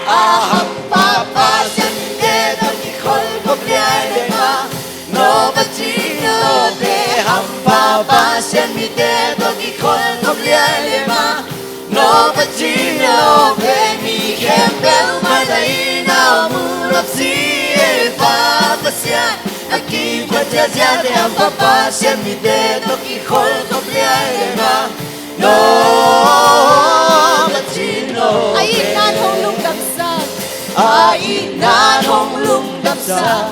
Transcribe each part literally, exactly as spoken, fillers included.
A hampha Pasian mite tawh kikhol khop liai le mah, no Pasian no be hampha Pasian mite tawh kikhol khop liai le mah, no Pasian no be mi khempeuh maitang in a om uh nopsi ei Pa Pasian. A kiphat ziahziahte hampha Pasian mite tawh kikhol khop liai le mah, no Pasian no a itna hong lungdamsak, a itna hong lungdamsak,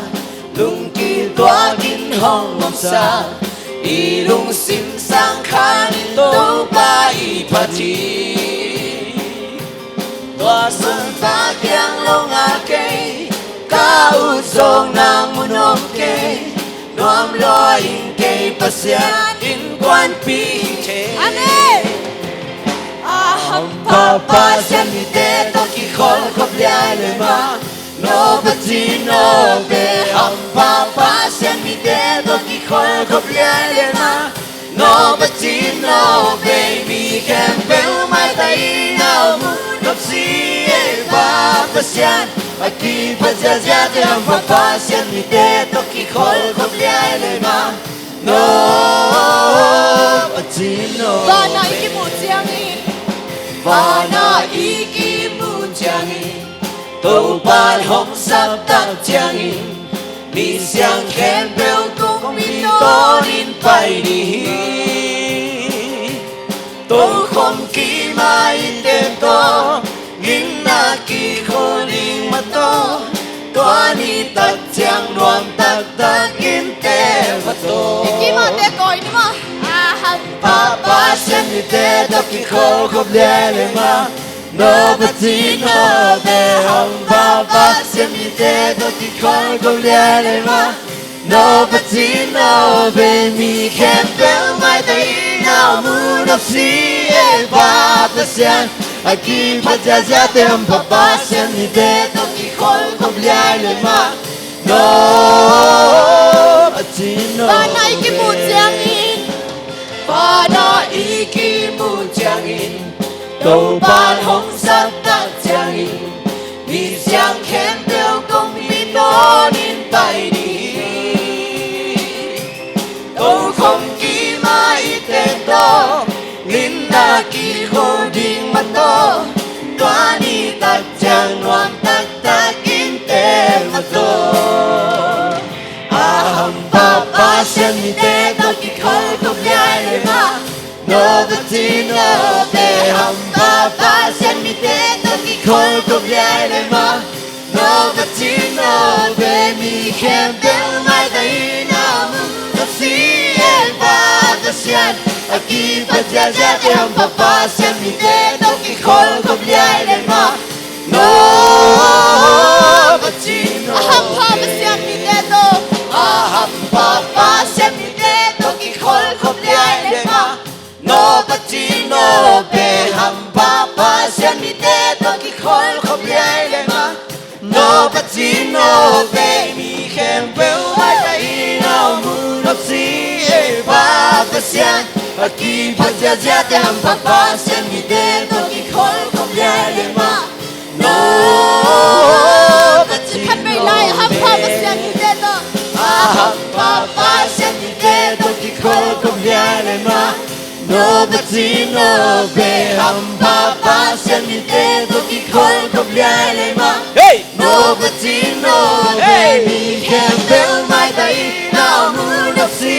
lungkituakin hong omsak, i lungsim sang khan in Topa i phat hi. Tua sungpa kiang lo ngah kei, ka ut zong nang mun om kei, nuam lua ing kei Pasian innkuanpih hi thei. Amen. A hampha Pasian mite tawh kikhol khop liai le mah, no Pasian no be hampha Pasian mite tawh kikhol khop liai le mah, no Pasian no be mi khempeuh maitang in a om uh nopsi ei Pa Pasian. A kiphat ziahziahte hampha Pasian mite tawh kikhol khop liai le mah, no Pasian no vanah i kimuh ciangin, vanah i kimuh ciangin, Topa hong saptak ciangin, misiang khempeuh kong mi tawnin pai ding hi. Tokhom kima i teng tawh, nginna kikhu ding mah tawh, tua ni tak ciang nuam taktak in te mah tawh. I kimate kawi ni maw. A hampha Pasian mite tawh kikhol khop liai le mah, no Pasian no be hampha Pasian mite tawh kikhol khop liai le mah, no Pasian no be mi khempeuh maitang in a om uh nopsi ei Pa Pasian. A kiphat ziahziahte hampha Pasian mite tawh kikhol khop liai le mah, no Pasian no vanah i kimuh ciangin, vanah i kimuh ciangin, Topa hong saptak ciangin, misiang khempeuh kong mi tawnin pai ding hi. Tokhom kima i teng tawh, nginna kikhu ding mah tawh, tua ni tak ciang nuam taktak in te mah tawh. A hampha Pasian mite tawh kikhol khop liai le mah, no Pasian no be hampha Pasian mite tawh kikhol khop liai le mah, no Pasian no be mi khempeuh maitang in a om uh nopsi ei Pa Pasian. A kiphat ziahziahte hampha Pasian mite tawh kikhol khop liai le mah, no Pasian no a hampha Pasian mite tawh, a hampha Pasian mite tawh kikhol khop liai le mah, no Pasian no be hampha Pasian mite tawh kikhol khop liai le mah, no Pasian no be mi khempeuh maitang in a om uh nopsi ei Pa Pasian. A kiphat ziahziahte hampha Pasian mite tawh kikhol khop liai le mah, no Pasian khat vei lai, a hampha Pasian mite tawh, a hampha Pasian mite tawh kikhol khop liai le mah, no Pasian no be hampha Pasian mite tawh kikhol khop liai le mah, hey, no Pasian no be, hey, mi khempeuh maitang in a om uh nopsi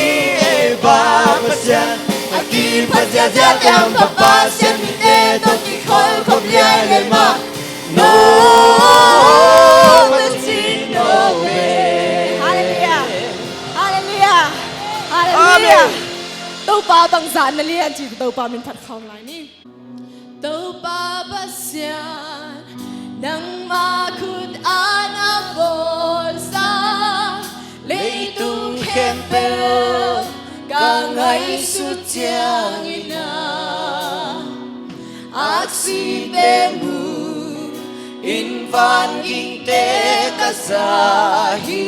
ei Pa Pasian. A kiphat ziahziahte hampha Pasian mite tawh kikhol khop liai le mah, no Pasian no be. Halleluiah. Halleluiah. Halleluiah. Amen. Topa bangzah na lian ci, Topa min phat khawm lai ni. Topa Pasian, nangma khut a na bawlsa leitung khempeuh ka ngaihsut ciangin ah, aksi pemu in vangingte ka za hi.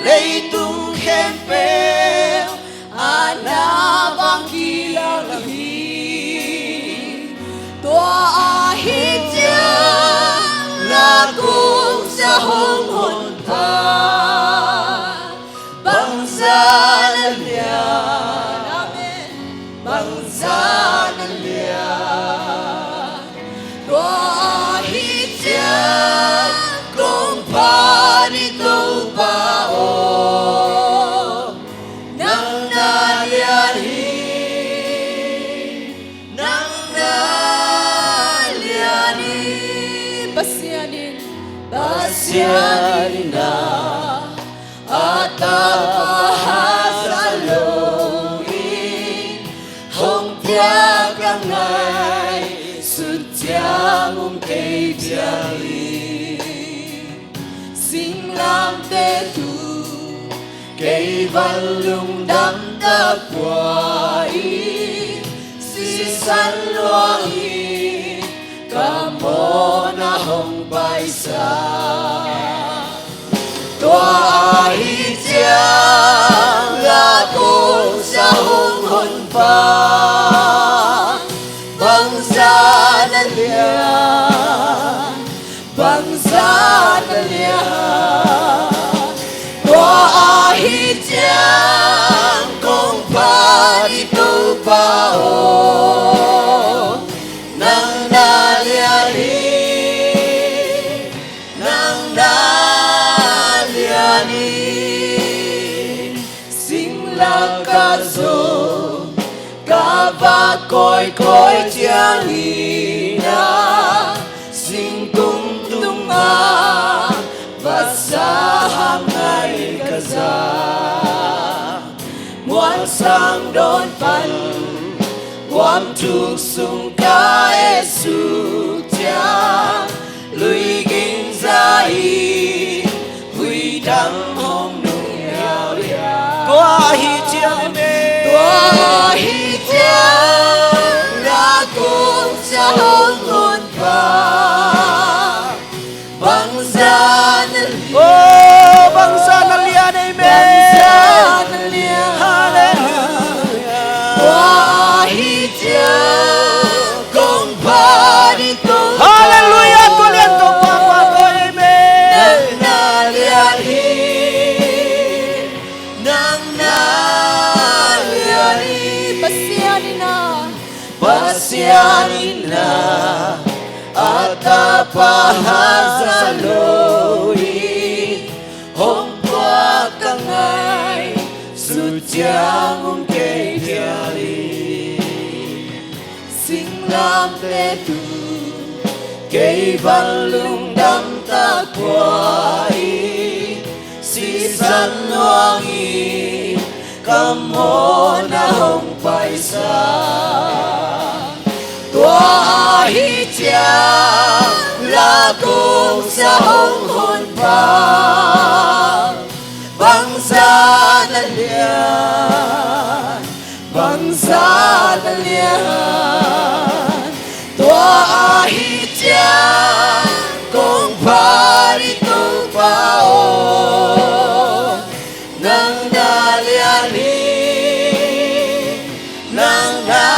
Leitung khempeuh a na vang kilang hi. Tua ahi ciang Van lungdam tak ua i sisan luang i ka mawhna hong paisa. Tua ahi ciang la kong sa hong honpa bangzah na lian, bangzah na lian. Tua ahi ciang kong phat i Topa aw, nang na lian hi, nang na lian hi. Sing lakah zong ka vak kawikawi ciangin ah, singkung tungah vasa hang ngai ka za. Muan sang dawn pan guam thuk sung ka et suk ciang, lui ging za in huidam hong nung liauliau. Tua ahi ciang, tua ahi ciang la kong sa hong honpa bangzah na lian. Oh, bangzah na lian, amen. Bangzah na lian. Hallelujah. Tua ahi ciang kong phat i Topa. Hallelujah. Tua lian Topa pa to, amen. Nang na lian hi, nang na lian hi. Pasian in ah, Pasian in ah, a tapa haza lo in hong puak a ngaihsut ciang hong kei phial hi. Singlamteh tung kei van lungdam tak ua i sisan luang i ka mawhna hong paisa. Tua ahi ciang la kong sa hong honpa bangzah na lian, bangzah na lian. Tua ahi ciang kong phat i Topa aw, nang na lian hi, nang na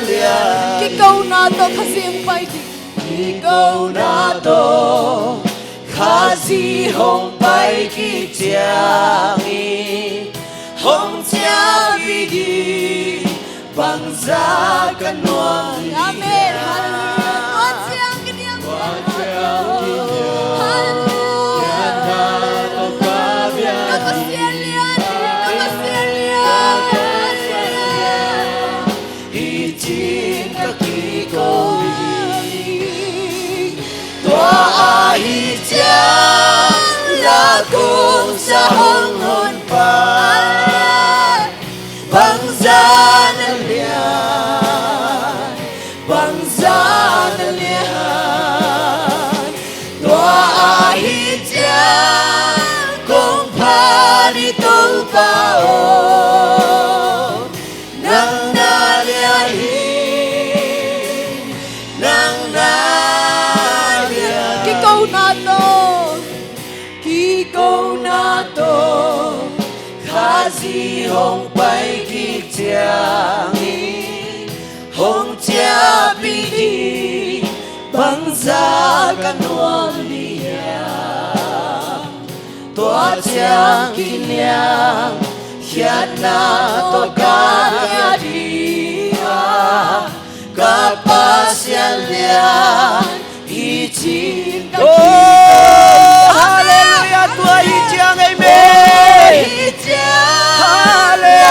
lian. Kikona tawh Khazih hong pai kik. Kikona tawh Khazih hong pai kik ciangin hong ciahpih ding bangzah ka nuam. Amen. Hallelujah. Tua ciang ka diam. Tua ciang ka diam. Hallelujah. Ka Pasian lian, ka Pasian lian. I cing ka kiko hi. Tua ahi ciang la kong sa hong honpa bangzah na lian, bangzah na lian. Tua ahi ciang kong phat i Topa aw, nang na lian hi, nang na lian. Kikona tawh, kikona tawh Khazih hong pai kik ciangin hong ciahpih ding bangzah ka nuam ding hiam. Tua ciang kiniamkhiatna tawh ka kia ding a, ka Pasian lian i cing ka. Oh, hallelujah, tua hi ciang, amen. Tua hi ciang, hallelujah.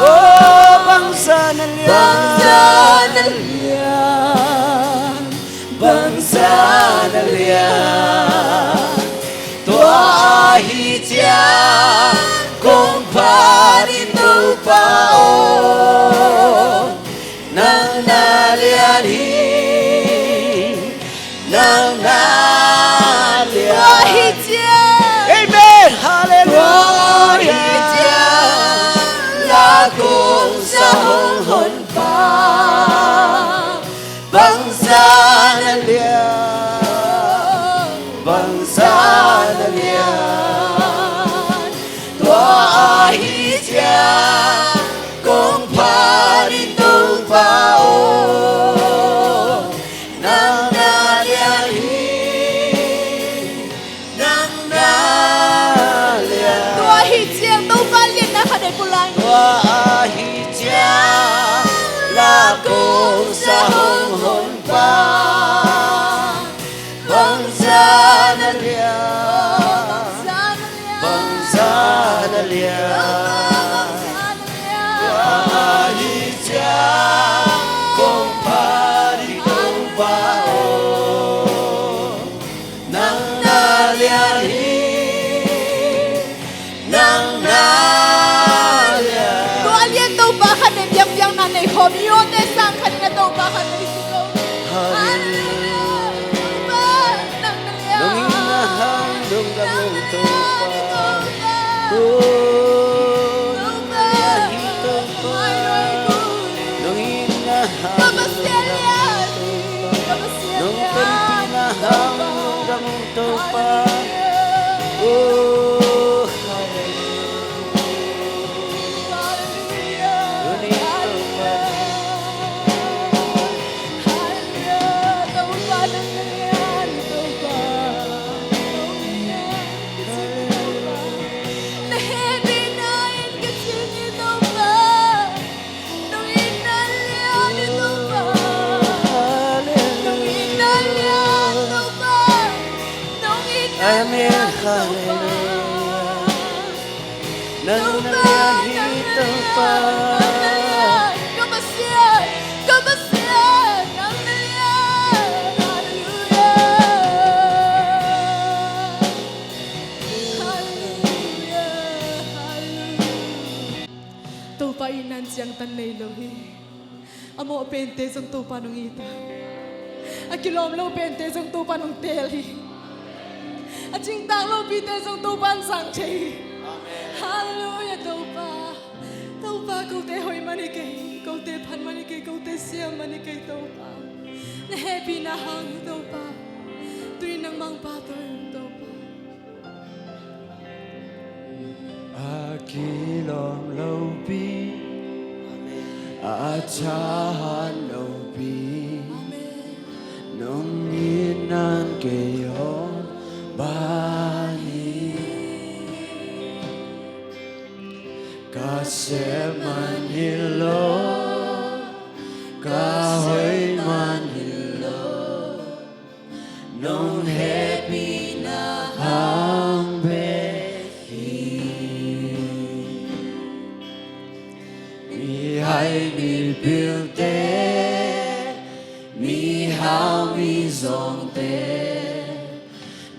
Oh, bangzah na lian. Bangzah na lian. Bangzah na lian. Tua ahi ciang kong phat i Topa aw, nang na lian hi, nang na Bangzah na lian. Tua ahih ciang kong phat in Topa aw, nang na lian hi. Nang na lian. Tua ahih ciang Topa lianna khat nei pulak. Tua ahih ciang la kong sa hong honpa, bangzah na lian. Bangzah na lian. Bangzah na lian. Tua ahih ciang kong phat in Topa aw, nang na lian hi. Nang na lian. Tua a lian Topa khat nei biakpiakna nei khawm hi. Awte sang khat in a Topa khat nei si ko. Hallelujah. Hallelujah. Topa, nang na lian. Nong itna hang lungdam ung Topa. Nang na lian, Topa. Oh, nang na lian hi Topa. Nong itna hang lungdam ung Topa. Nong panpihna hang lungdam ung Topa. Oh, hallelujah. Hallelujah. Hallelujah. Topa, nang na lian, Topa. Nong itna hang lungdam ung Topa. Na hehpihna in ka cing hi Topa. Nong itna lian hi Topa. Nong itna lian Topa. Nong itna lian Topa. Amen. Hallelujah. Nang na lian hi Topa. Nang na lian. Ka Pasian, ka Pasian, nang na lian. Hallelujah. Hallelujah. Hallelujah. Topa itna in ciangtan nei lo hi. A mawh pente zong Topa nong it a, a kilawm lo pente zong Topa nong teel hi. A cingtak lopite zong Topa in zang thei hi. Hallelujah, Topa. Topa, kote hoih man hi kei, kote phat man hi kei, kote siam man hi kei, Topa. Na hehpihna hang hi Topa. Tuni nang mangpa tawh hi Topa. A kilawm lopi, a thahat lopi, nong itna in kei hong ban hi. Ka sep man hi lo, ka hoih man hi lo, nong hehpihna hang bek hi. Mihai mipilte, mihau mizawngte,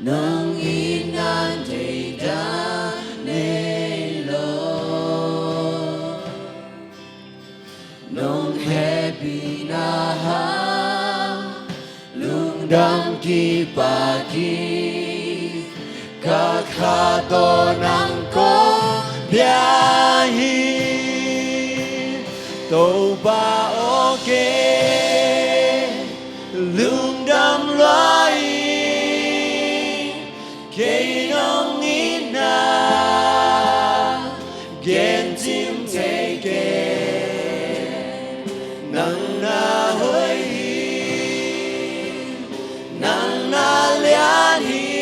nong itna in thei dan nei lo. Nong hehpihna hang lungdam kipak hi, ka kha tawh nang kong bia hi. Topa aw, kei lungdam lua ing. Kei nong itna gen cim thei kei. Nang na hoih hi, nang na lian hi,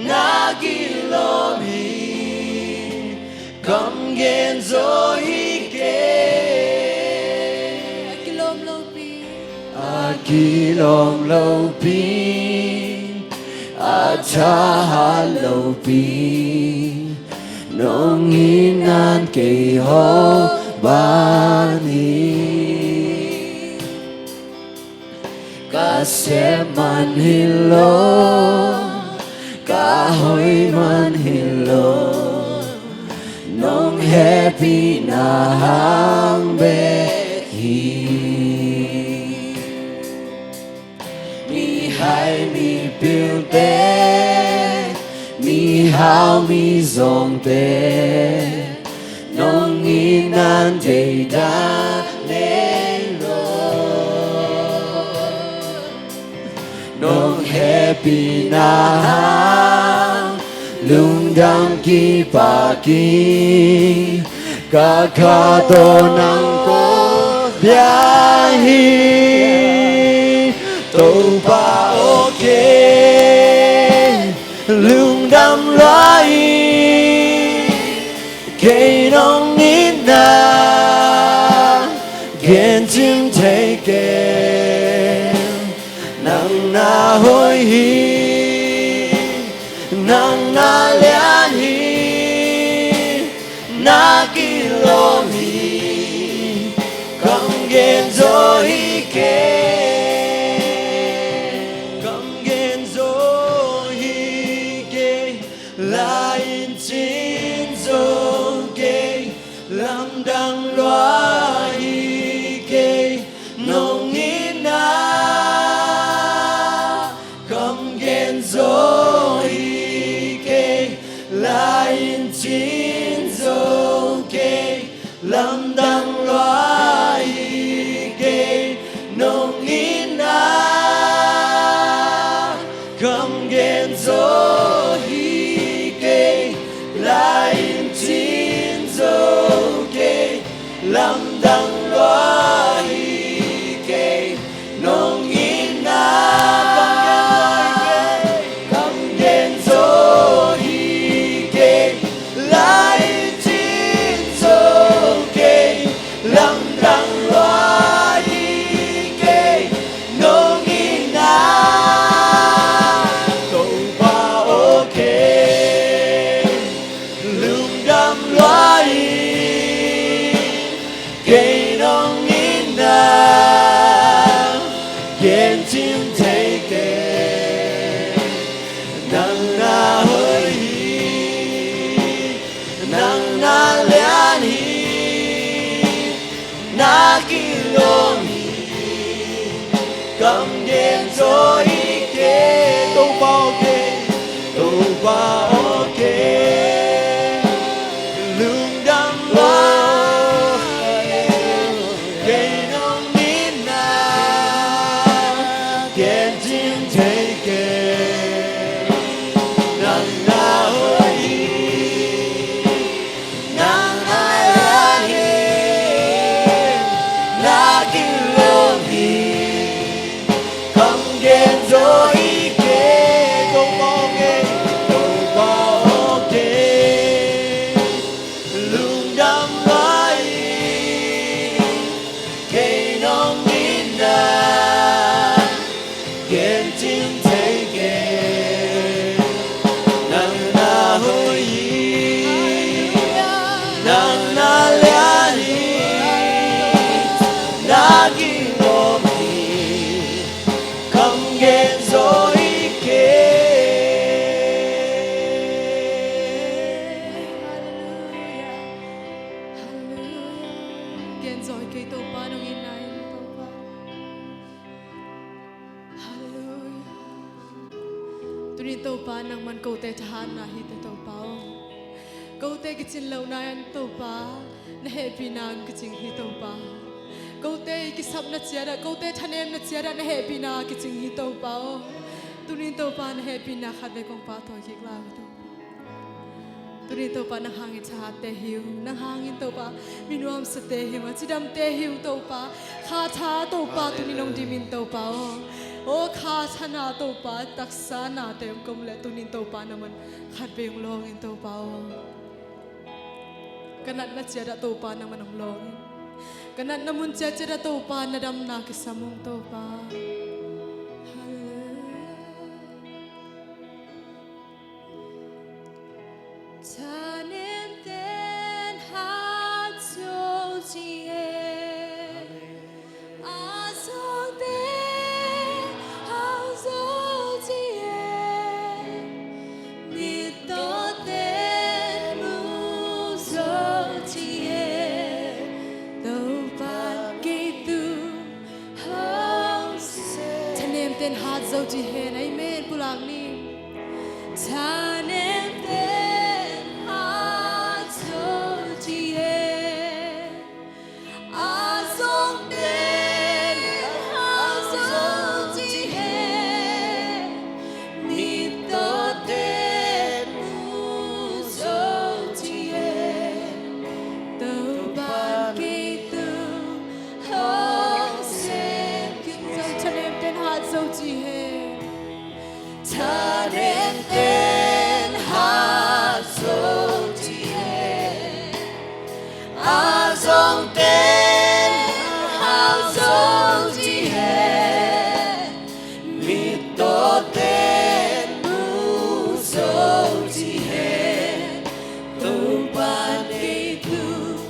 na kilawm hi, kam gen zaw hi kei. A kilawm lopi, a kilawm lopi, a thahat lopi, nong itna in kei hong ban hi. Ka sep man hi lo, ka hoih man hi lo, nong hehpihna hang bek hi. Mihai mipilte, mihau mizawngte, nong itna in thei dan nei lo. Nong Hehpihna hang lungdam kipakin ka kha tawh nang ko bia hi. Topa aw, kei lungdam lua hi. Kei nong itna gen cim thei kei. Nang na hoih hi, nang na lian hi, na kilawm hi. Kam gen zaw hi kei, kam gen zaw hi kei. La-in cin zo kei, lamdang lua hi kei, nong itna. Kam gen zo hi kei, la-in cin zo kei, lamdang lua hi kei, nong itna. Kam gen zo hi kei, la-in cin zo kei, lamdang lua hi kei, nong itna. Kam gen zo hi kei, la-in cin zo kei, lamdang lua hi kei, nong itna. Topa aw, kei lungdam lua hi. Kei nong itna gen cim thei kei. Nang na hoih hi, nang na lian hi, na kilawm hi. Kam gen zo hi kei, Topa aw, kei, Topa aw, kei lungdam lua hi. Kei nong itna gen cim thei kei. Nang na hoih hi, nang na lian hi, na kilawm hi. Kam gen zo hi kei, Topa aw, kei, Topa aw, kei lungdam lua hi. Kei nong itna gen cim thei kei. Nang na hoih hi, nang na lian hi, na kilawm hi. Kam gen zo hi kei. Halleluia. Halleluia. Gen zo hi kei, Topa, nong itna in, Topa. Halleluia. Tuni in Topa, nangman kote thahatna hi teh, Topa aw. Kote kicin lohna in, Topa, na hehpihna in kicing hi, Topa. Kote i kisapna ciat ah, kote thanemna ciat ah na hehpihna kicing hi, Topa aw. Tuni in Topa, na hehpihna khat vei kong pahtawi kik lai hi, Topa. Tuni in Topa, nang hangin thahatte hi ung, nang hangin Topa mi nuamsate hi ung, a cidamte hi ung, Topa. Kha tha, Topa, tuni nong dim in, Topa aw. Aw, kha thana, Topa, taksa nate hong om leh tuni in Topa, nangman khat vei hong lawng in, Topa aw. Ka natna ciat ah, Topa, nangman hong lawng in. Ka natna mun ciatciat ah, Topa, na damna kisam ung, Topa. Halleluia. Thanemten hat zo ci hen, a zawngte hau zo ci hen, mittawten mu zo ci hen, Topa'n kei tung hong sem. Thanemten hat zo ci hen. Amen. Pulak ni. Thanemten hat zo ci hen, a zawngten hau zo ci hen, Ten hat zo ci hen, a zong ten hau zo ci hen, mit tawh ten mu zo ci hen, Topa nei tung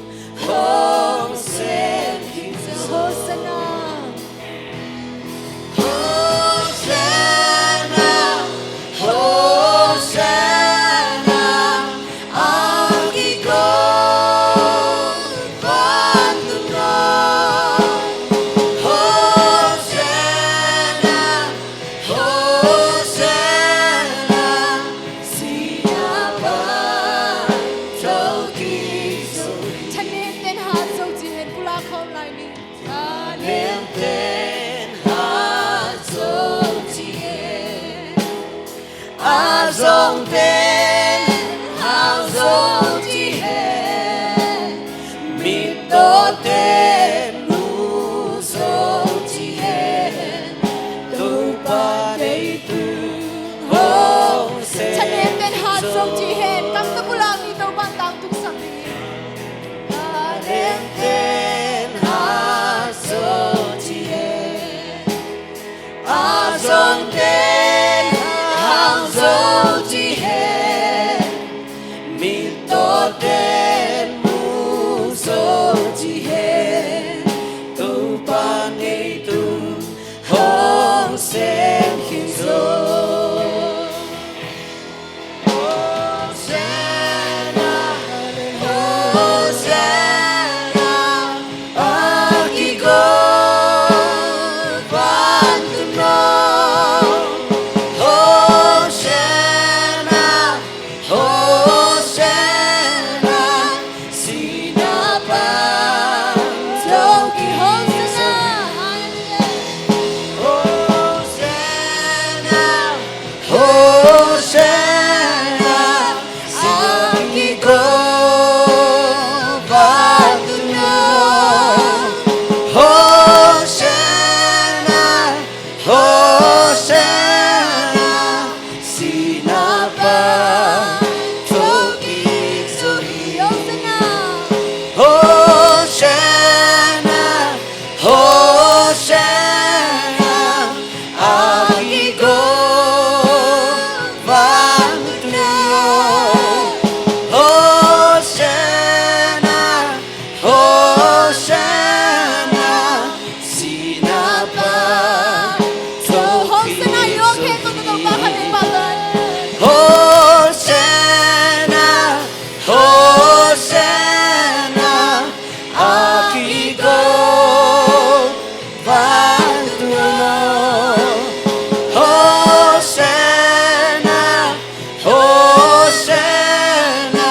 hong sem khin zo. Hosanna. Hosanna, Hosanna, a kiko vantung no. Hosanna, Hosanna, sihna pan thokik zo. Thanem ten hat zo ci hen, pulak khawm lai ni. Thanem ten hat zo ci hen, a zong ten hau zo ci hen, mit tawh ten mu zo ci hen, Topa nei tung hong sem. Thanem ten hat zo ci hen, kam tawh pulak ni, Topa tangtung sak ding hi. Thanem ten hat zo ci hen, a zong ten hau zo ci hen, mit tawh ten mu zo ci hen, Topa nei tung hong sem khin zo. Hosanna, Hosanna, a kiko vantung no. Hosanna, Hosanna, sihna pan thokik. Hosanna, Hosanna, Hosanna, a kiko vantung no. Hosanna, Hosanna, sihna pan thokik zo hi. Hosanna, Hosanna, Hosanna, a kiko vantung no. Hosanna, Hosanna, sihna pan thokik. Hosanna, i awk khempeuh tawh Topa khat vei pah lai. Hosanna, Hosanna, a kiko vantung no. Hosanna, Hosanna,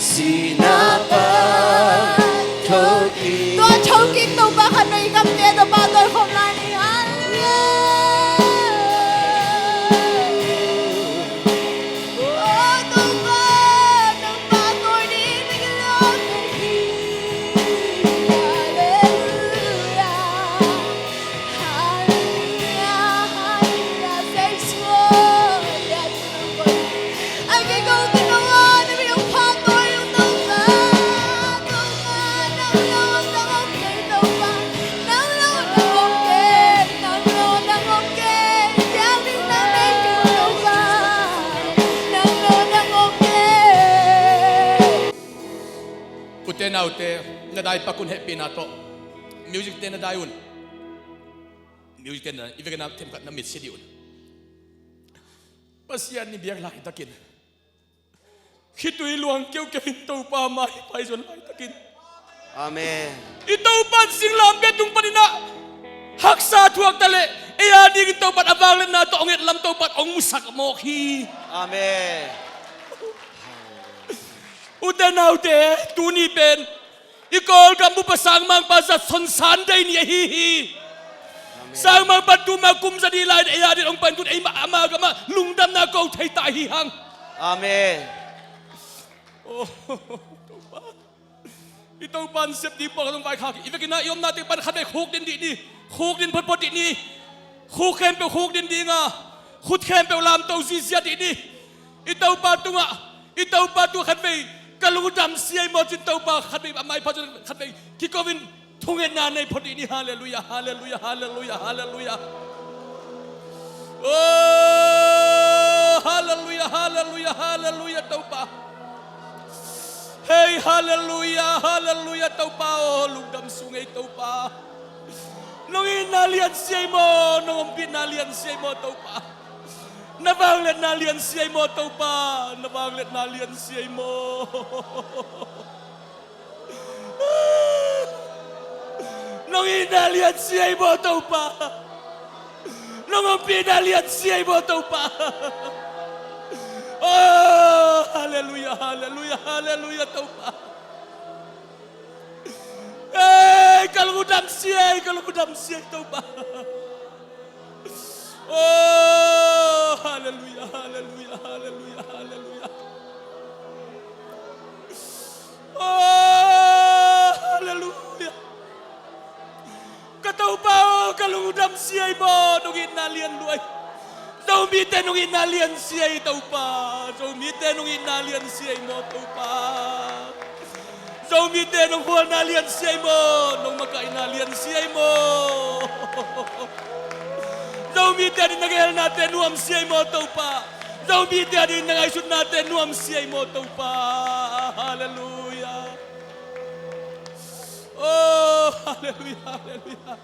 sihna pan thokik. Tua thokik Topa khat vei, i kamte Topa tawi khawm lai ni. Halleluiah. Oh, Topa, Topa tawi ni, na kilawm hi. Halleluiah. Halleluiah, halleluiah, say, Topa. Ute naute, na dai pak un, hehpihna tawh. Music te na dai un. Music te na, i vekna themkhat na mit si dih un. Pasian i biak laitakin, khitui luang keukeu in Topa mai pai zon laitakin. Amen. I Topan singlamteh tung panin ah haksa thuak ta leh, ei a dingin Topan a vangliatna tawh hong etlam Topan hong musak mawk hi. Amen. Ute naute, tuni pen i Kawlgam bupa sangmangpa zat son Sunday ni ahi hi. Amen. Sangmangpa tuma kum za ni lai, ei a dingin hong pai in, tun eimah ama gamah lungdamna ko thei ta ahi hang. Amen. Oh, Topa. I Topan sep ding puak zong vaikhak hi. I vekin ah i omna teng pan khat vei khukdin dih ni. Khukdin photphot dih ni. Khuk khempeuh khukdin ding a, Khut khempeuh lamto zizia dih ni. I Topa tungah, i Topa tungah khatvei ka lungdam sia hi maw cin Topa khatvei a maipha cun khatvei kiko in thungetna nei phot dih ni. Halleluiah, halleluiah, halleluiah, halleluiah. Oh, halleluiah, halleluiah, halleluiah Topa. Hei, halleluiah, halleluiah Topa aw, lungdam sung ei Topa. Nong itna lian sia hi maw, nong ompihna lian sia hi maw Topa. Na vangliatna lian sia hi maw Topa, na vangliatna lian sia hi maw. Nong itna lian sia hi maw Topa. Nong ompihna lian sia hi maw Topa. Oh, halleluiah, halleluiah, halleluiah Topa. Ei, ka lungdam sia hi, ka lungdam sia hi Topa. Oh, halleluiah, halleluiah, halleluiah, halleluiah. Oh, halleluiah. Ka Topa aw, ka lungdam sia hi maw, nong itna lian lua hi. Zomite nong itna lian sia hi Topa. Zomite nong itna lian sia hi maw Topa. Zomite nong khualna lian sia hi maw, nong makaihna lian sia hi maw. Zomite ading na geelnate nuam sia hi maw Topa. Zomite ading na ngaihsutnate nuam sia hi maw Topa. Halleluiah. Oh, halleluiah, halleluiah.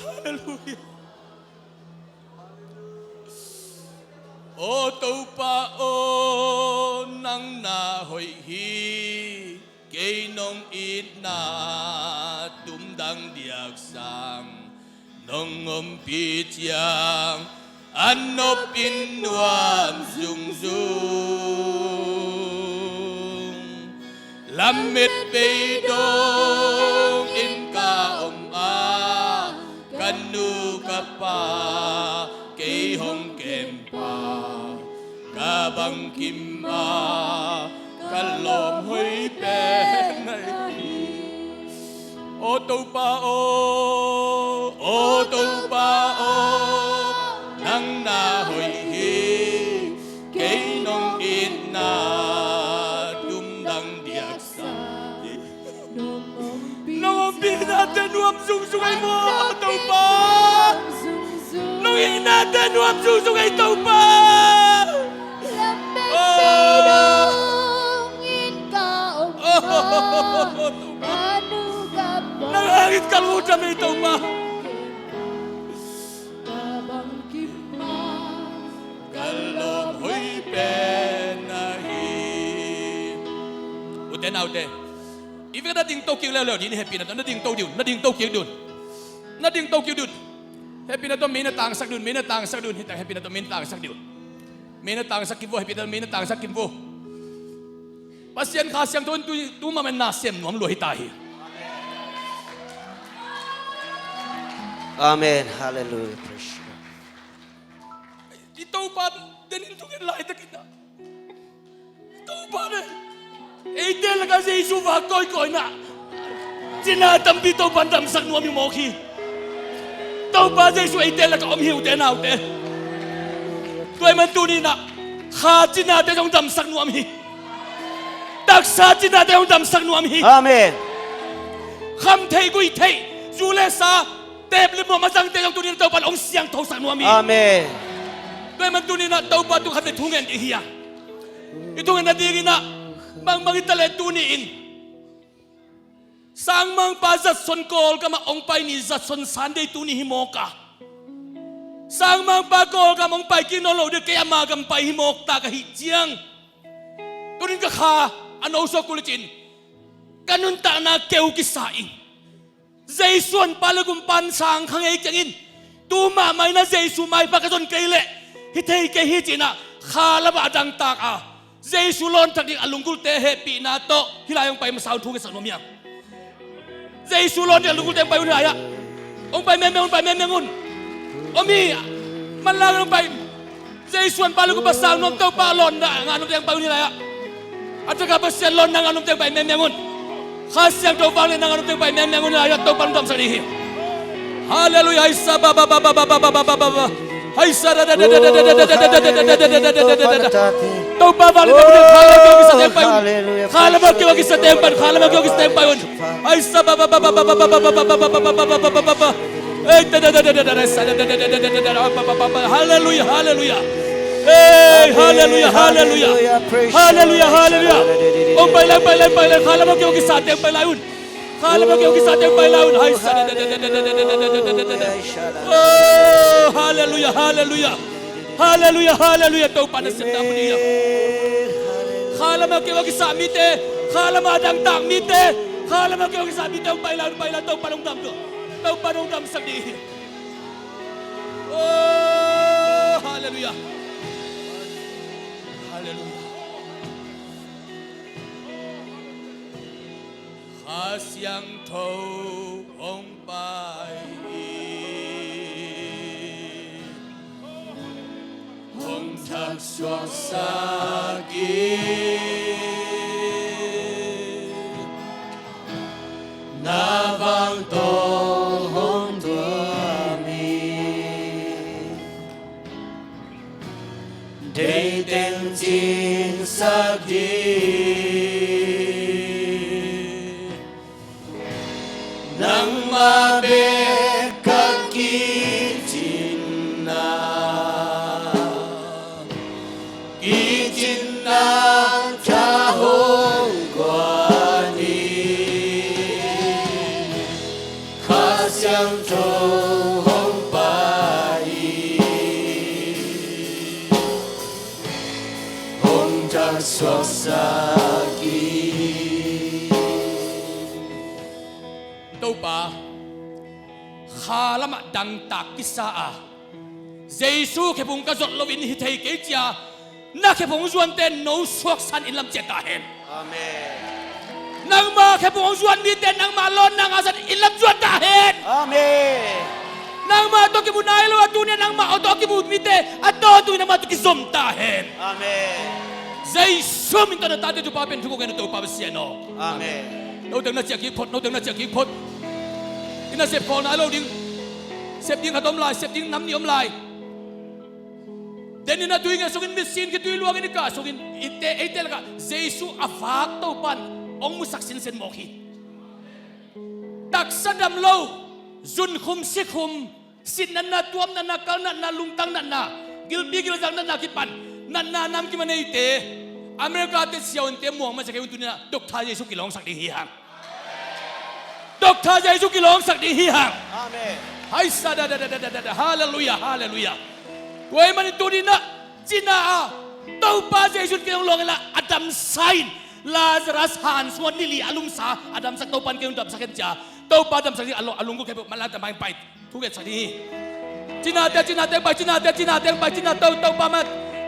Halleluiah. Aw Topa aw, nang na hoih hi. Kei nong itna tumdang diaksang nong ompih ciang a nopin nuam zungzung. Lamet bei dongin ka om a, ka nu ka pa kei hong kempa, ka bangkim a ka lawm hoih pen ahi. Aw Topa aw, aw Topa aw, nang na hoih hi. Kei nong itna tumdang diaksa, nong ompihnate nuam zungzung ei maw Topa. Nong itnate nuam zungzung ei Topa. Nang hangin ka lungdam ei Topa. Ka lawm hoih pen ahi. Ute naute, i vek na dingto kik leuleu dih ni. Hehpihna tawh na dingto dih un, na dingto kik dih un. Na dingto kik dih un. Hehpihna tawh mei na tangsak dih un, mei na tangsak dih un. Hita hehpihna tawh mei na tangsak dih un. Mei na tangsak kim vo, hehpihna tawh mei na tangsak kim vo. Pasian Kha Siangtho in tu, tu mah men na sem nuam lua hita hi. Amen. Halleluiah. Praise God. I Topa denin thungen laitakin ah, i Topa denin, eite lakah Jesu va kawikawi na, cina tampi Topa in damsak nuam hi mawk hi. Topa Jesu eite lakah om hi ute naute. Tua ahih man tuni-in ah kha cinate zong damsak nuam hi. Taksa cinate zong damsak nuam hi. Amen. Kham theih, gui theih, zu le sa, teep le muam a zangte zong tuni-in Topa in hong siangthosak nuam hi. Amen. Tua ahih man tuni-in ah Topa tungah khatvei thu ngen dih hi a, i thu ngen nadingin ah bangbang hi ta leh tuni-in Sangmangpa Zatson Kawlgam ah hong pai ni, Zatson Sunday tuni hi mawk a, Sangmangpa Kawlgam hong pai kik nawn lo ding, kei ama gam pai hi mawk tak ahih ciang tuni-in ka kha a no suak kul lecin ka nuntakna keu kisa in, Jesu honpa le gumpa in sang kha ngei keng in, tu mahmah in ah Jesu maipha ka zon kei leh hi thei kei hi ci-in ah kha lamah a dangtak a, Jesu lawn thak ding a lunggulhte hehpihna tawh hih lai hong pai masa un thu ngetsak nuam hi hang. Jesu lawn ding a lunggulhte hong pai un hih lai ah. Hong pai mengmeng un, pai mengmeng un. Om hi, manlang in hong pai. Jesu honpa le gumpa sang nuam, Topa lawnna ngah nuamte hong pai un hih lai ah. A taka Pasian lawnna ngah nuamte hong pai mengmeng un. Kha Siangtho vangliatna ngah nuamte hong pai mengmeng un hih lai ah. Topa lungdamsak ding hi. Halleluia. Haisa ba ba ba ba ba ba ba ba ba ba. Haisa da da da da da da da da da da da da da da da da da da. Topa vangliatna mun ah khalam a keu a kisate hong pai un. Halleluia. Khalam a keu a kisate hong pai un. Khalam a keu a kisate hong pai un. Haisa ba ba ba ba ba ba ba ba ba ba ba ba ba ba ba. Ei da da da da da da da. Haisa da da da da da da da da da ba ba ba ba. Halleluia. Halleluia. Ei, halleluia. Halleluia. Halleluia. Halleluia. Hong pai lai, pai lai, pai lai. Khalam a keu a kisate hong pai lai un. Khalam a keu a kisate hong pai lai un. Haisa da da da da da da da da da da da da. Oh, halleluia, halleluia. Halleluia, halleluia. Topa nasepna mun hi a. Khalam a keu a kisa mite, khalam a dangtak mite, khalam a keu a kisa mite hong pai lai un, pai lai. Topa hong dam tua. Topa hong damsak ding hi. Oh, halleluia. Halleluia. Kha Siangtho hong pai in, hong thaksuaksak in, na vang tawh hong tuam in. Deih teng cinsak ding, nangmah bek ka kicinna, kicinna tha hong guan in. Kha Siangtho hong pai in, hong thaksuaksak in. Topa, kha lamah dangtak kisa a, Jesu khephung ka zot loin hi thei kei ci-a na khephung zuante no suaksan inn lam ciat ta hen. Amen. Nangmah khephung hong zuan mite nangmah lawnna ngahsan inn lam zuan ta hen. Amen. Nangmah tawh kimu nai lo a, tuni-a nangmah tawh kimu mite a tawh tuni nangmah tawh kizom ta hen. Amen. Jesu min tawh na tate thupha pen thu kong ngen uh Topa Pasian aw. Amen. Note na ciah kik phot, note na ciah kik phot. I nasep khawl nai lo ding. Sep ding khat om lai, sep ding nam nih om lai. Denin a tui nge sungin, mitsin khitui luangin i kah sungin, eite, eite lakah Jesu a vak Topan hong musak sinsen mawk hi. Taksa dam lo, zunkhum, sikhum, sit natna, tuam natna, kal natna, lungtang natna, gilpi gilzang natna kipan, natna nam kim a neite, America te siaunte muang masa kei un, tuni-a Doctor Jesu kilawngsak ding hi hang. Doctor Jesu kilawngsak ding hi hang. Amen. Haisa da da da da da da. Halleluia, halleluia. Tua ahih manin tuni-in ah cina a Topa Jesu in kei hong lawng inla, a damsa in Lazarus han sungah ni li a lungsa a damsak Topa in kei hong damsak hen ci-a, Topa damsak ding a lo-, a lunggulh khempeuh manlang ta mai pai. Thungetsak ding hi. Cinate, cinate hong pai, cinate, cinate hong pai, cina To, Topa mah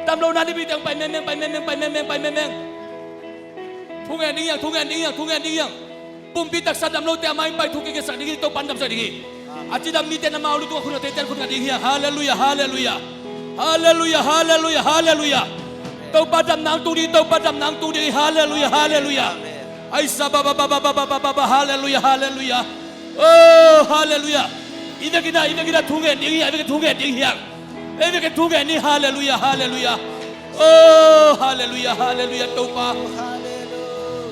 dam lo na nipite hong pai mengmeng, pai mengmeng, pai mengmeng, pai mengmeng. Thungen ding hi hang, thungen ding hi hang, thungen ding hi hang. Pumpi taksa dam lote a mai hong pai, thu kiketsak ding hi, Topa in damsak ding hi. A cidam mite na mau lutungah khut nga, teite in khut nga ding hi hang. Halleluia, halleluia. Halleluia, halleluia, halleluia. Topa damna hong tung ding hi, Topa damna hong tung ding hi. Halleluia, halleluia. Aisa ba ba ba. Halleluia, halleluia. Oh, halleluia. I vekin ah, i vekin ah thungen ding hi, i vekin thungen ding hi hang. I vekin thungen ding, halleluia, halleluia. Oh, halleluia, halleluia, Topa.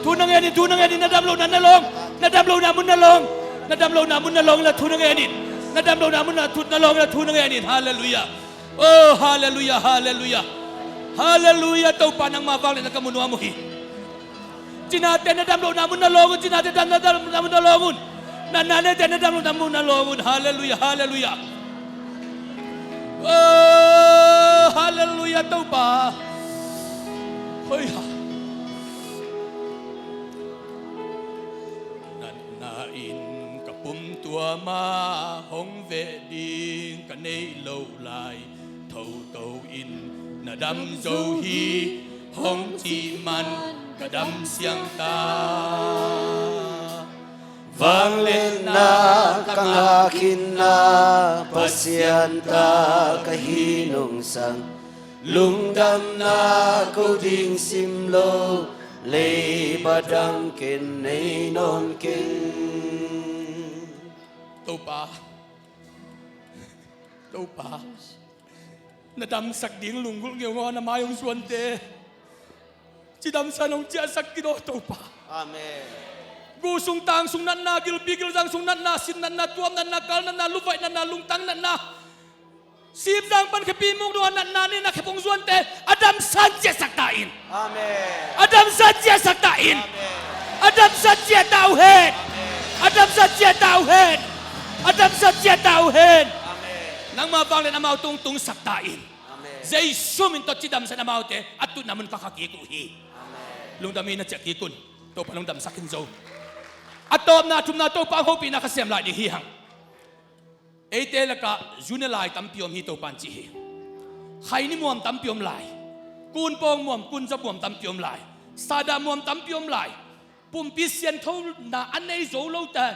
Thu na ngen in, thu na ngen in, na dam lohna na lawng, na dam lohna mun na lawng, na dam lohna mun na lawng inla thu na ngen in. Na dam lohna mun na thu na lawng inla thu na ngen in, halleluia. Oh, halleluia, halleluia. Halleluia, Topa nangma vangliatna ka mu nuam uh hi. Cinate na dam lohna mun na lawng un, cinate na dam, na dam lohna mun na lawng un. Natna neite na dam lohna mun na lawng un. Halleluia, halleluia. Oh, halleluia, Topa. Hoi ha. Natna in ka pum tuam a, hong veh ding ka neih loh lai. Thoto in na dam zo hi, hong cih man ka dam siang ta. Vangliatna ka ngah khin a, Pasian ta ka hi nungsang. Lungdamna ko ding sim lo, leiba dang ken nei nawn keng. Topa, Topa, na damsak ding lunggulh ngeungau na mai hong zuante cidamsa in hong ciahsak kei aw Topa. Amen. Gu sung tang sung natna, gilpi gilzang sung natna, sin natna, tuam natna, kal natna, luvaih natna, lungtang natna, sipzang pan khepi muk dong a natna, neihna khep hong zuante a damsa in ciahsak ta in. Amen. A damsa in ciahsak ta in. Amen. A damsa in ciah ta uh hen. Amen. A damsa in ciah ta uh hen. A damsa in ciah ta uh hen. Amen. Nangma vanglian amau tungtungsak ta in. Amen. Jesu min tawh cidamsa in amaute a tutna mun kha kik uh hi. Amen. Lungdam hi, na ciah kik un. Topa lungdamsak khin zo. A tawpna a thumna Topa hopihna kha sem lai ding hi hang. Eite lakah zune lai tampi om hi Topa in ci hi. Khaini muam tampi om lai. Kun pawng muam, kun za muam tampi om lai. Sahdah muam tampi om lai. Pumpi sianthona a nei zo lo ta.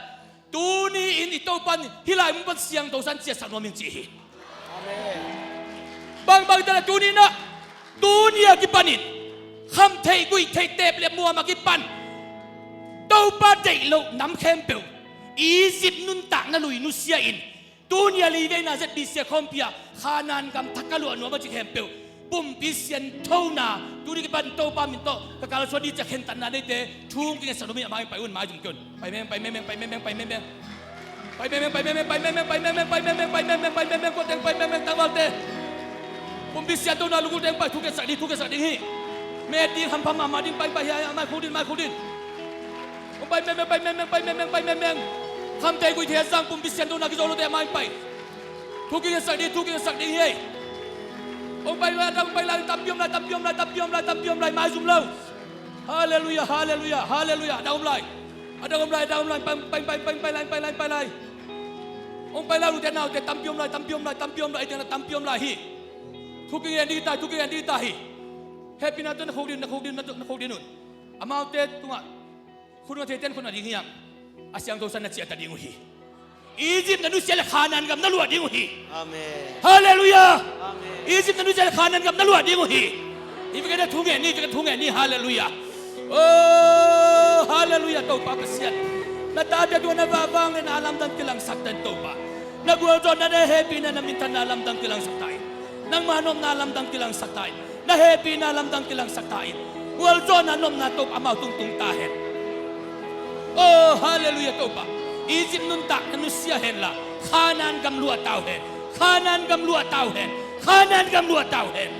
Tuni in i Topa in hih lai mun pan siangtho sa in ciahsak nuam in ci hi. Amen. Bangbang ta le tuni in ah, tuni a kipanin khamtheih guihtheih teep le muam a kipan Topa deih loh nam khempeuh Egypt nuntakna lui nusia in, tuni a liveina Z B C a khawmpi ah Khanaan gam thak ka luah nuam a ci khempeuh pumpi sianthona tuni kipan Topa min tawh ka kalsuan ding ci a khentatna neite thu hong kingetsak nuam in a mai pai un, mai zum kei un. Pai mengmeng, pai mengmeng, pai mengmeng, pai mengmeng. Pai mengmeng, pai mengmeng, pai mengmeng, pai mengmeng, pai mengmeng, pai mengmeng, pai mengmeng, pai mengmeng, pai mengmeng, tangvalte. Pumpi sianthona lunggulhte hong pai, thu kingetsak ding, thu kingetsak ding hi. Met ding, hampha mahmah ding, pai, pai, hi, hi, mai khuk ding, mai khuk ding. Hong pai mengmeng, pai mengmeng, pai mengmeng, pai mengmeng. Khamtheih guihtheih a zang pumpi sianthona kizo lote a mai pai. Thu kingetsak ding, thu kingetsak ding hi. Hong pai lai, hong pai lai, tampi om lai, tampi om lai, tampi om lai, tampi om lai, mai zum lo. Halleluiah, halleluiah, halleluiah. A dang om lai. A dang om lai, a dang om lai, pai, pai, pai lai, pai lai, pai lai. Hong pai lai, ute naute, tampi om lai, tampi om lai, tampi om lai, eite na tampi om lai hi. Thu kingen ding ta hi, thu kingen ding ta hi. Hehpihna tawh na khuk ding un, na khuk ding un, na khuk ding un. Amaute tungah khut a theite in khut a ding hi hang. A siangtho sa in na ciah ta ding uh hi. Egypt na nusia le Khanaan gam na luah ding uh hi. Amen. Halleluiah. Amen. Egypt na nusia le Khanaan gam na luah ding uh hi. Hi vek in ah thu ngen ni, hi vek in ah thu ngen ni. Halleluiah. Oh, halleluiah, Topa Pasian. Na tate tungah na vangliatna a lamdang kilangsak ta in Topa. Na gualzawhna, na hehpihna, na minthanna a lamdang kilangsak ta in. Nangma nopna a lamdang kilangsak ta in. Na hehpihna lamdang kilangsak ta in. Gualzawhna nopna Topa amau tungtung ta hen. Oh, halleluiah Topa. Egypt nuntakna nusia hen la, Khanaan gam luah ta uh hen. Khanaan gam luah ta uh hen. Khanaan gam luah ta uh hen.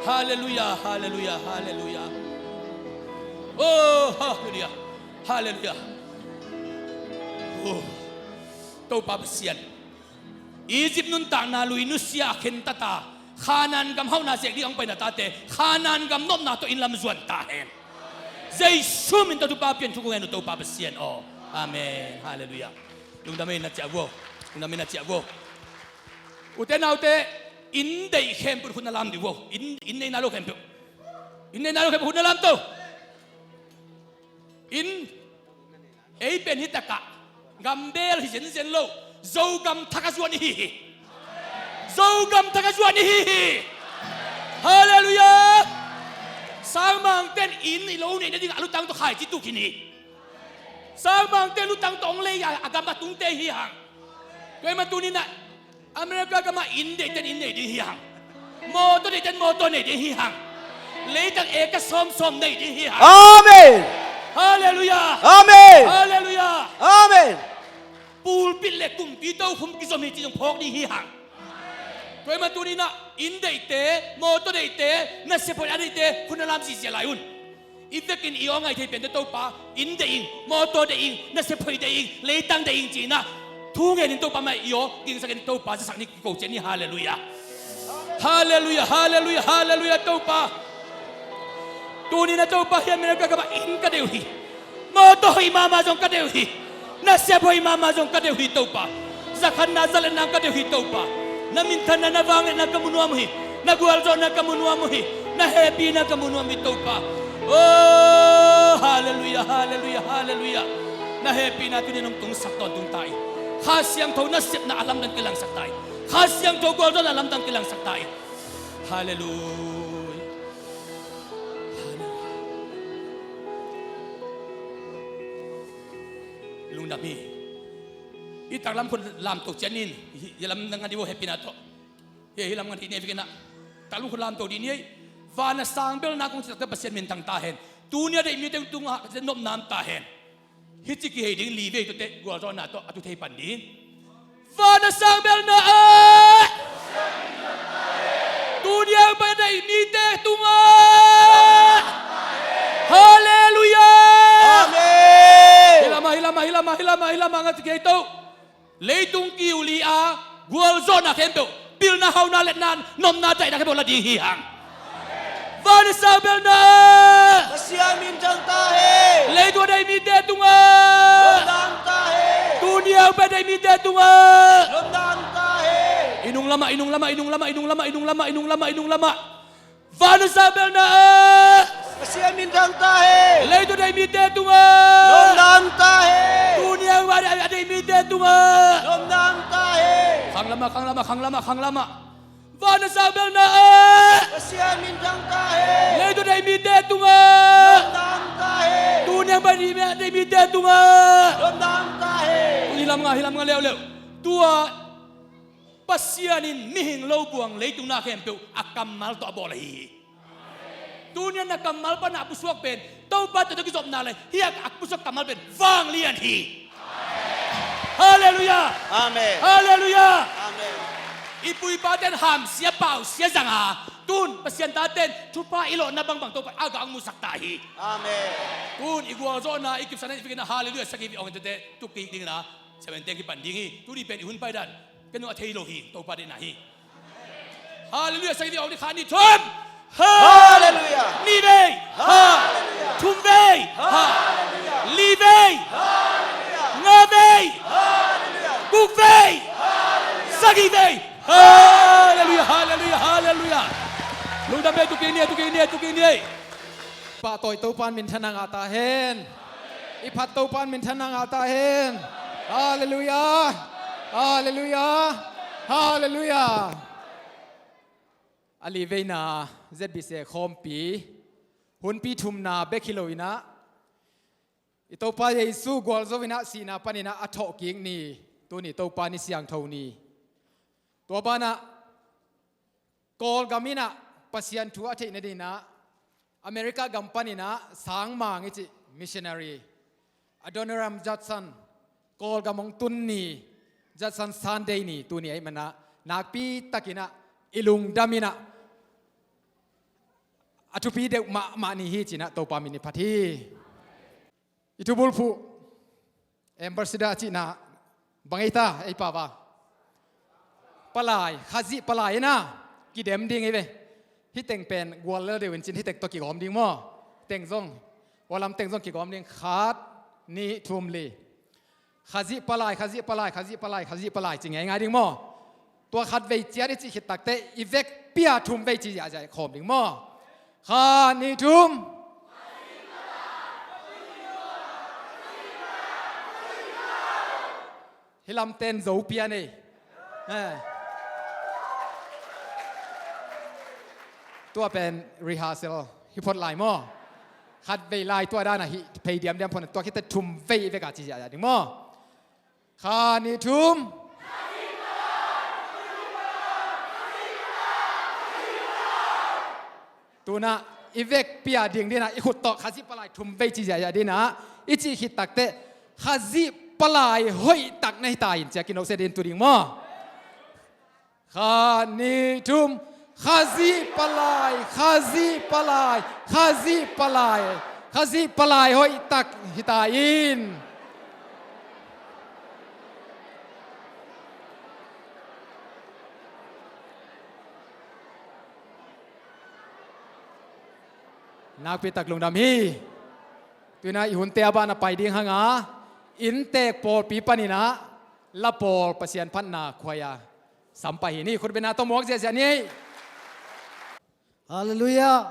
Halleluiah, halleluiah, halleluiah. Oh, halleluiah. Halleluiah. Oh. Topa Pasian, Egypt nuntakna lui nusia a khentat a, Khanaan gam hauhna zek ding a hong pai na tate Khanaan gam nopna tawh inn lam zuan ta hen. Jesu min tawh thupha pia in thu kong ngen uh Topa Pasian aw. Amen. Halleluiah. Lungdam in na ciah uh aw. Lungdam in na ciah uh aw. Ute naute, inn deih khempeuh khut na lam dih uh aw. Inn, inn neihna lo khempeuh. Inn neihna lo khempeuh khut na lam to. Inn, ei pen hi takah gambel hi zenzen lo, Zogam thak a zuan i hi hi. Zogam thak a zuan i hi hi. Halleluiah. Sangmangte in inn i lo neih nadingah a lutang tawh khaici tuk khin hi. Sangmangte in lutang tawh hong lei a, a gam a tungte hi hang. Tua ahih manin tuni-in ah America gamah inn deihte in inn nei ding hi hang. Mawtaw deihte in mawtaw nei ding hi hang. Leitang eka sawmsawm nei ding hi hang. Amen. Halleluiah. Amen. Halleluiah. Amen. Pulpit le kumpi tokhom kizom hi cih zong phawk ding hi hang. Tua ahih manin tuni-in ah inn deihte, mawtaw deihte, nasep hoih a deihte khut na lam ziahziah lai un. I vekin i aw a ngai thei pente Topa, inn deih ing, mawtaw deih ing, nasep hoih deih ing, leitang deih ing ci-in ah thu ngen in Topa mai i aw gingsak in Topa zasak ni, kiko ciat ni. Halleluiah. Halleluiah, halleluiah, halleluiah Topa. Tuni-in ah Topa, hih America gamah inn ka deih uh hi. Mawtaw hoih mahmah zong ka deih uh hi. Nasep hoih mahmah zong ka deih uh hi Topa. Zakhatna zaliatna ka deih uh hi Topa. Na minthanna, na vangliatna ka mu nuam uh hi. Na gualzawhna ka mu nuam uh hi. Na hehpihna ka mu nuam hi Topa. Oh, halleluiah, halleluiah, halleluiah. Na hehpihna tuni-in hong tungsak tawntung ta in. Kha Siangtho nasepna a lamdang kilangsak ta in. Kha Siangtho gualzawhna a lamdang kilangsak ta in. Halleluiah. Halleluiah. Lungdam hi. I taklam khut lamto ciat ni in, hi, hi lam nang a dih uh hehpihna tawh. Hi, hi lam ngan hi ni a vikinah taklam khut lamto dih ni ei. Vana sang belna kong citak tawh Pasian minthang ta hen. Tuni a deih mite tungah nopna om ta hen. Hih ci kihei ding li vei tuate gualzawhna tawh a tu thei pan ding. Vana sang belna ah, tuni a hong pai a deih mite tungah. Halleluiah. Amen. Hi lamah, hi lamah, hi lamah, hi lamah, hi lamah ngat kei to. Leitung kiu li a gualzawhna khempeuh, pilna, hauna, letna, nopna, daihna khempeuh la ding hi hang. Vana sang belna ah, Pasian minthang ta hen. Leitung a deih mite tungah. Lomna om ta hen. Tuni a hong pai a deih mite tungah. Lomna om ta hen. I nung lamah, i nung lamah, i nung lamah, i nung lamah, i nung lamah, i nung lamah, i nung lamah. Vana sang belna ah, Pasian minthang ta hen. Leitung a deih mite tungah. Lomna om ta hen. Tuni a hong pai a deih mite tungah. Lomna om ta hen. Khang lamah, khang lamah, khang lamah, khang lamah. Vana sang belna ah, Pasian minthang ta hen. Leitung a deih mite tungah. Lomna om ta hen. Tuni a hong pai a deih mite tungah. Lomna om ta hen. Hi lam nga, hi lam nga leuleu. Tua Pasian in mihing lo buang leitung na khempeuh a kammal tawh a bawl ahi hi. Tuni a na kammal pan a pusuak pen Topa tawh kizopna le hih a pusuak kammal pen vanglian hi. Halleluiah. Amen. Halleluiah. Amen. I pu i pate'n hamsia pausia zang a, tun Pasian tate'n thupha i lawhna bangbang Topa a gah hong musak ta hi. Amen. Tun i gualzawhna i kipsakna i vikinah halleluiah sagih vei hong in tete tu kik dingin a, seven ten kipan ding hi. Tuni pen i hun paidan ka nung a thei lo hi, Topa deihna hi. Halleluiah sagih vei hong ding. Khat, nih, thum. Halleluiah. Nih vei. Halleluiah. Thum vei. Halleluiah. Li vei. Halleluiah. Nga vei. Halleluiah. Guk vei. Halleluiah. Sagih vei. Halleluiah, halleluiah, halleluiah. Lungdam vei, tu kik ni ei, tu kik ni ei, tu kik ni ei. Pahtawi Topa in minthanna ngah ta hen. I phat Topa in minthanna ngah ta hen. Halleluiah. Halleluiah. Halleluiah. A li veina Z B C khawmpi, hunpi thumna bek hi lo inah, i Topa Jesu gualzo inah sihna paninah a thawhkik ni, tuni Topa ni siangtho ni. Tua banah Kawlgam inah Pasian thu a theih nadinah America gam paninah sangmang i cih missionary Adoniram Judson Kawlgam hong tun ni, Judson Sunday ni tuni ahih manah nakpi takinah i lungdam inah a thupi deuh mahmah ni hi cinah Topa min i phat hi. I thubulphuh Ambassador a cihna bang ei ta, ei pau a? Palai, Khazih palai ina kidem ding ei ve. Hih teng pen gual lel deuh in cin hih teng tawh kigawm ding maw? Teng zong, ua lam teng zong kigawm ding. Khat, nih, thum, li. Khazih palai, Khazih palai, Khazih palai, Khazih palai ci ngeingai ding maw? Tua khatvei ciat i cih khit takteh i vekpi-a thum vei ci ziahziah khawm ding maw? Khat, nih, thum. Hih lamten zo pian ei. Eh. Tua pen rehearsal hi phot lai maw? Khatvei lai tua dana hih phei diamdiam phot, tua khit teh thum vei i vek a ci ziahziah ding maw? Khat, nih, thum. Tunah i vekpi-a ding dinah i khut tawh Khazih palai thum vei ci ziahziah dinah i cih khit takteh Khazih palai hoihtak na hi ta in ci-a kinohsia din tu ding maw? Khat, nih, thum. Khazih palai, Khazih palai, Khazih palai, Khazih palai hoihtak hi ta in. Nakpi tak lungdam hi. Tuinah i hunte a banah pai ding hanga, inntek pawlpi paninah la pawl Pasian phatna khuai-a sam pah hi ni. Khutbetna tawh muak ziahziah ni. Halleluiah.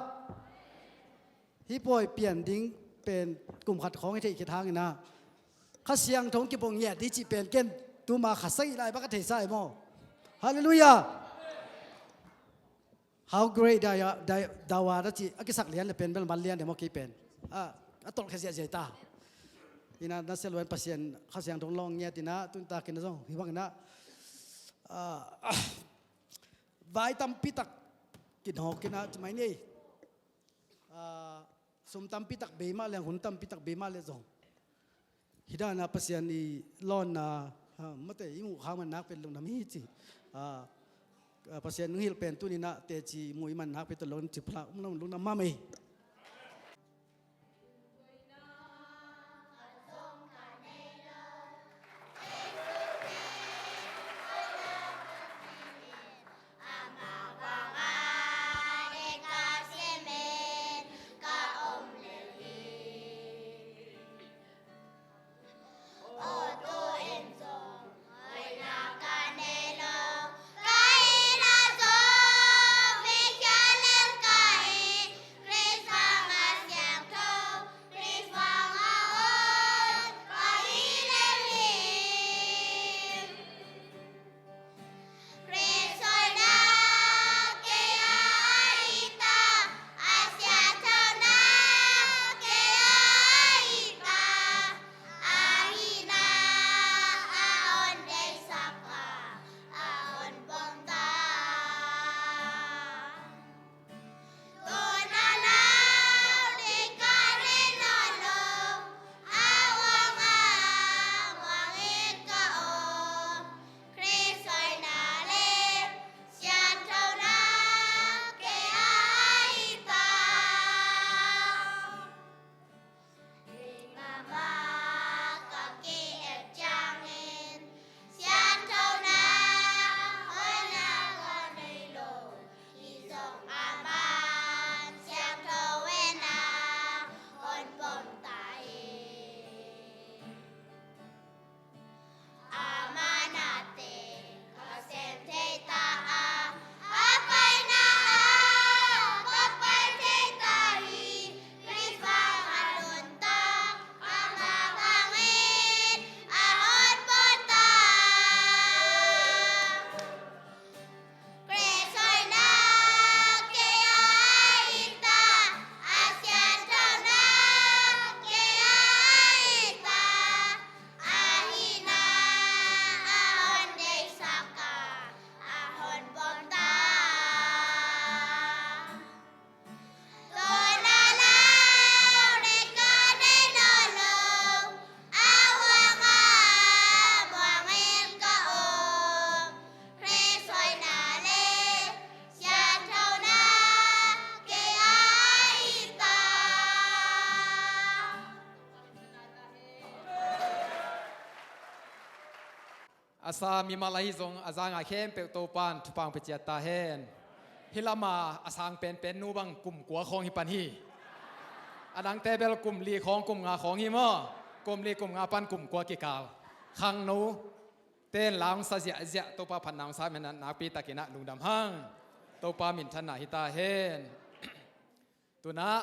Hih pawi pian ding pen kum khat khawng i theih khit hanginah Kha Siangtho hong kibawng ngiat ding cih pen ken tuma kha sagih lai bak a theisa hi maw? Halleluiah. How great thou art, thou art a cih a kisak lian le pen bel man lian deuh maw kei pen. A, a tolhkhia ziahziah ta. Ina na sia luan Pasian Kha Siangtho lawng ngiat ina tun takin a zong hi bang ina, ah, vai tampi tak kinhawk ina ci mai ni. Ah, sum tampi tak bei mah leng, hun tampi tak bei mah leh zong hi dana Pasian i lawnna, ah, mate i muh khang man nak pen lungdam hi ci. Ah, ah, Pasian nung hilh pen tuni na teci muh i man nak pen tawh lungdam ci phalak, um lungdam mahmah hi. A sa mimal ahi zong a zanga khempeuh Topan thupha hong pia ciat ta hen. Hih lama a sang penpen nu bang kum kua khawng hi pan hi. A dangte bel kum li khawng, kum nga khawng hi maw? Kum li kum nga pan kum kua kikal. Khangno ten la hong sa ziahziah Topa phatna hong sa mena nakpi takinah lungdam hang. Topa minthanna hi ta hen. Tunah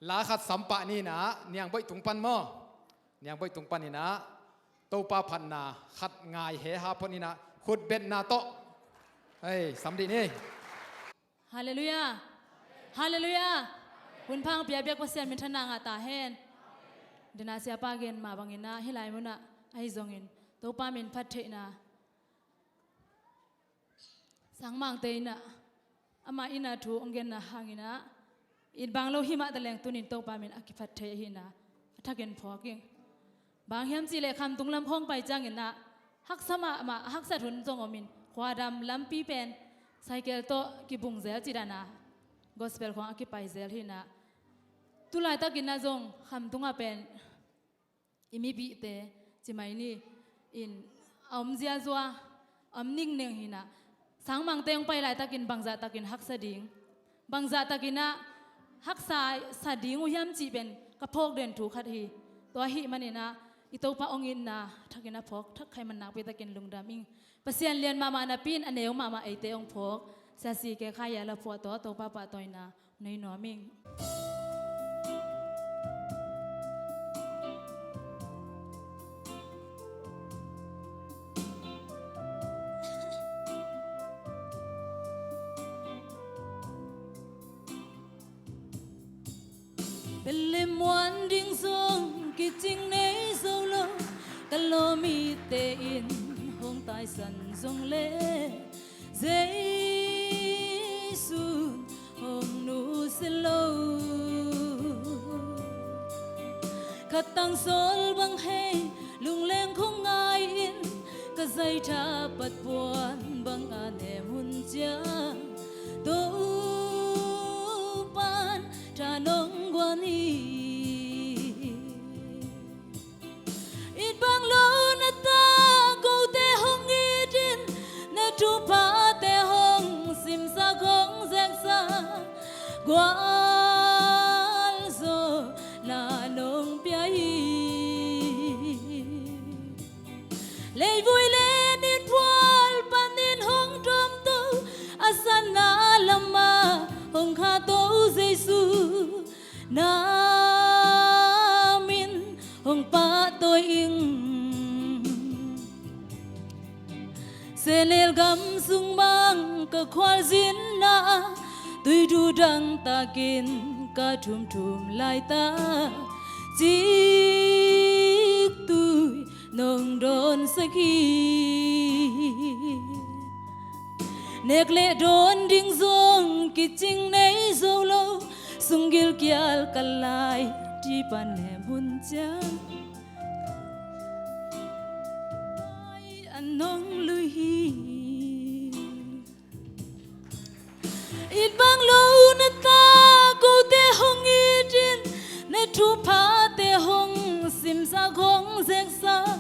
la khat sampah ninah Niang Boih tung pan maw? Niang Boih tung paninah Topa phatna khat ngai he ha phot ninah khutbetna tawh. Hei, sam dih ni. Halleluiah. Halleluiah. Hunphang piabiak Pasian minthanna ngah ta hen. Dena siapa gen mah banginah hih lai munah ahi zongin Topa min phat theihna Sangmangte innah amah innah thu hong genna hanginah it bang lo himah taleng tunin Topa min a kiphat thei ahinah a thakin phawk ing. Bang hiam cihleh Khamtung lam khawng pai cianginah haksa mahmah, a haksat hun zong omin khuadam lampi pen cycle tawh kibungzel cidana gospel khawng a kipaizel hinah tulaitakinah zong Khamtungah pen i mibihte ci mai ni in a om ziazua, a om ningneng hinah Sangmangte hong pai laitakin bangzahtakin haksa ding, bangzahtakinah haksa sa ding uh hiam cih pen ka phawk den thu khat hi. Tua ahi maninah i Topa hong itna thakin a phawk thak khai man nakpi takin lungdam ing. Pasian lian mahmah napi in a neu mahmah eite hong phawk Sia C K Khai a la phuah tawh Topa pahtawina nei nuam ing. Bethlehem muan ding zong kicing nei zo. Lawmite in hong taisan zong le Jesu hong nusia lo. Khat tang sawl bang hei lungleng khong ngai in, ka zaitha pat puan bang a nem hun ciang Topan tha nong guan hi. It bang lo na ta kote hong it in, na thuphate hong simsak hong zeksak gualzawhna nong pia hi. Leivui le nitphual panin hong tuamto, a sanna lamah hong khahto Jesu, na min hong pahtawi ing. Sehnel gam sung bang ka khualzinna, tuidu dangtakin ka thumthum laitak, ciktui nong dawnsak hi. Nek le dawn ding zong kicing nei zo lo, sunggil kial ka lai, tipan nem hun ciang an nong lui hi. It bang lo na ta kote hong it in, na thuphate hong simsak hong zeksak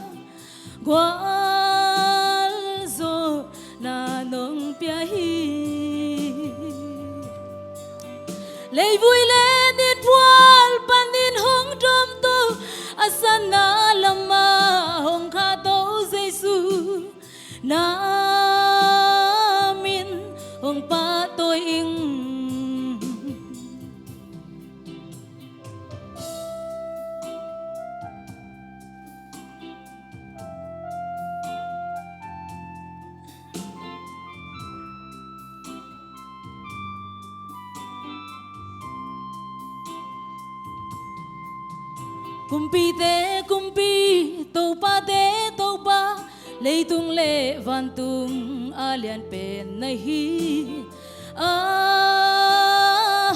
gualzawhna nong pia hi. Leivui le nitphual panin hong tuamto, a sanna lamah hong khahto Jesu, na min hong pahtawi ing. Kumpite kumpi, topate topa, leitung le vantung a lian pen na hi. A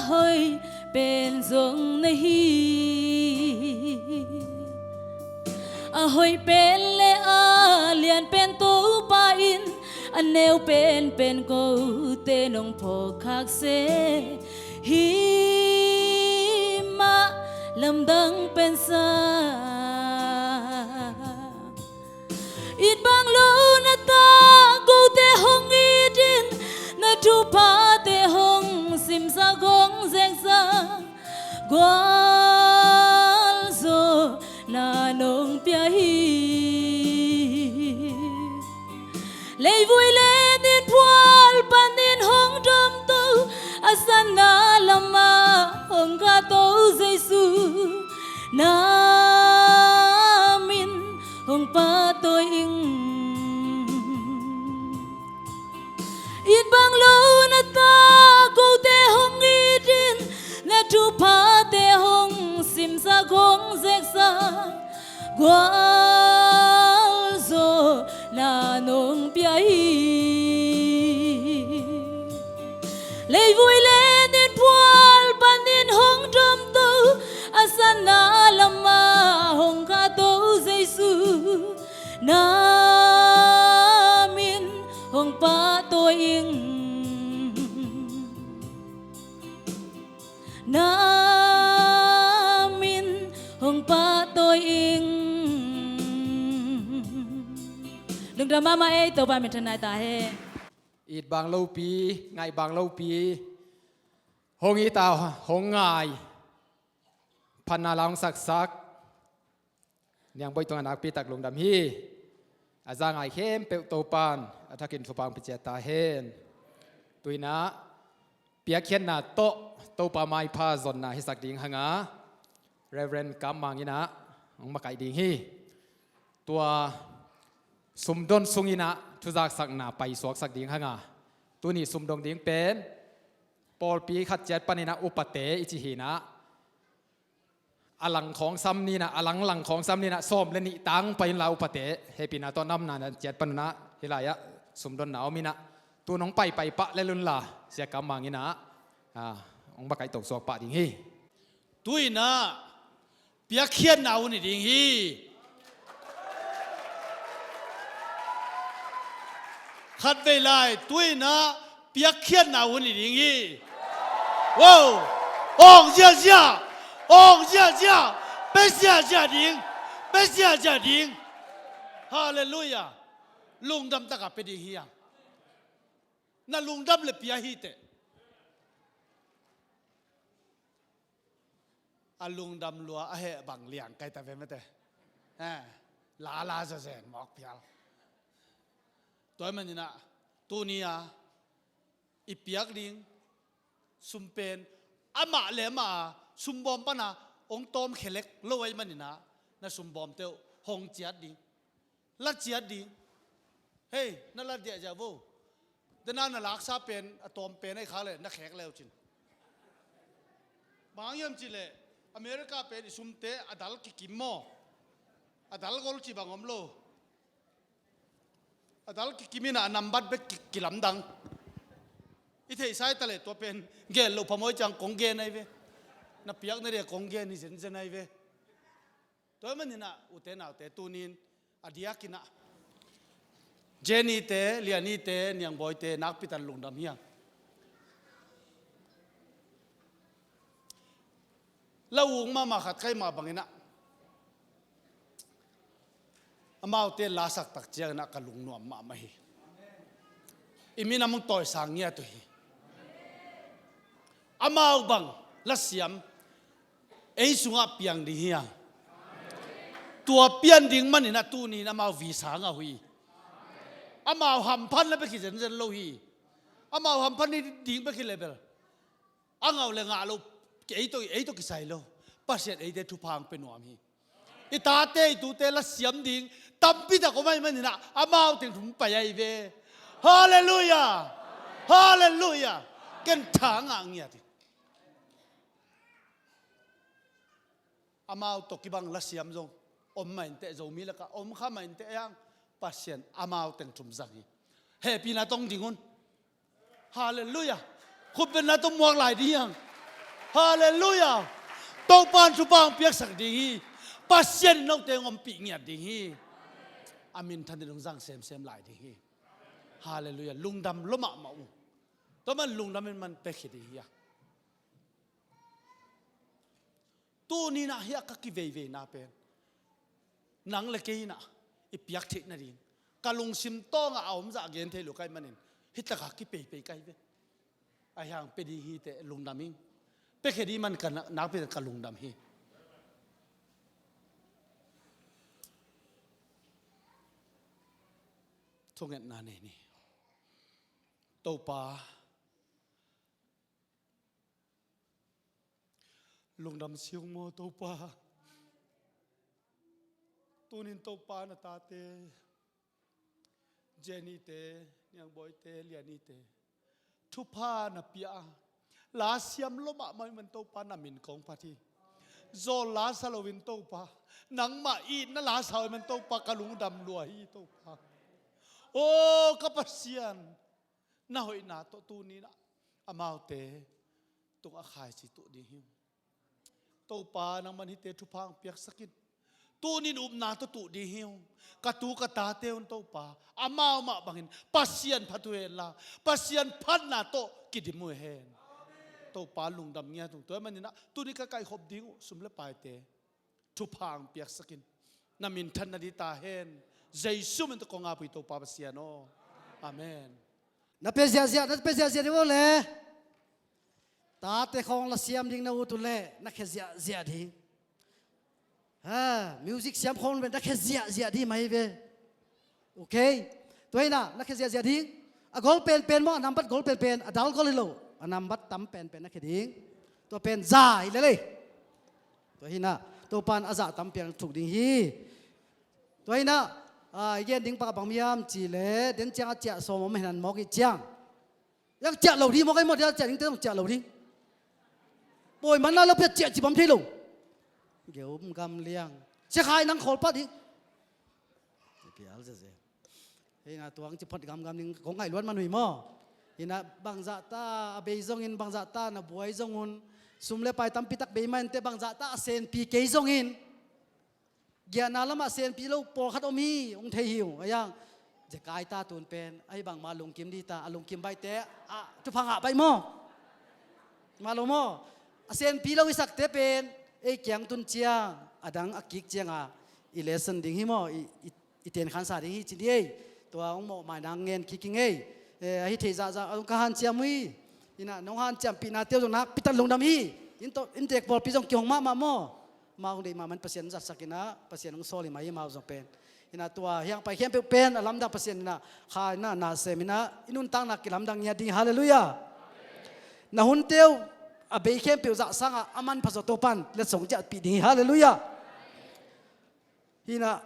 hoih pen zong na hi. A hoih pen le a lian pen Topa in, a neu pen pen kote nong phawk khak se hi mah, lamdang pen sa. It bang lo na ta kote hong it in, na thuphate hong simsak hong zeksak gualzawhna nong pia hi. Leivui le nitphual panin hong tuamto, a sanna lamah hong khahto Jesu, na min hong pahtawi ing. It bang lo na ta kote hong it in, na thuphate hong simsak hong zeksak gualzawhna nong pia hi. Leivui le nitphual panin hong tuamto, a sanna lamah hong khahto Jesu, na min hong pahtawi ing. Na min hong pahtawi ing. Lungdam mahmah ei, Topa min thanai ta hen. It bang lopi, ngaih bang lopi, hong it a hong ngai, phatna la hong saksak Niang Bawi tungah nakpi tak lungdam hi. A za ngai khempeuh Topan a thakin thupha hong pia ciat ta hen. Tu-in ah piakkhiatna tawh Topa maipha zonna hisak ding hang a, Reverend Kam Mang in ah hong makaih ding hi. Tua sumdon sungin ah thuzaksakna paisuaksak ding hang a, tuni sumdong ding pen pawlpi khat ciat panin ah upate i cih hi-in ah, a lang khawng sam ni-in ah, a lang lang khawng sam ni-in ah, sawm le nih tang pai inla, upate hehpihna tawh namna na ciat pan un ah, hih lai-ah sumdonna om in ah, tu-in hong paipai pah lel unla, Sia Kam Mang in ah, ah, hong va kaihto suak pah ding hi. Tu-in ah piakkhiatna hun hi ding hi. Khatvei lai, tu-in ah piakkhiatna hun hi ding hi. Wow! Awng ziahziah! Awng ziahziah! Pia ziahziah ding! Pia ziahziah ding! Halleluiah! Lungdam takin pia ding hi hang. Na lungdam leh pia hi teh. A lungdam lua a heh bang liang kai ta ve mate. Eh, lala zazen mawk phial. Tua ahih manin ah, tuni-a i piak ding sum pen, amah le amah a sumbawm pana hong tawm khelek lo ahih manin ah, na sumbawmte uh hong ciat ding. La ciat ding. Hei, na la diahdiah vo. Dena na laksa pen, a tawm pen ahih khak leh, na khek le uh cin. Bang hang hiam cih leh, America pen i sumte a dal kikim maw. A dal gol cih bang om lo. A dal kikim in ah a nambat bek ki, kilamdang. I theihsa hi ta leh tua pen, gen loh phamawh hi ciang kong gen ahi ve. Na piak nading a kong gen hi zenzen ahi ve. Tua ahih manin ah, ute naute, tuni-in a diakin ah, Jenny-te, Lianny-te, Niangboi-te nakpi takin lungdam hi hang. La uk mahmah khat ka hih mah bangin ah, amaute la sak tak ciangin ah ka lungnuam mahmah hi. I minam hong tawisang ngiat uh hi. Amau bang lasiam ei sungah piang ding hi hang. Tua pian ding manin ah tuni-in amau visa ngah uh hi. Amau hamphatna bek hi zenzen lo hi. Amau hamphat nading bek hi leh bel, a ngah uh le ngah loh, ei tawh, ei tawh kisai lo. Pasian eite thupha hong pia nuam hi. I tate, i tute lasiam ding tampi tak om ahih manin ah, amau teng thum pai ahi ve. Halleluiah! Halleluiah! Ken tha ngah ngiat hi. Amau tawh kibang lasiam zong om mah inteh, Zomi lakah om kha mah inteh, ahi hang Pasian amau teng thum zang hi. Hehpihna tawh hong ding un. Halleluiah. Khutbetna tawh muak lai ding hi hang. Halleluiah. Topa'n thupha hong piaksak ding hi. Pasian in note hong ompih ngiat ding hi. A minthan in hong zang semsem lai ding hi. Halleluiah. Lungdam lua mahmah ung. Tua man lungdam in man piakhia ding hi a. Tuni-in ah hiah ka kiveiveina pen, nang le kei in ah i piak theih nading, ka lungsim tawngah a omzah gen thei lo ka hih manin, hih takah kipeipei ka hi ve. Ahi hang pia ding hi teh lungdam ing. Piakhia ding man ka na-, nakpi ka lungdam hi. Thungetna nei ni. Topa, lungdam si ung maw Topa. Tunin Topa, na tate, Jenny-te, Niangboi-te, Lianny-te, thupha na pia a, lasiam lua mahmah ahih man Topa, na min kong phat hi. Zawl la sa loin Topa, nangmah itna la sa ahih man Topa, ka lungdam lua hi Topa. O ka Pasian, na hoihna tawh tuni-in ah amaute tungah khaici tuh ding hi ung. Topa, nangman hihte thupha hong piaksak in. Tunin upna tawh tuh ding hi ung. Ka tu ka tate un Topa, amau mah bangin Pasian phat uh hen la, Pasian phatna tawh kidim uh hen. Topa, lungdam ngiat ung. Tua ahih manin ah tuni ka kaihkhop ding uh sum le paite thupha hong piaksak in. Na minthan nading ta hen. Jesu min tawh kong ap uh hi Topa Pasian aw. Amen. Na pia ziahziah, na pia ziahziah ding uh le. Tate khawng lasiam ding na ut uh leh na khia ziahziah ding. Ha, music siam khawng na khia ziahziah ding mah hi ve. Ok. Tua hi-in ah na khia ziahziah ding. A gol penpen maw, a nambat gol penpen, a dal gol hi lo, a nambat tam penpen na khia ding. Tua pen za hi lel ei. Tua hi-in ah Topa'n a zah tam piang thuk ding hi. Tua hi-in ah, ah, i gen ding bang bang hiam cih leh, den ciang a ciah sawm om hen, an mawk i ciang. Yang ciah lo ding, mawk ai mawk, ciah dingte zong ciah lo ding. Pawi man la lo pia ciah ci bang thei lo. Geum gam liang. Sia khai nang khawl pat hi. Pial zeze. Hina tuang ci phot gamgam ning kong ngaih luat man hui maw. Hina bangzahta a bei zongin, bangzahta na buai zongun, sum le pai tampitak bei mah inteh, bangzahta a senpi kei zongin, giahna lamah senpi lo pawlkhat om hi, hong thei hi uh. A yang zekai ta tun pen ahi bangmah lungkim dita, a lungkim baihte a thupha ngah baih maw. Mah lo maw. A senpi lo i sakte pen ei kiang tun ciang a dang a kik cianga i lesson ding hi maw, i, i i tenkhansa ding hi ci ni ei. Tua hong mawhmai nang ngen kik ing ei. Eh, ahi thei zahzah hong ka hanciam uh hi. Hina nong hanciampihna teu zong nakpi tak lungdam hi. Inn tawh, inntek pawlpi zong kihong mahmah maw. Amau hong deih mahmah in Pasian hong zatsak hina, Pasian hong sawl hi mah hi amau zong pen. Hina tua hiang pai khempeuh pen a lamdang Pasian hina, kha hina, na sem hina, i nuntakna kilamdang ngiat ding hi. Halleluiah. Na hun teu a bei khempeuh zah sangah a manpha zaw Topan letsong ciahpih ding hi. Halleluiah. Hina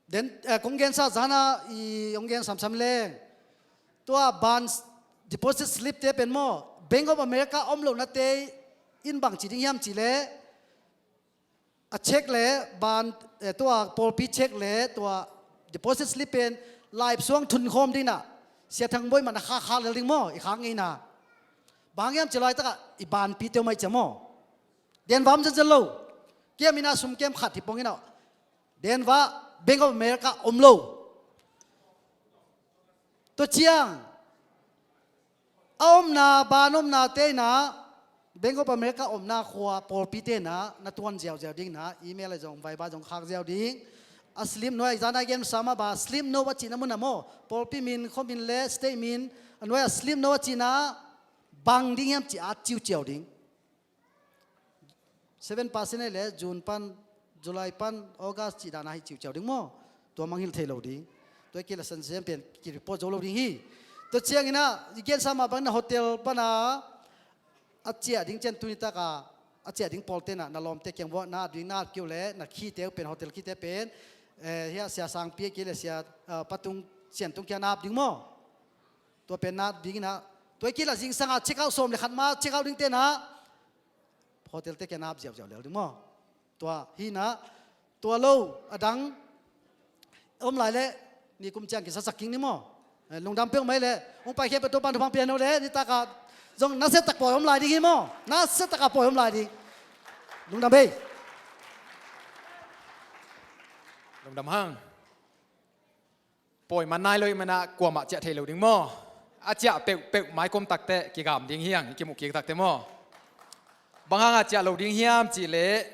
den, eh, kong gensa zana i hong gen samsam leng. Tua ban s-, deposit slip te pen maw, Bank of America om lohnate in bang ci ding hiam ci le, a check le ban, eh, tua pawlpi check le tua deposit slip pen laipsuang thunkhawm dingna Sia Thang Bawi man a khakkhak lel ding maw, i khak ngeina. Bang hiam ci laitakah i banpi teu mai cia maw. Denver om zenzen lo. Kiam ina sum kem khat hi pong ina. Denver, Bank of America om lo. Tua ciang a omna, ban omna te ina, Bank of America omna khua pawlpi te ina na tuan ziauziau ding ina, email a zong, Viber zong khak ziau ding. A slip nuai zana gen sama ba, slip no a cihna muna maw, pawlpi min, khuamin le state min, a nuai a slip no a cihna bang ding hiam ci at ciuciau ding. Seven percent le June pan, July pan, August cih dana hi ciuciau ding maw. Tua mangngilh thei lo ding. Tua i kila sansiam pen ki report zo lo ding hi. Tua ciang ina i gensa mah bangin a hotel pana a ciah ding cian tuni taka a ciah ding pawlte ina na lawmte kiang vuah na at ding, na at kiu le na khite uh pen, hotel khite pen, eh, hia Sia Sangpi a ki le Sia, eh, Patung Siantung kiang na at ding maw. Tua pen na at ding ina tua i kila zingsanga check out sawm le khat ma check out dingte ina hotelte kiang na at ziauziau lel ding maw. Tua hi ina, tua lo a dang om lai le nikum ciang kisaksak king ni maw. Eh, lungdam peuhmah le hong pai khempeuh Topan thupha pian uh le nitaka zong nasia tak pawi om lai ding hi maw. Nasia taka pawi om lai ding. Lungdam ei. Lungdam hang. Pawi man nai lo i mana kuamah ciah thei lo ding maw. A ciah peuhpeuh maikom takte kigam ding hiang, i kimuh kik takte maw. Bang hanga ciah lo ding hiam cih leh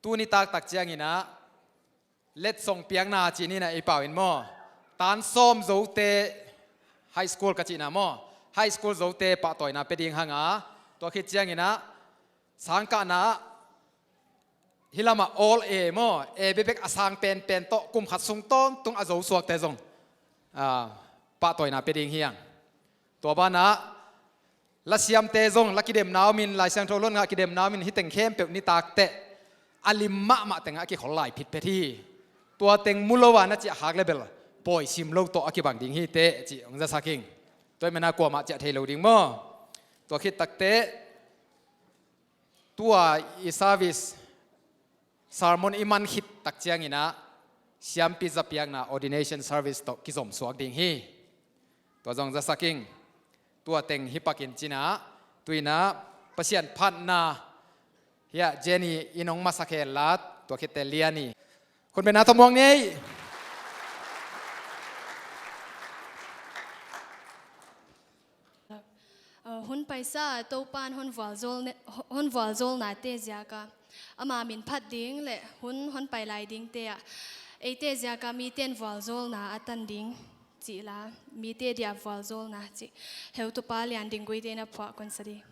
tuni taktak ciang ina letsong piakna cih ni ina i pau in maw. Tan sawm zote high school ka cihna maw. High school zote pahtawina pia ding hanga tua khit ciang ina sangkahna hih lamah all A maw, A bekbek a sang penpen tawh kum khat sung tawntung a zo suakte zong, ah, pahtawina pia ding hiang. Tua banah lasiamte zong la kidemna omin, Lai Siangtho luan ngah kidemna omin, hih teng khempeuh nitak teh a lim mahmah tengah a kikhol lai phitphet hi. Tua teng mu lo a na ciah khak le bel pawi sim lo tawh a kibang ding hi teh cih hong zasak ing. Tua i mana kuamah ciah thei lo ding maw. Tua khit takteh tua i service sermon i man khit tak ciang ina siampi zapiakna ordination service tawh kizom suak ding hi. Tua zong zasak ing. Tua teng hi pakin cina tu ina Pasian phatna hiah Jenny in hong masak hen la tua khitte Liani khun bena thamuang ni ei. Uh, hun paisa Topan hon vualzawl ne-, hon vualzawlnate ziaka ama min phat ding le hun hon pai lai dingte ah eite ziaka miten vualzawlna a tan ding cih la mite dia vualzawlna cih heutupa Lian Ding Guite na phuah konsa ding.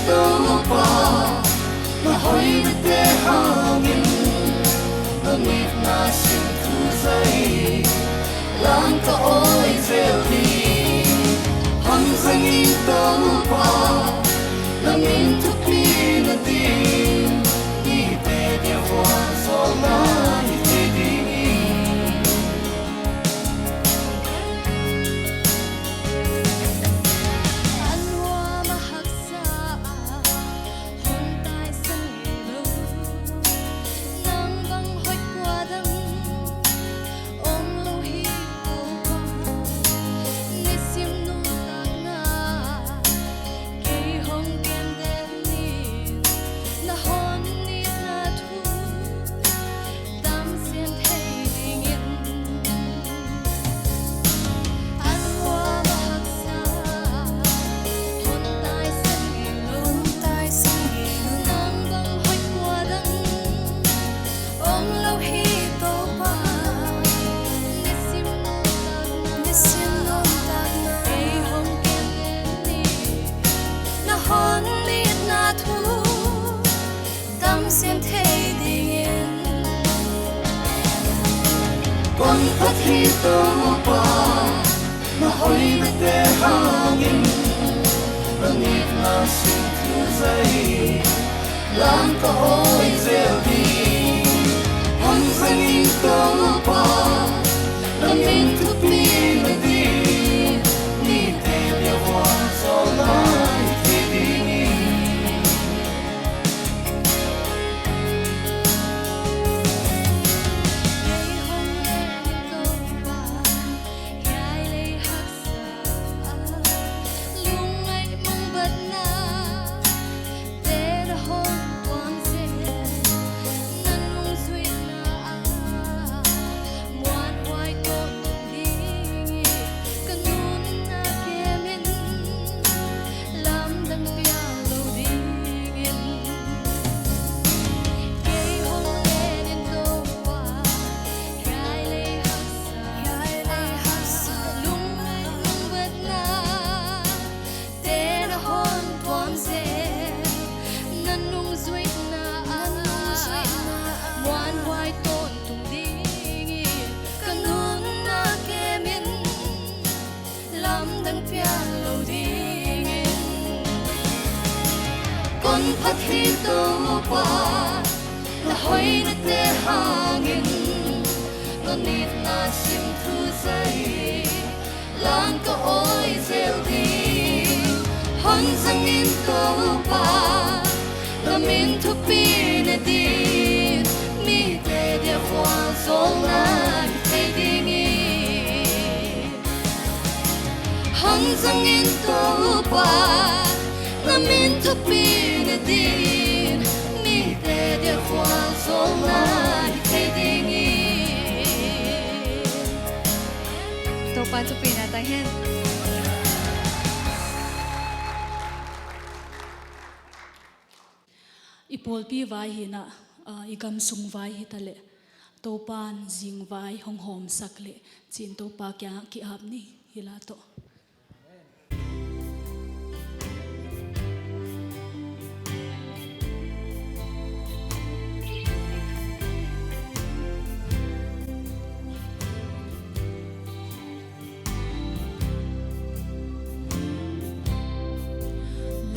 Topa, na hoinate hangin, na mitna sin thuzai, lam ka awi zel ding. Hong zang in Topa, na min thupi nading, mite dia vualzawlna hi thei dingin. A nuam a haksa a hong taisan ngei lo, nang bang hoih kua dang om lo hi Topa. Nisim nuntakna kei hong kem den ni, na hong nitna thu tam siam thei dingin. A nuam a haksa hong taisan ngei lo, nang bang hoih kua dang om lo hi Topa. Nisim nuntakna, nisim nuntakna kei hong kem den ni, na hong nitna thu tam siam thei dingin. Kong phat hi Topa, na hoinate hangin, na mitna sin thuzai, lam ka awi zel ding. Hong zang in Topa, na min thupi nading, mite dia vualzawlna hi thei dingin. Kei hong len in Topa, hiai lei haksa ah, lungngaih mangbatna te na hong tuam zel, na nungzuihna ah muanhuai tawntung ding hi. Ka nunna kem in, lamdang piak lo dingin. Kei hong len in Topa, hiai lei haksa, hiai lei haksa, lungngaih mangbatna te na hong tuam zel, na nungzuihna ah muanhuai tawntung dingin, ka nunna kem in, lamdang piak lo dingin. Kong phat hi Topa, na hoinate hangin, na mitna sin thuzai, lam ka awi zel ding. Hong zang in Topa, na min thupi nading, mite dia vualzawlna hi thei dingin. Hong zang in Topa, na min thupi nading, mite dia vualzawlna hi thei dingin. Topa thupina tang hen. I pawlpi vai hi-in ah, ah, i gam sung vai hi taleh, Topa'n zing vai hong hawmsak leh ci-in Topa kiangah ki-ap ni, hi la tawh.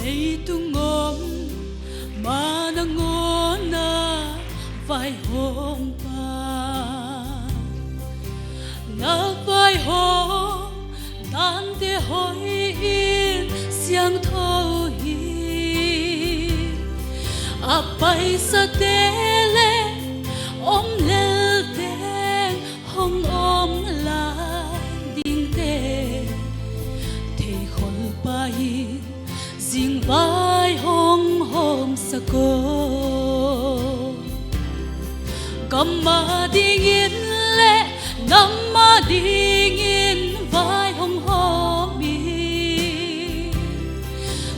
Leitung om ma nangawn a vaihawmpa, na vaihawm dante hoih in siangtho hi. A paisate leh om lel teng hong om lai dingte, theikhol pah in zingvai hong hawmsak aw. Gam adingin leh nam adingin vai hong hawm hi.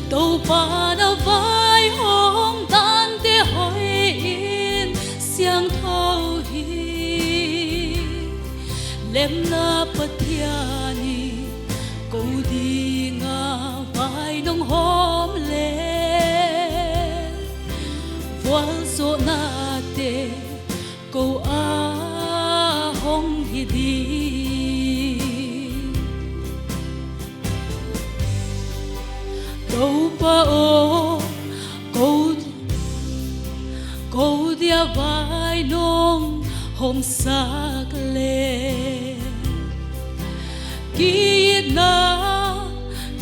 Topa na vaihawm dante hoih in siangtho hi. Lemna Pathian in ko dinga vai nong hawm leh, Pa aw, ko, ko dia vai nong hawmsak le, ki-itna,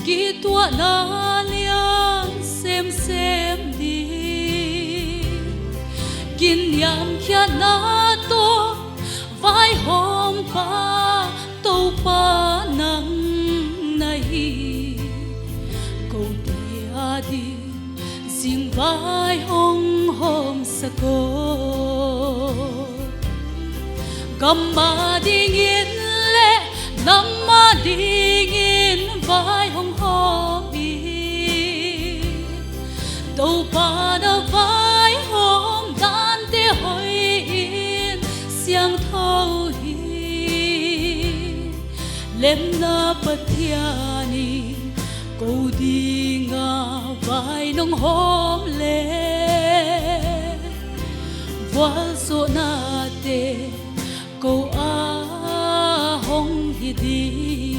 kituahna lian semsem ding, kiniamkhiatna tawh vaihawmpa Topa nang na hi. Ko dia ding zing vai hong hawmsak aw. Gam a dingin le nam a dingin vai hong hawm in, Topa na vaihawm dante hoih in siangtho hi. Lemna Pathian in ko dinga vai nong hawm le, vualzawhnate ko a hong hi ding.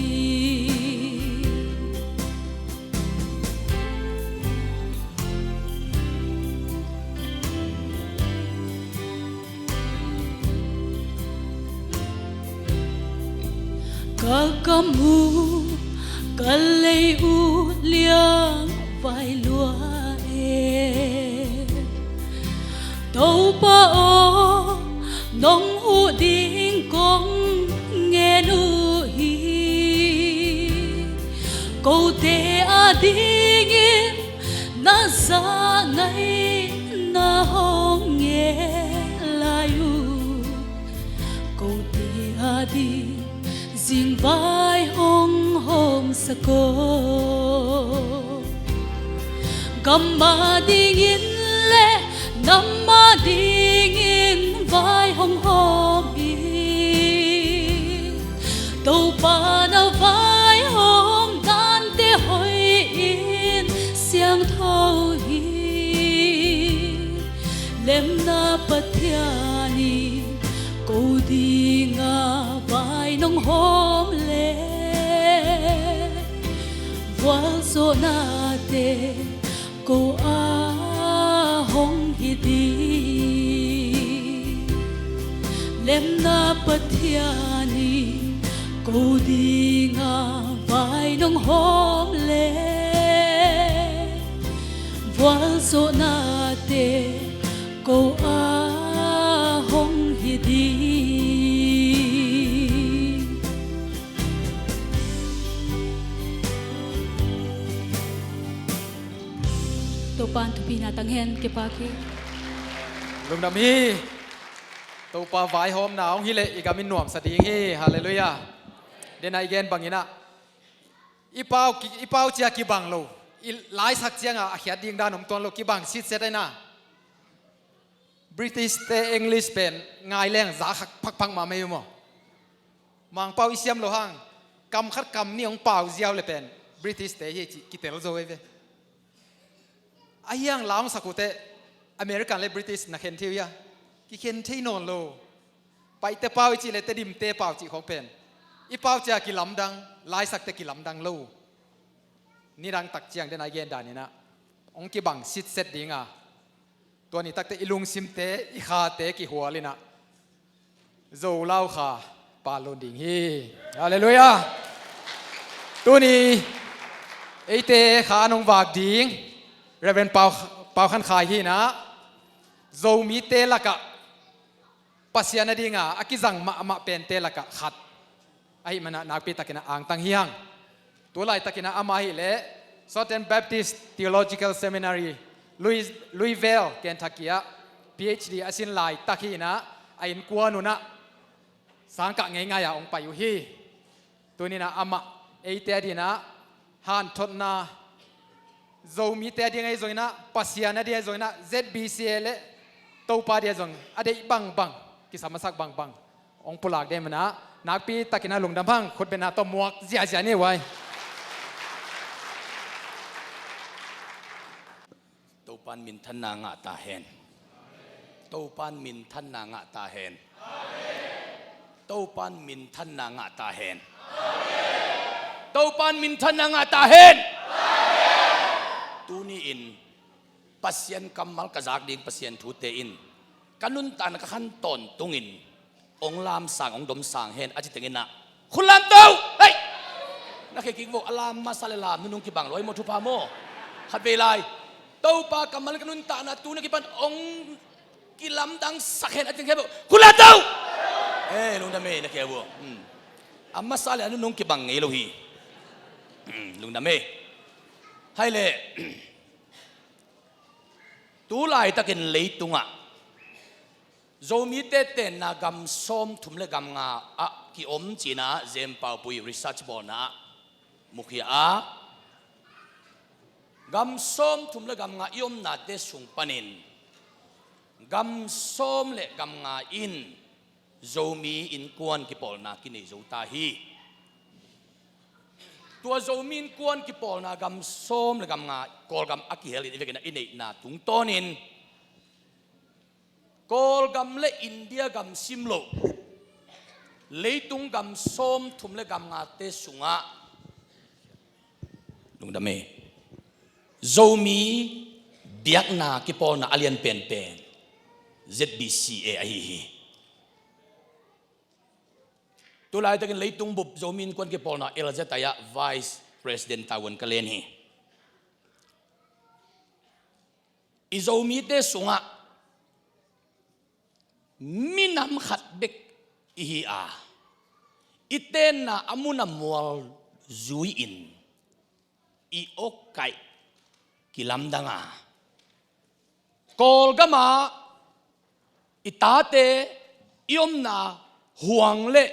Ka kam uh, ka lei uh liang vai lua e. Topa aw, nong huh ding kong ngen uh hi. Kote a dingin na za nai na hong ngen lai uh. Kote a ding zing vai hong hawmsak aw. Gam a dingin le nam a dingin vai hong hawm in, Topa na vaihawm dante hoih in siangtho hi. Lemna Pathian in ko dinga vai nong hawm le, vualzawhnate ko a hong hi ding. Lemna Pathian in ko dinga vai nong hawm le, vualzawhnate ko a hong hi ding. Topa'n thupina tang hen, kipak hi. Lungdam hi. Topa vaihawmna hong hi leh i gam in nuamsa ding hi. Halleluiah. Dena i gen bangin ah, i pau ki, i pau cia kibang lo, i laisak cianga a khiat ding dan om tuan lo, kibang sitset aina. British te English pen ngai leng za khak phakphak mahmah hi maw. Mangpau i siam lo hang, kam khat kam nih hong pau ziau le pen British te hi cih kitel zo ei ve. Ahi hang la hong sak uh teh American le British na khen thei uh hia? Kikhen thei nawn lo. Paite pau i cih le Tedimte pau cih khawng pen i pau cia kilamdang, laisakte kilamdang lo. Nidang tak ciang dena i gen danin ah hong kibang sitset ding a, tua ni takte i lungsimte, i khate kihual in ah Zo lau kha pallun ding hi. Halleluiah. Tuni eite kha an hong vak ding Reverend Pau, Pau Khan Khai hi in ah, Zomite lakah Pasian a dinga a kizang mahmah pente lakah khat ahih manah nakpi takin ah angtang hi hang. Tu laitakin ah amah ahih leh Southern Baptist Theological Seminary, Louis-, Louisville, Kentucky ah P H D a sin laitak hi in ah, a innkuan un ah sangkah ngeingai a hong pai uh hi. Tuni in ah amah eite a dingin ah hanthotna, Zomite a ding ahi zongin ah, Pasian a ding ahi zongin ah, Z B C A le Topa a ding ahi zong a deih bangbang, kisam masak bangbang hong pulak ding hi in ah, nakpi takin ah lungdam hang, khutbetna tawh muak ziahziah ni uai. Topa'n minthanna ngah ta hen. Topa'n minthanna ngah ta hen. Topa'n minthanna ngah ta hen. Topa'n minthanna ngah ta hen. Tuni-in Pasian kammal ka zak ding Pasian thute in ka nuntakna ka khan tawntungin hong lamsang, hong domsang hen a ci tengin ah, khut lam to! Hei! Na khekik vo, a lam masa le lam nunung kibang lo, ei maw, thupha maw? Khatvei lai Topa kammal ka nuntakna tuni kipan hong kilamdangsak hen a ci teng khia vo, khut lam to! Ei, lungdam ei, na khia vo. Hmm. A masa le a nunung kibang ngei lo hi. Hmm, lungdam ei. Hai le, tu laitakin leitungah Zomite tenna gam sawmthum le gam nga ah ki-om cihna Zen Paupui research bawlna ah mukhia a, gam sawmthum le gam nga i omnate sung panin gam sawm le gam nga in Zomi innkuan kipawlna kinei zo ta hi. Tua Zomi innkuan kipawlna gam sawm le gam nga Kawlgam a kihel in i vekin ah i neihna tungtawnin Kawlgam le India gam sim loh leitung gam sawmthum le gam ngate sungah, lungdam ei, Zomi biakna kipawlna a lian penpen Z B C A ahi hi. Tu laitakin leitung bup Zomi innkuan kipawlna L Z I ah Vice President tavuan ka len hi. I Zomite sungah minam khat bek i hi a, i tenna a mun a mual zui-in i awkaih kilamdang a, Kawlgam ah i tate i omna huang le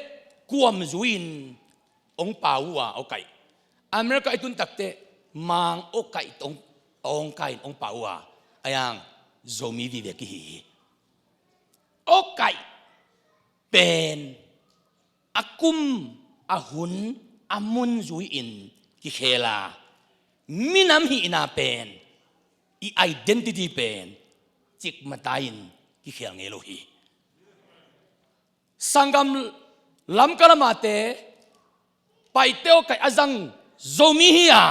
kuam zui-in hong pau uh a, awkaih. America i tun takteh Mang awkaih tawh hong, hong kai in hong pau uh a, a yang Zomi vive kihi hi. Awkaih pen a kum, a hun, a mun zui-in kikhel a, minam hihna pen, i identity pen cikmata-in kikhel ngei lo hi. Sanggam Lamka lamate Paite awkaih a zang Zomi hi a,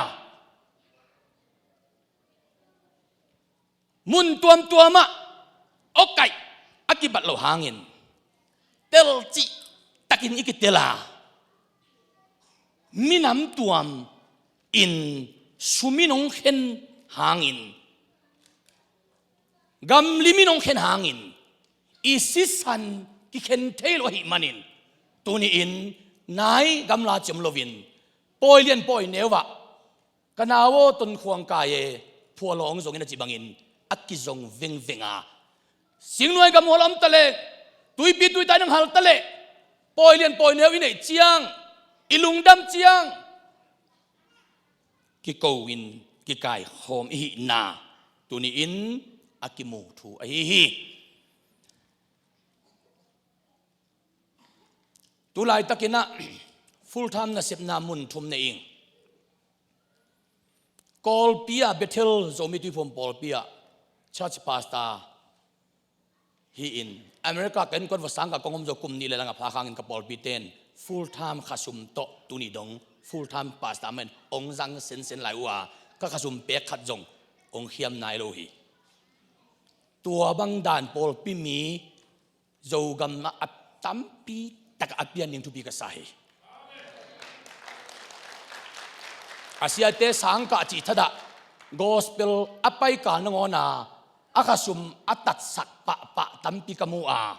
mun tuamtuamah awkaih a kibat loh hangin telcih takin i kitel a, minam tuam in sum in hong khen hangin, gamlim in hong khen hangin i sisan kikhen thei lo ahih manin, tuni-in nai gamla ciam loin pawi lian pawi neu ah ka nau aw, Tonkhuang kai e, phualawng zongin a ci bangin a kizong vengveng a, Singnuai gam hual a om ta leh, tuipi tuitai nang hal ta leh, pawi lian pawi neu i neih ciang, i lungdam ciang, kiko-in kikaikhawm i hihna tuni-in a kimu thu ahi hi. Tu laitakin ah full time nasepna mun thum nei ing. Kawlpi ah Bethel Zomi Tuiphum pawlpi ah church pastor hi-in, America ka innkuan va sang ka kong om zo kum nih le lang a phak hangin ka pawlpite in full time khasum tawh tuni dong full time pastor mah in hong zang sensen lai uh a, ka khasum pek khat zong hong khiam nai lo hi. Tua bang dan pawlpi mi Zogam ah a tampi takah a pian ding thupi ka sa hi. A siate sangkah cih thadah gospel a paikal nangawn a, a khasum a tatsak pahpah tampi ka mu a,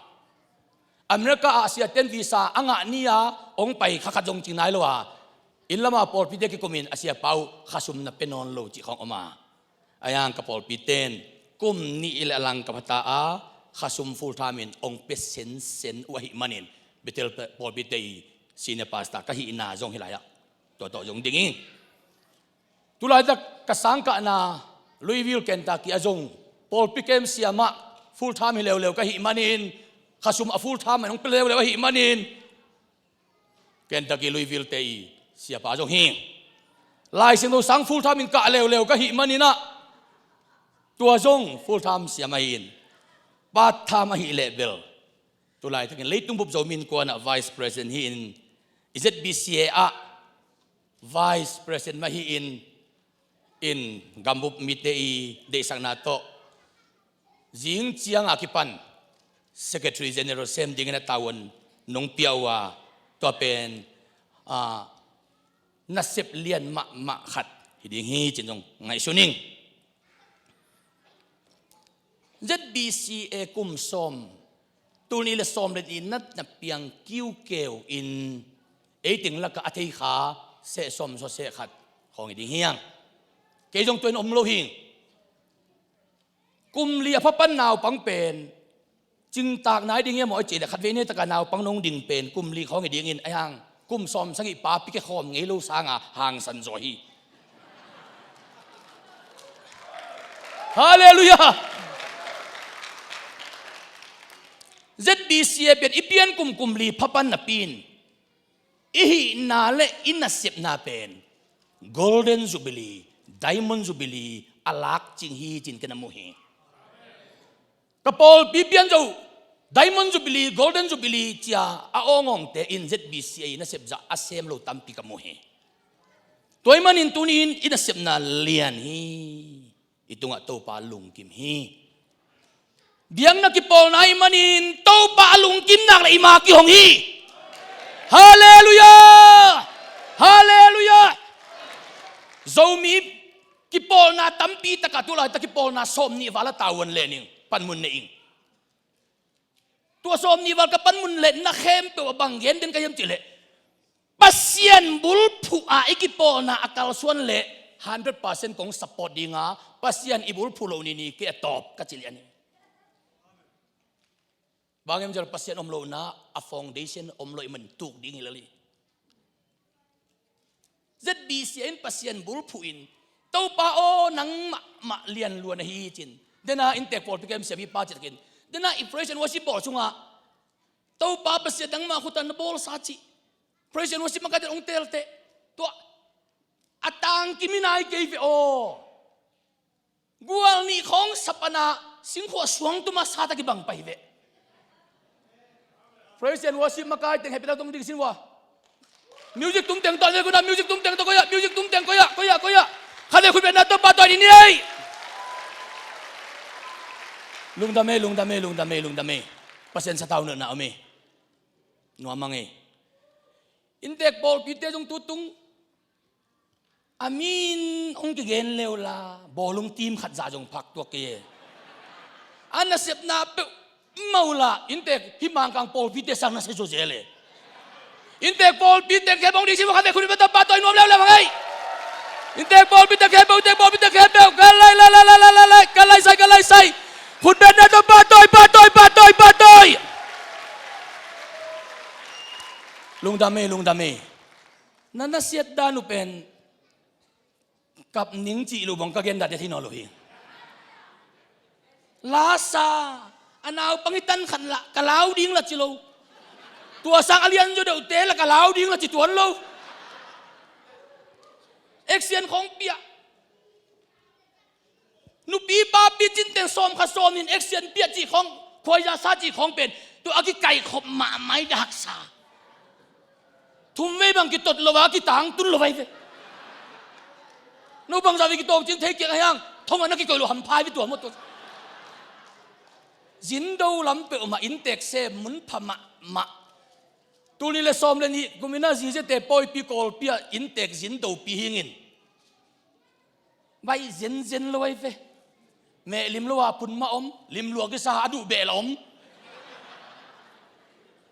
America ah a siate in visa a ngah ni a hong pai kha khat zong cing nai lo a, inn lam a pawlpite kikumin a siapa uh khasum na pia nawn lo cih khawng om a, a yang ka pawlpite in kum nih le a lang ka pha ta a, khasum full time in hong pia sensen uh ahih manin Bethel pawlpite i senior pastor ka hihna zong hih lai-ah tua tawh zong ding hi. Tu laitak ka sangkahna Louisville, Kentucky ah zong pawlpi kem siamah full time hi leuleu ka hih manin, khasum a full time in hong pia leuleu ahih manin, Kentucky Louisville te i siapa zong hi. Lai Siangtho sang full time in kah leuleu ka hih manin ah, tua zong full time siam ahi in, part time ahih leh bel tu laitakin leitung bup Zomi Innkuan ah vice president hi in, Z B C A ah vice president mah hi in, in gambup mite i deihsakna tawh zing cianga kipan Secretary General sem dingin a tavuan nong pia uh a, tua pen, ah, nasep lian mahmah khat hi ding hi ci-in zong ngaihsun ing. Z B C A kum sawm, tul nih le sawm le nih na, na piang kiukeu in ei teng lakah a thei kha seh sawm sawm seh khat khawng hi ding hi hang. Kei zong tua in om lo hing. Kum li a pha pan naupang pen cingtak nai ding hi a maw, i cih leh khatvei ni taka naupang nong ding pen kum li khawng hi dingin, ahi hang kum sawm sagih pa pi ke khawm ngei lo sanga hangsan zaw hi. Halleluiah. Z B C A pen i pian kum, kum li pha pan napi in i hihna le i nasepna pen Golden Jubilee, Diamond Jubilee a lak cing hi ci-in ken a mu hi. Ka pawlpi pian zo, Diamond Jubilee, Golden Jubilee ci-a a awngawngte in Z B C A i nasep zah a sem lo tampi ka mu hi. Tua ahih manin tuni in i nasepna lian hi. I tungah Topa lungkim hi. Biakna kipawlna ahih manin Topa a lungkim nak leh i ma kihong hi. Halleluiah. Halleluiah. Zomi kipawlna tampi takah tu laitak kipawlna sawm nih val a tavuan leh ning panmun nei ing. Tua sawm nih val ka panmun leh na khempeuh ah bang gen den ka hiam cih leh, Pasian bulphuh a i kipawlna a kalsuan leh hundred percent kong support ding a, Pasian i bulphuh loh ni ni kei a tawp ka ci lian hi. Bang hiam cih leh Pasian om lohna a foundation om lo ahih manin tuk ding hi lel hi. Z B C A in Pasian bulphuh in, Topa aw, nangmah mah lianluan ahi ci-in. Dena inntek pawlpi kem siam hi pa citakin, dena i praise and worship bawl sungah Topa Pasian nangmah khut a na bawlsa cih, praise and worship makaite hong teelteh, tua a tangkim hi nai kei ve aw. Gual nih khawng sa pana singkhuah suang tuma sa tak i bang pai hi ve. Praise and worship makai teng hehpihna tawh ding sin ua. Music tum teng tawh, music tum teng tawh, koi ah, music tum teng, koi ah, koi ah, koi ah. Khat le khut beng na Topa tawh ni ni ei. Lungdam ei, lungdam ei, lungdam ei, lungdam ei. Pasian sathau notna om ei. Nuam mang ei. Inntek pawlpite zong tutung a min hong kigen le uh la, bawlung team khat zah zong phak tuak kei e. A nasepna peuhmah uh la, inntek hih Mangkang pawlpite sang nasia zuazel e. Inntek pawlpite khempeuh hong ding sin ua, khat le khut beng na Topa tawh nuam leuleu hang ei. Inntek pawlpite khempeuh, inntek pawlpite khempeuh. Ka lai, lai, lai, lai, lai, lai, lai, ka lai sai, ka lai sai. Khut beng na Topa tawh, Pa tawh, Pa tawh, Pa tawh. Lungdam ei, lungdam ei. Na nasiat dan uh pen kap ning cih lo bang ka gen dah ding hi nawn lo hi. Lasa a naupang hi tan khat lah ka lau ding lah ci lo. Tua sang a lianzaw deuhte lah ka lau ding lah ci tuan lo. Action khawng pia. Nupi papi cin teng sawm khat sawm nih in action pia cih khawng, khuaiza sa cih khawng pen tua a kikaihkhop mahmah hi dah haksa. Thumvei bang kitot lo a kitangtun lo vai ve. No bangzah vei kitawng cin thei kiang a hiang thong a na kikoih lo hampha hi ve tua maw tua. Zindo lam peuhmah inntek sem mun pha mahmah. Tul nih le sawm le nih kum in a ziziate pawipi Kawlpi ah inntek zindopi hingin vai zenzen lo ai ve. Meh lim lo a phun mah om, lim lua kisa a duh beh la om.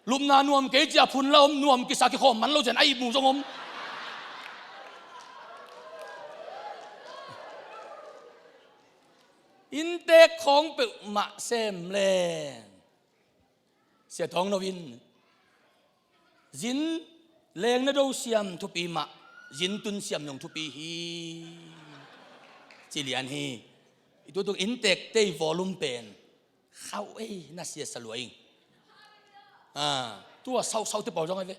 Lupna nuam kei cia phun la om, nuam kisa kikhawm man lo cian a ih mu zong om. Inntek khawng peuhmah sem leng Sia Thawng No in zin leng na do siam thupi mah, zin tun siam zong thupi hi ci lian hi. I tutung inntek tei volume pen khauh ei na sia sa lua ing. Ah, tua sauh sauh te pawl zong ai ve.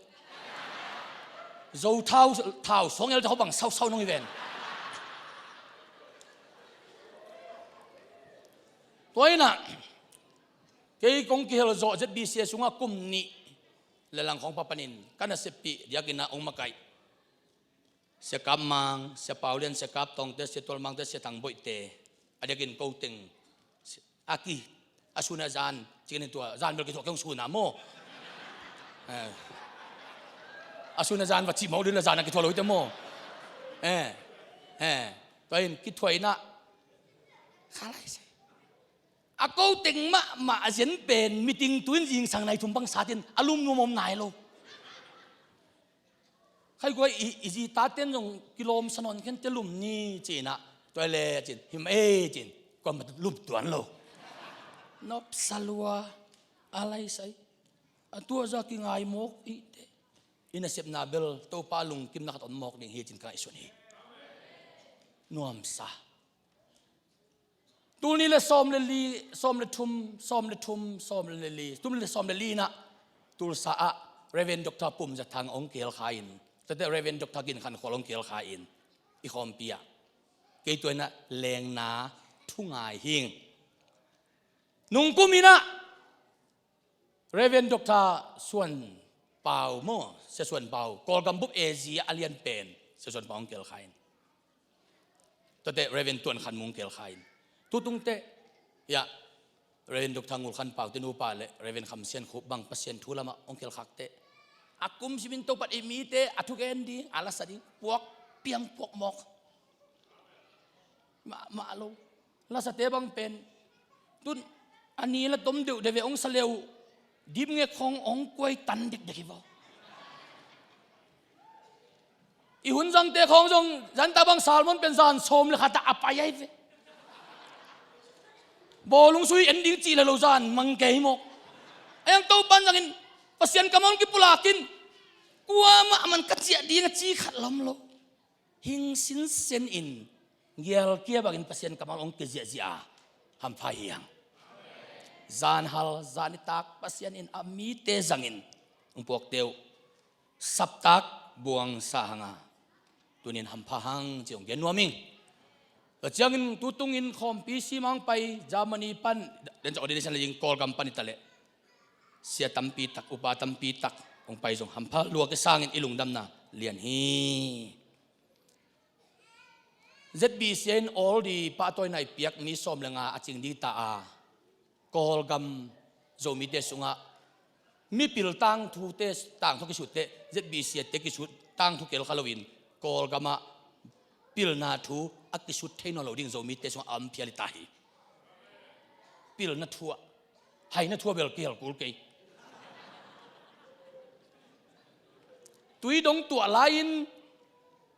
Zo thau, thau suang el te hau bang sauh sauh nong i ven. Tua ina kei kong kihel zawh Z B C A sungah kum nih le lang khawng pha panin ka naseppih diakin ah hong makaih Sia Kap Mang, Sia Pau Lian, Sia Kap Tawngte, Sia Tual Mangte, Sia Thang Boihte, a diakin ko teng a ki, a sun a zan, cikin tua zan bel kithuah kei hong sun a maw? Eh. A sun a zan va cih mawk ding la zan a kithuah lo hi te maw? Eh. Eh. Tua in kithuah in ah kha lai se. A ko teng mahmah a zian pen meeting tu in zingsang nai thum bang sat in a lum nuam om nai lo. Khai guai i, i zi taten zong kilawm sa nawn khen te lum ni ci-in ah, tua le cin, him ei cin, kuamah lum tuan lo. Nop sa lua, a lai sai. A tua za kingai mawk i te. I nasepna bel Topa lungkimna khat om mawk ding hi cin ka ngaihsun hi. Nuamsa. Tul nih le sawm le li, sawm le thum, sawm le thum, sawm le li, tul nih le sawm le li in ah, Tulsa ah Reverend Doctor Pum Za Thang hong kihel kha in, tate Reverend Doctor Gin Khan Khual hong kihel kha in, i khawmpi ah. Kei tua in ah lengna thu ngai hing. Nungkum in ah, Reverend Doctor Suan Pau maw, Sia Suan Pau, Kawlgam bup A Z a lian pen, Sia Suan Pau hong kihel kha in. Tuate Reverend Tuan Khan Mung kihel kha in. Tutung te, ya, Reverend Doctor Ngul Khan Pau te nupa le Reverend Kham Sian Khup bang Pasian thu lamah hong kihel khak te. A kum simin Topa in i mite, a thugen ding, a lasa ding, puak, piang puak mawk. Mahmah lo. Lasate bang pen. Tun, a ni la tom deuh deuh ve hong sa le uh. Dipngek khawng hong kuai tan dekdek hi vaw. I hun zangte khawng zong, zanta bang sermon pen zan sawm le khat ah a pai ai ve. Bawlung sui en ding cih le lo zan mang kei hi maw. A yang Topa in zangin, Pasian kammal hong kipulak in. Kuamah man ka ciah ding a ci khat lam lo. Hing sinsen in gialkia bangin Pasian kammal hong kiziahziah a hampha hi hang. Zanhal zanitak Pasian in a mite zangin hong puakte uh saptak buangsa hang a, tunin hampha hang ci hong gen nuam ing. Tua ciangin tutungin khawmpi simang pai Germany pan, den cak ordination le ding Kawlgam pan i ta leh sia tampi tak, upa tampi tak hong pai zong hampha lua kei sangin i lungdamna lian hi. Z B C in all di pahtawina i piak mi sawm le nga a cing ding ta a, Kawlgam Zomite sungah mipil tangthute, tangthu kisutte, Z B C te kisut tangthu kei lo kha loin Kawlgamah pilna thu a kisut thei nawn lo ding Zomite sungah a om phial i ta hi. Pilna thu ah, haina thu ah bel kihel kul kei. Tui dong tuah lai-in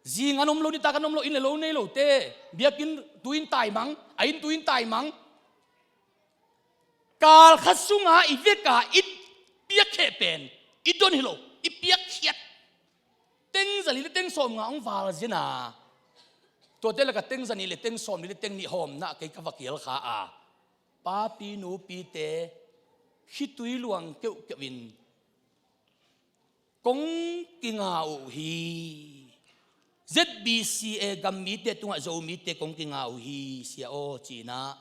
zing an om lo, nitak an om lo, inn le lo nei lote, biakinn tui in taimang, a inn tui in taimang. Kal khat sunga i veka i piakkhiat pen i don hi lo, i piakkhiat. Teng zali le teng sawm nga hong val zin a, tuate laka teng zani le teng sawm ni le teng nih hawmna kei ka va kihel kha a, papi nupite khitui luang keuhkeuh in kong kinga uh hi. Z B C A gam mite tungah Zomite kong kinga uh hi, sia aw, ci-in ah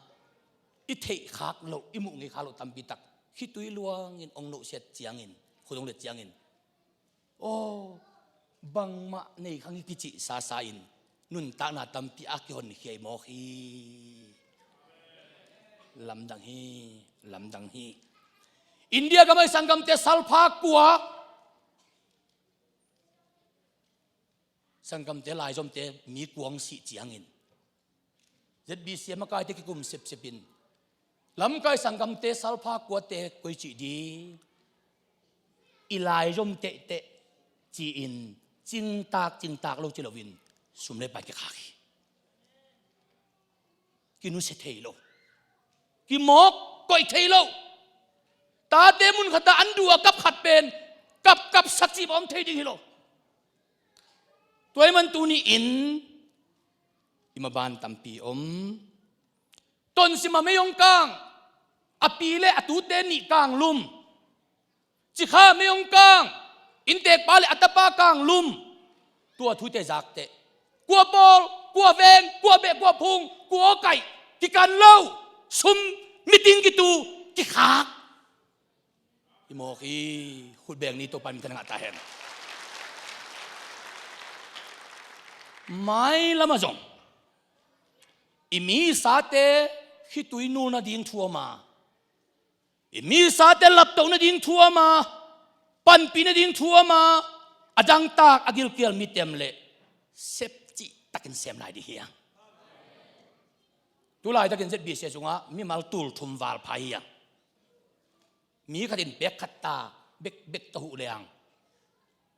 i theih khak loh, i muh ngei khak loh tampi tak khitui luangin hong nuhsiat ciangin, khut hong let ciangin, aw, bangmah nei khang hi kicih sasa in nuntakna tampi a kihonkhia i mawk hi. Lamdang hi, lamdang hi. India gam ah i sanggamte salpha kua, sanggamte laizomte mi kua hong sih ciangin Z B C a makaite kikum sepsep in, lamkai sanggamte salpha kuate koi cih ding, i laizom tehteh ci-in cingtak cingtak lo ci loin sum le pai kikhak hi. Kinusia thei lo, kimawk koih thei lo. Tate mun khatah an du a kap khat pen kapkap sak cih bang om thei ding hi lo. Tua ahih man tuni-in i maban tampi om. Tonsim a mei hong kang, a pi le a tute nih kang lum, Cikha mei hong kang, inntekpa le a tapa kang lum. Tua thute zakteh kua pawl, kua veng, kua beh, kua phung, kua awkaih kikan lo. Sum, meeting kitu, kikhak. I mawk hi. Khutbeng ni Topa min thanah ngah ta hen. Mailamah zong i misate khitui nul nading thu om a, i misate laptoh nading thu om a, panpih nading thu om a, a dangtak a gilkial mite om leh sep cihtakin sem lai ding hi hang. Tulaitakin Z B C sungah mimal tul thum val pha hi hang. Mi khat in bek khat ta, bek bek tawh huh leng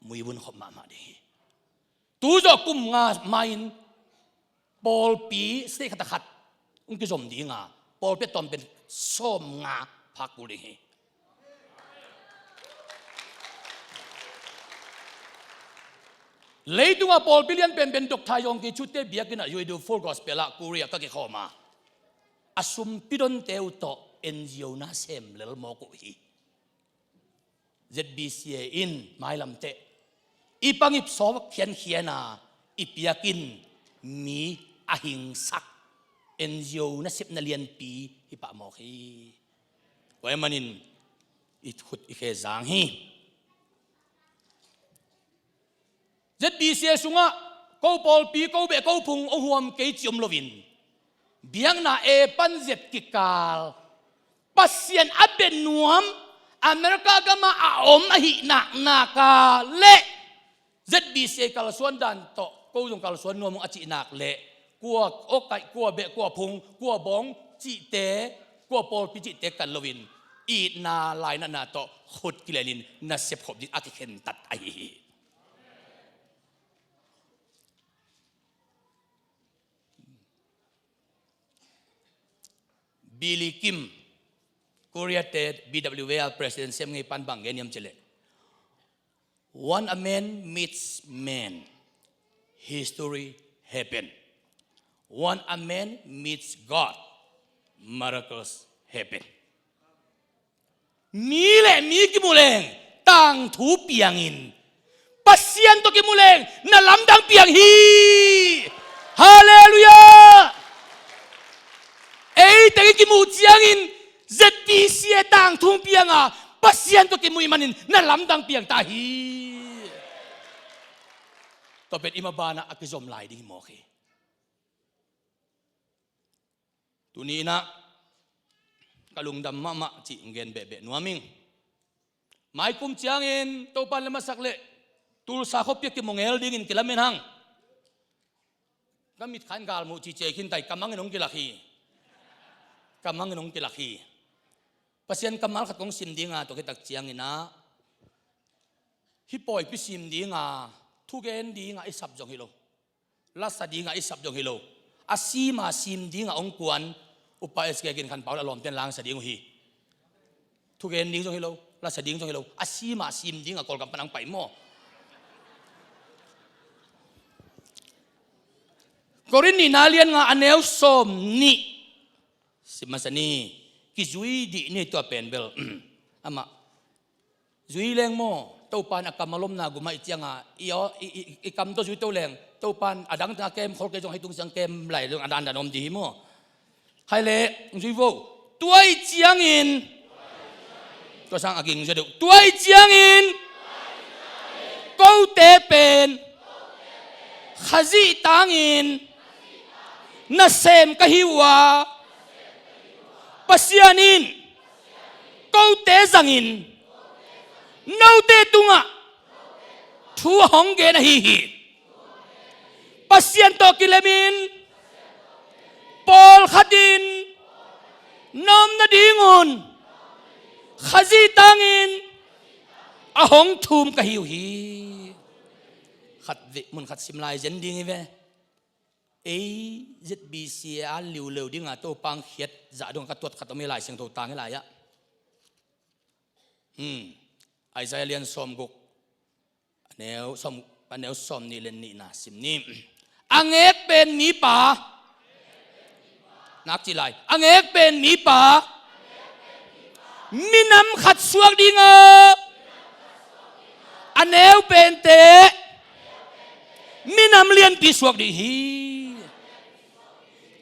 muivun khop mahmah ding hi. Tu zawh kum nga mai-in pawlpi state khat a khat hong kizom ding a, pawlpi a tawm pen sawmnga phak kul ding hi. Leitunga pawlpi lian penpen Doctor Yonggi Cho-te biakinn ah U A W Full Gospel ah Korea ka kikhawm a, a sumpi donte uh tawh N G O na sem lel mawk uh hi. Z B C A in mailam teh i pangip sawk khiankhian a, i piakin mi a hingsak N G O nasepna lianpi hi pah mawk hi. Tua ahih manin i khut i khe zang hi. Z B C A sungah ko pawlpi, ko beh, ko phung hong huam kei cih om loin, biakna A pan Z kikal Pasian a bia nuam America gamah a om ahih nak nak a leh Z B C A kalsuan dan tawh ko zong kalsuan nuam ung a cih nak leh kua awkaih, kua beh, kua phung, kua bawng cihte, kua pawlpi cihte kal loin itna lainatna tawh khut kilenin nasep khop ding a kikhentat ahi hi. Billy Kim, Korea te B W A a president sem ngei pan bang gen hiam cih leh, "When a man meets man, history happen. When a man meets God, miracles happen." Mi le mi kimu leng tangthu piangin, Pasian tawh kimu leng na lamdang piang hi. Halleluiah. Ei teng i kimuh ciangin Z B C A tangthu piang a, Pasian tawh kimuh ahih manin na lamdang piang ta hi. Tua pen i mabanah a kizom lai ding hi mawk hi. Tuni inah ka lungdam mahmah cih hong gen behbeh nuam ing. Maikum ciangin Topan lem a sak leh Tulsa khuapi a kimawngel dingin kilamen hang. Ka mitkha in galmuh cihcia khin ta hi, ka mang in hong kilak hi. Ka mang in hong kilak hi. Pasian kammal khat kong sim dinga, tua khit tak ciangin ah hih pawipi sim dinga thugen dinga i sap zong hi lo. Lasa dinga i sap zong hi lo. A sima sim dinga hong kuan Upa S K Gin Khan Pau le a lawmte'n la sa ding uh hi. Thugen ding zong hi lo, lasa ding zong hi lo. A sima sim dinga Kawlgam pan hong pai maw. Korin nihna lian nga a neu sawm nih. Sim masa ni, kizui dih ni tua pen bel. Amah zui leng maw, Topan a kam a lomna gum ah i cianga, i, i, i, i kam tawh zui to leng, Topan a dang tengah kem khol kei zong hei tung ciang kem lai zong a dandan om dih hi maw. Hai leh, zui vo. Tua i ciangin, tua sang a ging zia deuh. Tua i ciangin, kote pen Khazih tangin nasem ka hi uh a, Pasian in kote zangin note tungah thu a hong gen ahi hi. Pasian tawh kilemin pawlkhat in na om nadingun Khazih tangin a hong thum ka hi uh hi. Khat veh, mun khat sim lai zen ding hi ve. Ei Z B C a liuleu dinga Topa hong khiat zah dong ka tuat khat om hi, Lai Siangtho tang hi lai-ah. Hmm. Isaiah lian sawmguk, a neu sawm, a neu sawm nih le nihna sim ni. A ngek pen mipa, nak ci lai, a ngek pen mipa minam khat suak dinga, a neu pente minam lianpi suak ding hi.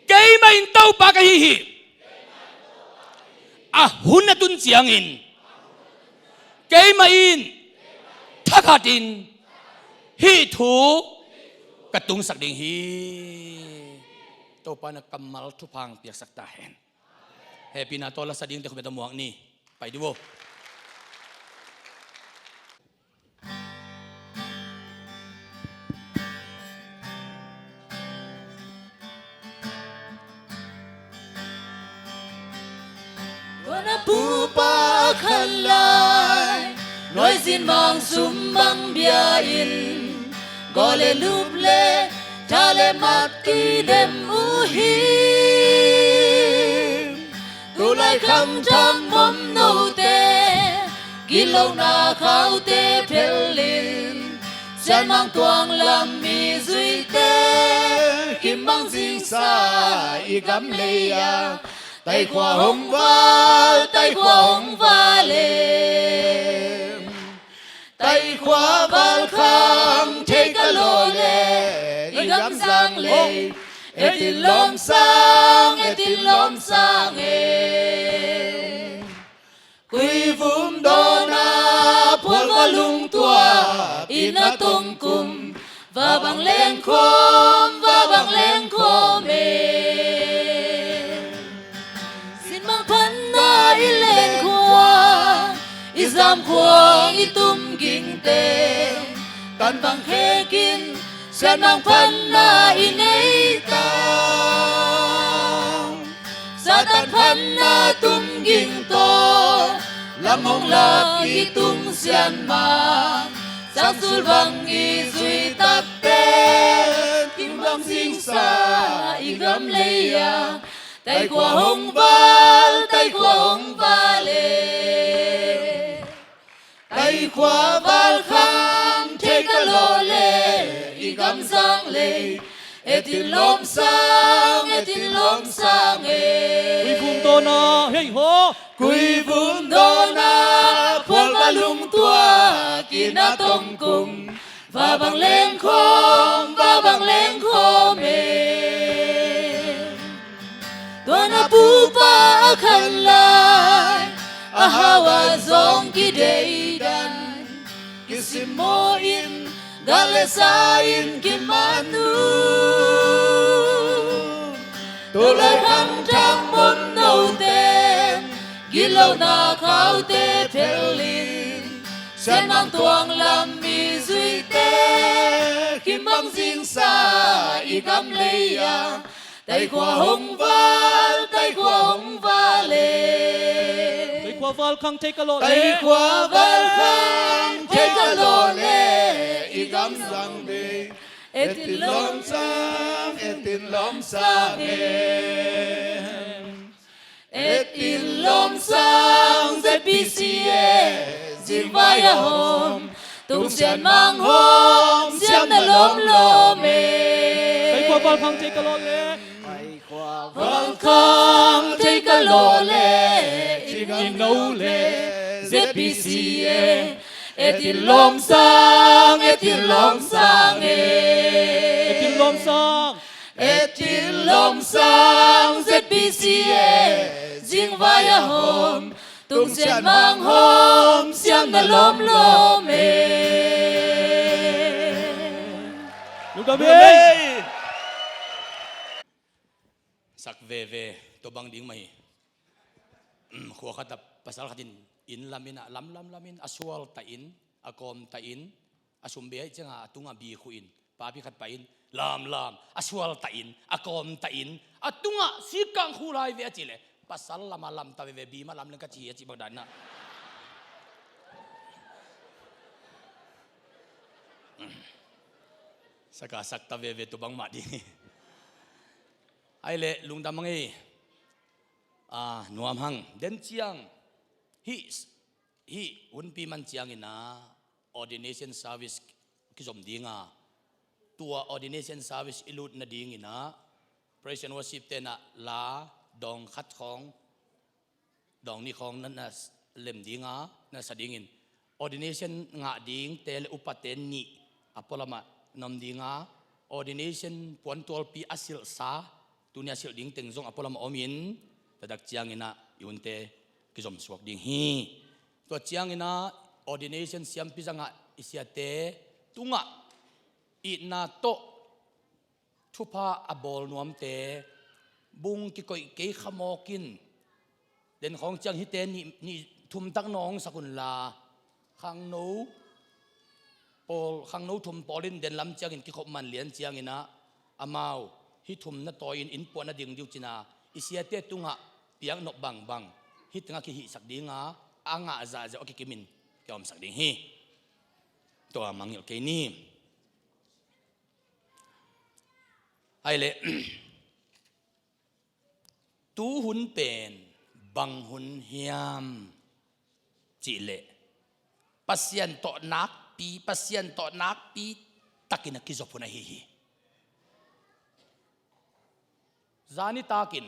Keimah in Topa ka hi hi. A hun a tun ciangin keimah in thakhatin hih thu ka tungsak ding hi. Topa na kammal thupha piaksak ta hen. Hehpihna tawh la sa dingte khut beng tawh muak ni. Pai dih vo. Tua na pupa a khan lai, nuai zin mang sum bang bia in, gawl le lup le tha le mat kidem uh hi. Tulai khangthak mawm note, gitlohna khaute phelin, Sianmang tuang lam i zuite, kim bang zingsa i gam lei a, Taikhua hong val, Taikhua hong val e. Taikhua val khang thei ka law le, i gam zang lei, et in lawm sang, et in lawm sang e. Kuivum dawna phual va lungtuak, i na tongkum, va bang lengkhawm, va bang lengkhawm e. Sinmang phanna i lengkhuang, i zamkhuang i tum gingte, tan bang khekin, Sianmang phanna i nei ta. Satan phanna tum ging tawh, lam hong lak i tung Sianmang, sangsul bang i zui tak pen, kim bang zingsa i gam lei a, Taikhua hong val, Taikhua hong val e. Taikhua val khang thei ka law le, i gam zang lei, et in lawm sang, et in lawm sang e. Kuivum dawna, hei haw. Kuivum dawna phual va lungtuak, i na tongkum, va bang lengkhawm, va bang lengkhawm e. Tua na pupa a khan lai, a hau a zong kideidan, kisimmaw in, gal le sa in kiman uh. Tulai khangthak mawm note, gitlohna khaute phelin, Sianmang tuang lam i zuite, kim bang zingsa i gam lei a, Taikhua hong val, Taikhua hong val e. Taikhua val khang thei ka law le. Taikhua val khang thei ka law le, i gam zang lei, et in lawm sang, et in lawm sang e. Et in lawm sang Z P C A, zingvai a hawm, tung Sianmang hawm, siam na lawmlawm e. Taikhua val khang thei ka law le. Taikhua val khang thei ka law le, i no le, Z P C A, et in lawm sang, et in lawm sang e. Et in lawm sang. Et in lawm sang Z P C A, zingvai a hawm, tung Sianmang hawm, siam na lawmlawm e. Lungdam e. Sak veve, tua bang ding mah hi. Khua khat ah pasal khat in, inn lam in ah, lam lam lam in, a sual ta in, a kawm ta in, a sum bei ahih ciangin a tungah bi khuh in, papi khat pai in, lam lam, a sual ta in, a kawm ta in, a tungah sikkang khuh lai ve a cih leh, pasal lam a lam ta veve, bi mah lam leng ka ci hi a cih bang dan in ah. Sak a sak ta veve, tua bang mah ding hi. Ahih leh lungdam hang ei. Ah, nuam hang. Den ciang hih, hih hunpi man ciangin ah ordination service kizom ding a, tua ordination service i lut nadingin ah praise and worship te'n ah la dawng khat khawng, dawng nih khawng na, na lem ding a, na sa dingin, ordination ngah dingte le upate nih a pualamah na om ding a, ordination puantualpi a silhsa, tuni a silh ding teng zong a pualamah om in, tua tak ciangin ah i hunte kizom suak ding hi. Tua ciangin ah ordination siampi zangah i siate tungah itna tawh thupha a bawl nuamte bung kikoih kei kha mawk in, den khawng ciang hihte nih, nih thum tak nawng sak unla, khangno pawl, khangno thum pawl in den lam ciangin kikhop man lian ciangin ah, amau hih thum na tawi in inn puah nading ding uh cin a, i siate tungah piak nop bangbang hih tengah kihihsak ding a, a ngah zahzah a kikim in kiomsak ding hi. Tua mangngilh kei ni. Ai leh, tu hun pen bang hun hiam cih leh, Pasian tawh nakpi, Pasian tawh nakpi takin a kizop hun ahi hi. Zani takin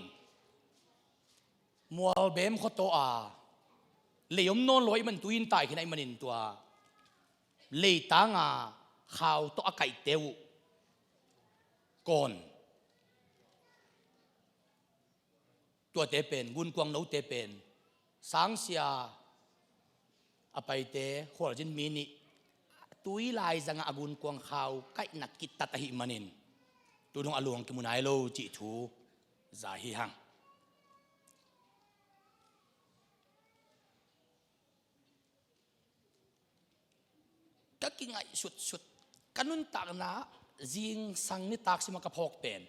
Mualbem khuataw a lei om nawn lo ahih man, tui in tai khin ahih manin tua leitang a khau tawh a kaihte uh kawn, tuate pen, gunkuang note pen, sangsia a paite khualzin mi nih tui laizang a gunkuang khau kaihna kitat ahih manin, tu dong a luang kimu nai lo cih thu za hi hang. Ka kingaihsutsut, ka nuntakna zingsang nitak sim a ka phawk pen,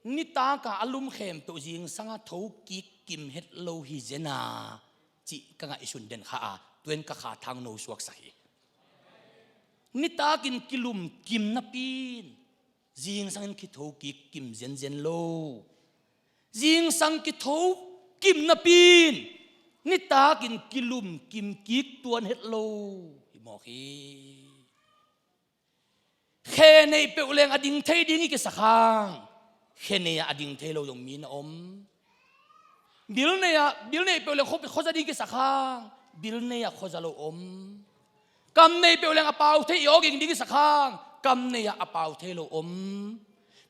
nitak a a lum khempeuh zingsang a thokik kim het lo hi zen a, cih ka ngaihsun den kha a, tua in ka kha thang no suaksak hi. Nitakin kilum kim napi in zingsang in kitho kik kim zenzen lo. Zingsang kitho kim napi in nitakin kilum kim kik tuan het lo hi mawk hi. Khe neih peuh leng a ding thei ding i kisak hang, khe nei ah a ding thei lo zong mi na om. Bil nei ah, bil neih peuh leng khuapi khuaza ding kisak hang, bil nei ah khuaza lo om. Kam nei peuh leng a pau thei i awging ding kisak hang, kam nei ah a pau thei lo om.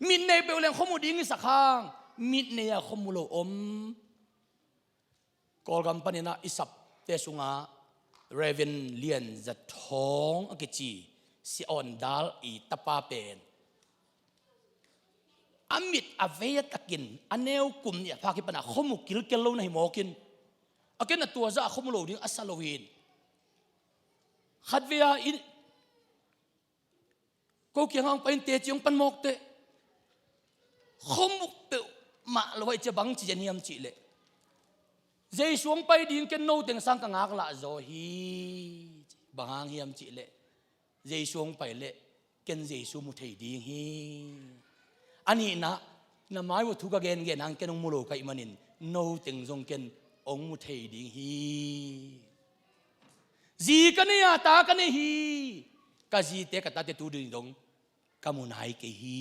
Mit nei peuh leng khuamu ding kisak hang, mit nei ah khuamu lo om. Kawlgam panin ah i sapte sungah Reverend Lian Za Thawng a kici, Sia Awn Dal i tapa pen, a mit a vei a takin a neu kum nih a phak hi pan a khuamu kilkel lo na hi mawk in, a ken a tua zah a khuamu lo ding a sa lo hi in, khatvei a in, ko kiang hong pai in teci hong pan mawk teh, khuamu peuhmah lo ahih ciang bang ci zen hiam cih leh, Jesu hong pai ding ken no teng sang ka ngaklah zaw hi. Bang hang hiam cih leh, Jesu hong pai leh ken Jesu mu thei ding hi. A nihna, na mai uh thu ka gengen hang ken hong mu lo ka hih manin, no teng zong ken hong mu thei ding hi. Zi ka nei a, ta ka nei hi. Ka zite, ka tate tu ding dong ka mu nai kei hi,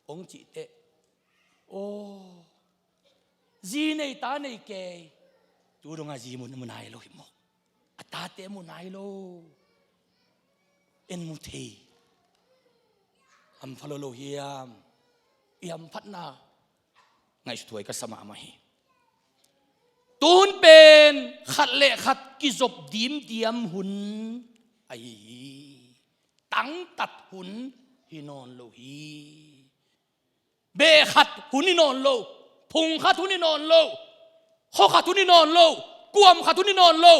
hong cih teh, aw, zi nei ta nei kei, tu dong a zi mu, mu nai lo hi mawk. A tate mu nai lo. En mu thei. Hampha lo lo hiam? I hamphatna ngaihsuthuai ka sa mahmah hi. Tu hun pen khat le khat kizop dimdiam hun ahi hi. Tangtat hun hi nawn lo hi. Beh khat hun hi nawn lo, phung khat hun hi nawn lo, khaw khat hun hi nawn lo, kuam khat hun hi nawn lo.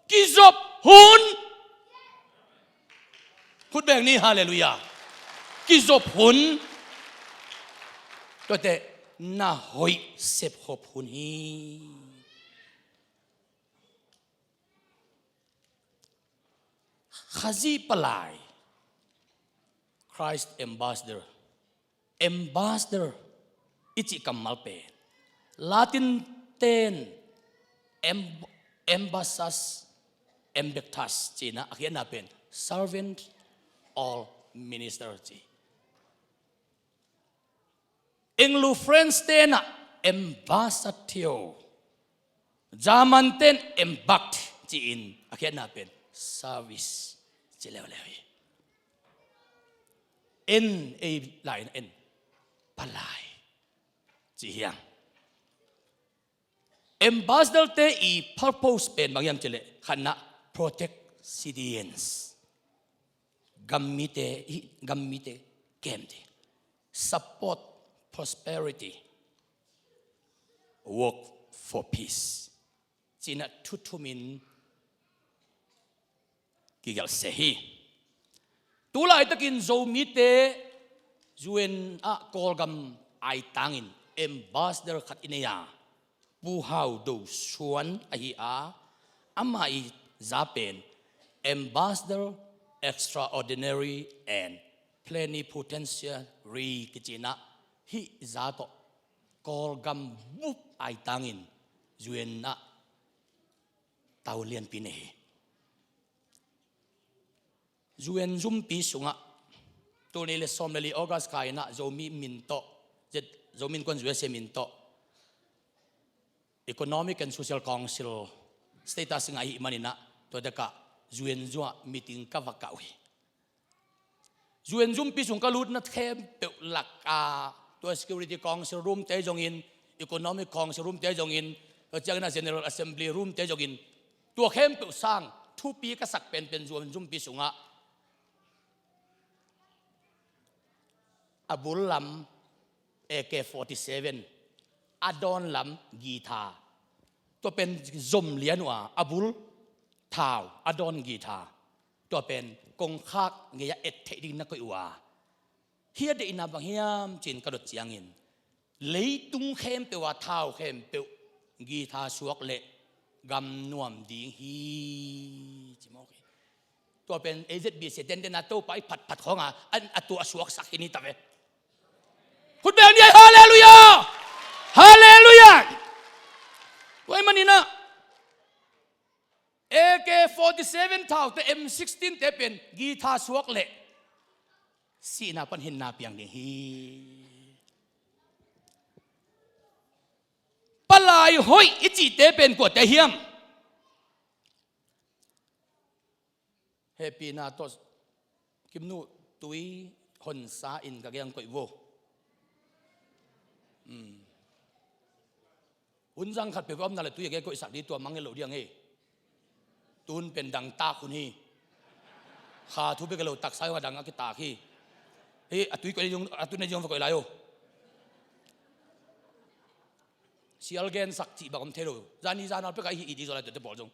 Kizop hun. Khut beng ni, halleluiah. Kizop hun. Tuate na hoih sepkhop hun hi. Khazih palai, Christ ambassador. Ambassador i cih kammal pen Latin ten am-, ambassus, ambectus cihna a khiatna pen servant or minister ci. Anglo French tenah ambassador, German ten ambacht ci-in a khiatna pen service ci leuleu hi. En, ei lai-in en, palai ci hiang. Ambassador te i purpose pen bang hiam cih leh, khatna, protect citizens. Gammite, i gammite kem dih. Support prosperity, work for peace, ci-in ah thuthumin kigelh se hi. Tulaitakin Zomite U N ah Kawlgam aitangin ambassador khat i nei a, Pu Hau Do Suan ahi a, amah i za pen Ambassador Extraordinary and Plenipotentiary kici-in ah, hih za tawh Kawlgam bup aitangin U N ah tau lianpi nei hi. U N zumpi sungah tul nih le sawm le li August kha in ah Zomi min tawh, Zomi Innkuan U S A min tawh Economic and Social Council status ngah ahih manin ah, tua dekah U N zungah meeting ka va kah uh hi. U N zumpi sung ka lutna khempeuh lakah, tua Security Council room te zongin, Economic Council room te zongin, tua ciangin ah General Assembly room te zongin, tua khempeuh sang thupi ka sak penpen U N zumpi sungah a bul lam A K forty seven, a dawn lam guitar, tua pen zom lian uh a, a bul thau, a dawn guitar, tua pen kongkhak ngei-ah et theih ding na koih uh a, hih a deihna bang hiam ci-in ka dot ciangin, leitung khempeuh a thau khempeuh guitar suak leh gam nuam ding hi, ci mawk hi. Tua pen A Z B C tenten a Topa i phatphat khawng a, an a tua a suaksak hi ni ta ve. Khut beng ni, halleluiah! Halleluiah! Tua ahih manin ah A K forty seven thaute, M sixteen te pen guitar suak leh sihna pan hinna piang ding hi. Palai hoih i cihte pen kuate hiam? Hehpihna tawh Kimnu, tui honsa in ka gei-ah koih vo. Hun zang khat peuh ka omna le tui a gei-ah koihsak ding, tua mang hi lo ding hi. Tun pen dangtak hun hi. Kha thu bek hi lo, taksa zong a dang a kitak hi. Hih a tui koih ding, a tui nei ding va koih lai uh. Sial gensak cih bang om thei lo. Zani zanal pek a i hih ding zaw lai tuate pawl zong.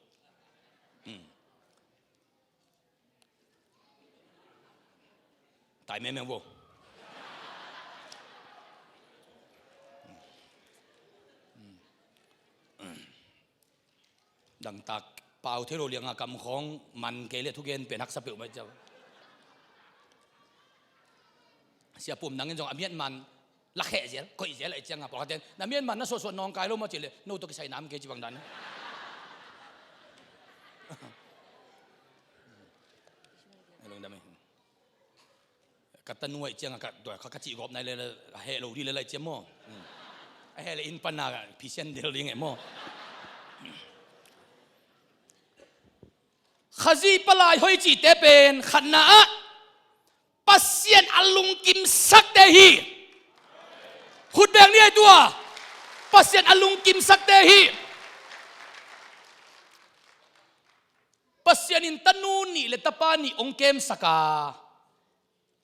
Tai mengmeng vo. Dangtak pau thei lo lianga kam khawng man kei le thugen pen haksa peuhmah ciang. Sia Pum nangin zong a miatman lakheh zel, koih zel ahih cianga pawlkhatte na miatman na suahsuah nawngkai lo mah cih leh no tawh kisai nam kei ci bang dan. Lungdam hi. Ka tanu ahih cianga ka, tua, ka, ka cih gawp nai le, le, a heh lo dih le lai ciam maw? A heh le inn pan a phisian del ding eh maw? Khazih palai hoih cihte pen khatna ah Pasian a lungkimsakte hi. Khut beng ni ei tua. Pasian a lungkimsakte hi. Pasian in tanu nih le tapa nih hong kemsak a,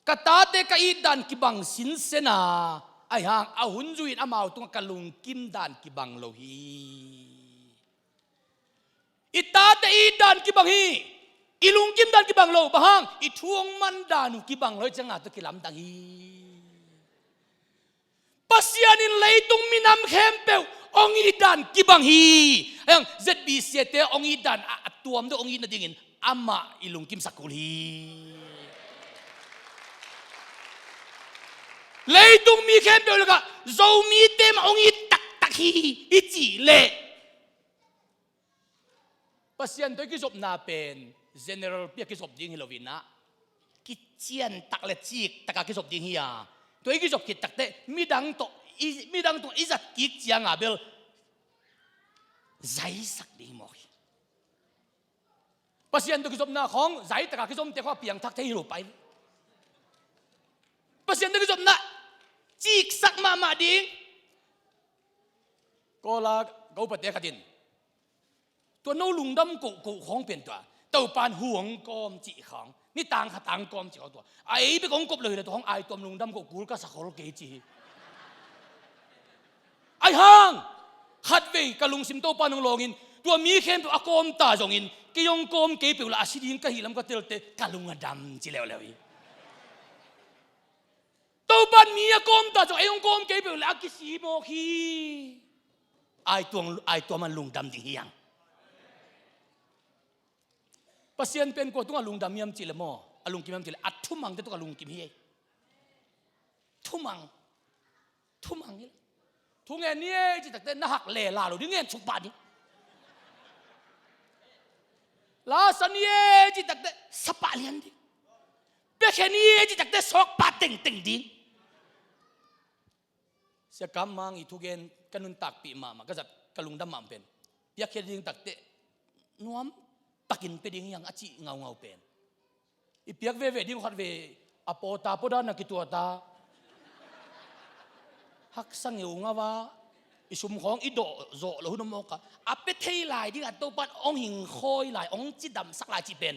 ka tate ka itdan kibang sinsen a, ahih hang a hun zui-in amau tungah ka lungkim dan kibang lo hi. I tate i itdan kibang hi. I lungkim dan kibang lo, bang hang, i thu hong man dan uh kibang lo ahih cianga tua kilamdang hi. Pasian in leitung minam khempeuh hong it dan kibang hi. Ahih hang Z B C te hong it dan a, a tuam deuh hong it nadingin amah i lungkimsak kul hi. Leitung mi khempeuh lakah Zomite mah hong it taktak hi i cih leh Pasian tawh i kizopna pen general pi-a kizop ding hi lo-in ah, kiciantak le ciktaka kizop ding hi a, tua i kizop khit takteh midang tawh i, midang tawh i zat kik cianga bel zaisak ding hi mawk hi. Pasian tawh kizopna khawng zaitaka kizomte khawng a piangthak thei hi lo pai. Pasian tawh kizopna ciksak mahmah ding. Kawla ka upate khat in, tua no lungdam kohkoh khawng pen tua Topan hu hong kawm cih khawng, ni tang kha tang kawm cih khawng tua. A ei bek hong kop lo hi le tua hong ai tuam lungdam ko kul ka sa khol kei ci hi. Ai hang, khatvei ka lungsim Topan hong lawngin, tua mi khempeuh a kawm ta zongin, kei hong kawm kei peuh la a si ding ka hi lam ka telte, ka lung a dam ci leuleu hi. Topan mi a kawm ta zong, ei hong kawm kei peuh la a kisi mawk hi. Ai tuam, ai tuam a lungdam ding hi hang. Pasian pen kua tungah lungdam hiam cih le maw, a lungkim hiam cih le, a thumangte tungah lungkim hi ei. Thumang. Thumang hi. Thu ngen ni ei cih takte na hak le la lo ding, ngen suk pah ding. La sa ni ei cih takte sa pah lian ding. Piakhia ni ei cih takte sawk pah tengteng ding. Sia Kam Mang i thugen ka nuntakpih mahmah, ka zat ka lungdam mahmah pen, piakhia ding takte nuam takin pia ding hi hang a cih ngaungau pen. I piak veve ding khat ve, a pawta pawdan a kituata. Haksa ngeungau a, i sum khawng i dawh zawh loh hun a mawk a, a pia thei lai ding a Topan hong hingkhawi lai, hong cidamsak lai cih pen.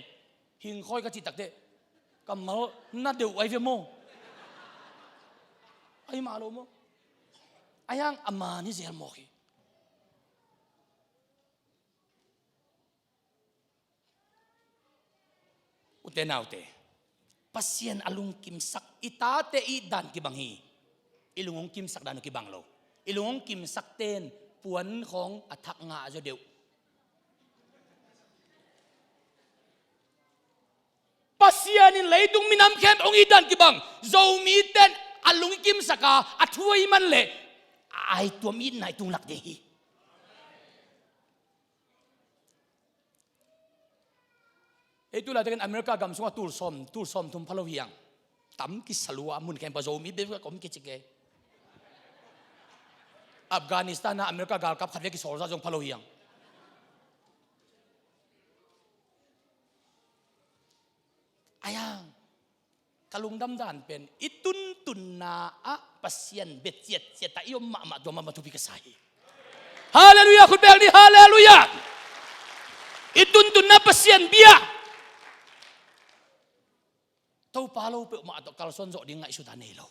Hingkhawi ka cih takte, kammal na deuh ai ve maw? Ai mah lo maw? Ai hang a man hi zel mawk hi. Ute naute, Pasian a lungkimsak i tate i dan kibang hi. I lung hong kimsak dan uh kibang lo. I lung hong kimsak ten puan khawng a thak ngah zaw deuh. Pasian in leitung minam khempeuh hong it dan kibang. Zomi ten a lung i kimsak a, a thu a i man leh, a ai tuam itna i tung lak ding hi. Ei tu laitakin America gam sungah tul sawm, tul sawm thum pha lo hi hang. Tam kisa lua, mun khempeuh Zomi bek a om kici kei. Afghanistan ah America galkap khat vek kisawlsa zong pha lo hi hang. Ai hang, ka lungdam dan pen i tuntunna ah Pasian bia ciatciat a i om mahmah, tua mahmah thupi ka sa hi. Halleluiah, khut beng ni, halleluiah. I tuntunna Pasian bia. Topa lo peuhmah tawh kalsuan zawh ding ngaihsut a nei lo.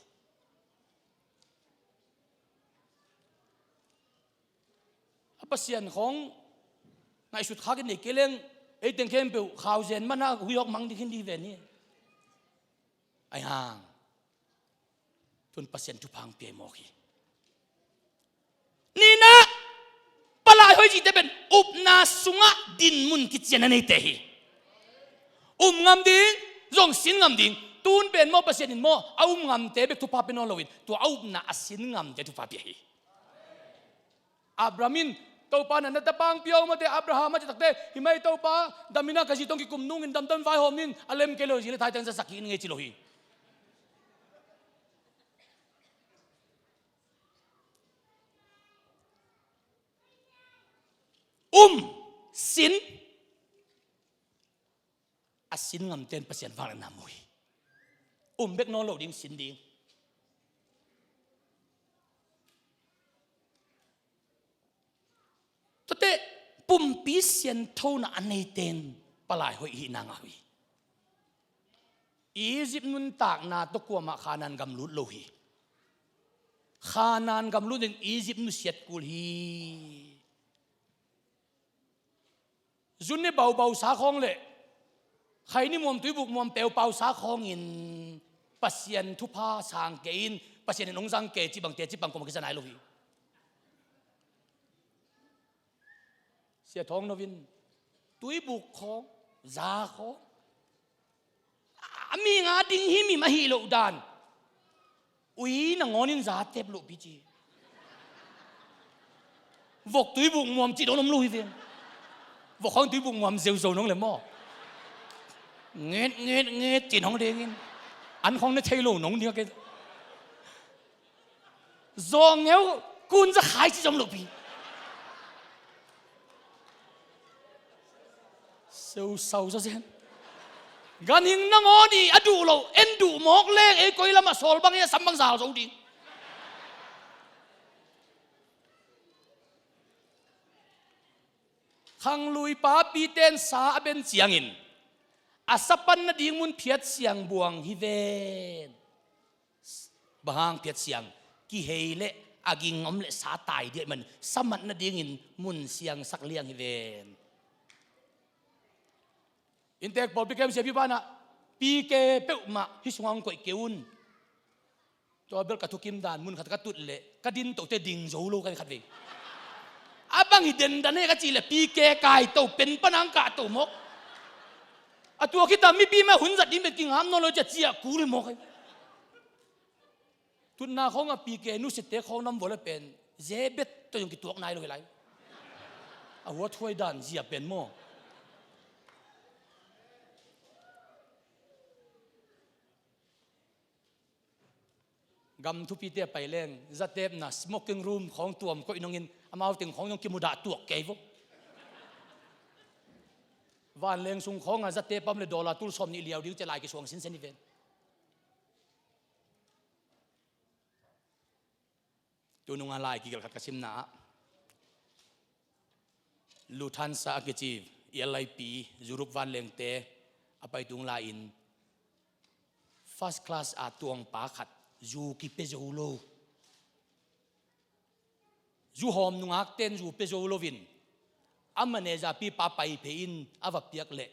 A Pasian khawng ngaihsut khak in nei kei leng, ei teng khempeuh khauzen mana huihawk mang ding khin ding hi ve ni. Ai hang, tun Pasian thupha hong pia hi mawk hi. Nihna, palai hoih cihte pen upna sungah dinmun kician a neite hi. Um ngam ding, zong sin ngam ding. Tun pen maw Pasian in maw a um ngamte bek thupha pia nawn loin, tua a upna a sin ngamte thupha pia hi. Abraham in, Topa na na tapang piau mate Abraham a ci takte, hi mai Topa, dam ina ka zi tawh kikum nungin damdam vaihawm ning, a lem kei lo zi le thaiteng zasak hi in ngei ci lo hi. Um, sin, a sin ngamten Pasian vangliatna mu hi. Um bek nawn lo ding, sin ding. Tuate pumpi sianthona a neiten palai hoih hihna ngah uh hi. Egypt nuntakna tawh kuamah Khanaan gam lut lo hi. Khanaan gam lut in Egypt nusiat kul hi. Zun ne baubau sa khawng le khaini muam tuibuk muam peupau sa khawngin Pasian thupha sang kei in, Pasian in hong zang kei cih bang, teci pang kuamah kisa nai lo hi. Sia Thawng No in tuibuk khawng, za khawng, a mi nga ding himhim ahi loh dan. Ui, nangawnin za tep lohpi ci. Vok tuibuk muam cih dong om lo hi ven. Vok khawng tuibuk muam zeuzo nong le maw? Nget nget nget cin hong dengin, an khawng ne thei lo nong ding a ke. Zawngeu kun za khai ci zom lohpi. Seu sau sa zen. Ganhing nangawn i a duh lo, en duh mawk leng ei koi lamah sawl bang i a sam bang zal zo ding. Khangluipa Peter in sa a ben ciangin a sa pan nading mun phiat siang buang hi ven. Bang hang phiat siang? Kihei leh a ging om leh sa tai ding ahih man sa mat nadingin mun siang sak liang hi ven. Inntek pawlpi kem siapi banah P K peuhmah hih sungah hong koih kei un. Tua bel ka thukim dan mun khat ka tut leh ka din tote ding zo lo ka hi khat vei. A bang hi dendan he ka cih leh P K kai to pen pan hong kah to mawk. A tua khit a mipi mah hun zat ding bek kingam nawn lo cia ciah kul hi mawk hi. Tutna khawngah P K nusiatte khawng nam vua le pen zebet tawh zong kituak nai lo hi lai. A huathuai dan zia pen maw? Gam thupite a pai leng zatepna smoking room khawng tuam koih nongin amau teng khawng zong kimudah tuak kei vo. Vanleng sung khawngah zatep pam le dollar tul sawm nih liau ding cia lai kisuang sinsen hi ven. Tununga lai kigelh khat ka simna ah Lufthansa a kici L I P Europe vanlengte a pai tung lai-in first class a tuangpa khat zu kipia zo lo. Zu hawm nungakten zu pia zo loin a manager pipa pai phei in a va piak leh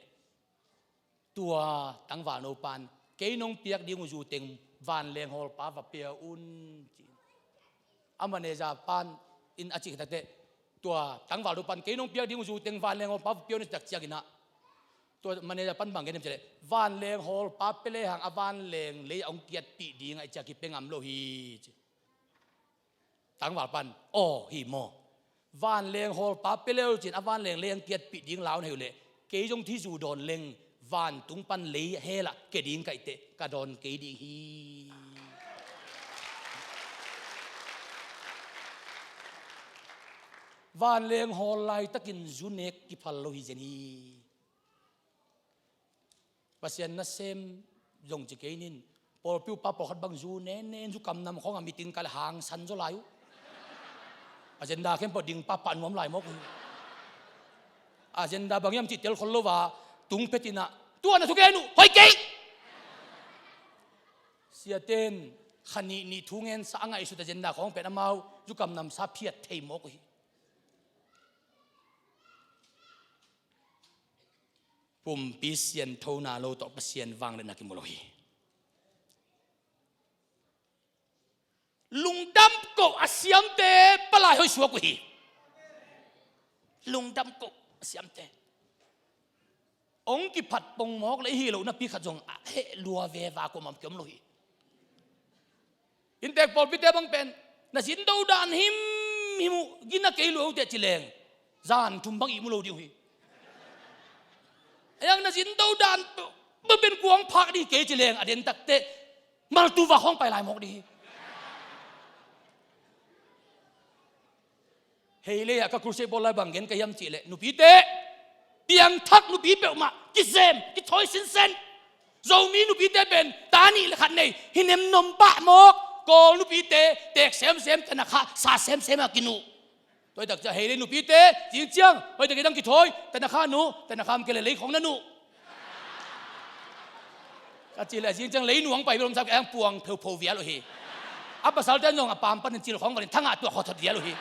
tua tangvalno pan kei nong piak ding uh zu teng vanleng hawlpa va pia un ci. A manager pan in a cih takte tua tangvalno pan kei nong piak ding uh zu teng vanleng hawlpa va pia un a cih tak cianginah tua manager pan bang gen em ci leh vanleng hawlpa pia lehang a vanleng lei a hong kiatpih ding a i ciah kipia ngam lo hi ci. Tangval pan aw hi maw? Vanleng hawlpa pia leu cin a vanleng lei hong kiatpih ding lau na hi uh leh kei zong thi zu dawn leng vantung pan lei helah ke ding kaihte ka dawn kei ding hi. Vanleng hawl laitakin zu nek kiphal lo hi zen hi. Pasian nasem zong ci kei nin pawlpi upa pawlkhat bang zu nenen zu kamnam khawngah meeting kal hangsan zaw lai uh. Agenda khempeuh ding pahpah nuam lai mawk uh hi. Agenda bang hiam cih tel khol lo a tung phetinah tua na thugen uh hoih kei. Siaten kha nih nih thu ngensa a ngaihsut agenda khawng pen amau zu kamnamsa phiat thei mawk uh hi. Pumpi sianthona lo tawh Pasian vangliatna kimu lo hi. Lungdam koh a siamte palai hoih suak uh hi. Lungdam koh a siamte hong kiphat pongmawk le i hih loh napi khat zong a heh lua veva kuamah kiom lo hi. Inntek pawlpite bang pen na zin do dan himhim uh gina kei lua uh teh ci leng zan thum bang ihmu lo ding uh hi. Ayang na zin do dan bang pen kuang phak ding kei ci leng a den takteh maltu va khawng pai lai mawk ding hi. Hei lei ah ka crusade bawl lai bang gen ka hiam cihleh nupite piangthak nupi peuhmah kizem kithawi sinsen. Zomi nupite pen ta nih le khat nei hi nem nom pah mawk. Kawl nupite tek semsem tanakha sa semsem a kinuh. Tuaitak cia hei lei nupite zing ciang hoitak i dang kithawi tanakha nuh tanakha am ke le lei khawng na nuh. Ka cih leh a zing ciang lei nuang pai bel om sam kei ang puang pheupho vial uh hi. A pasalte an zong a pam panin cil khawng valin thangah tuak khawthot vial uh hi.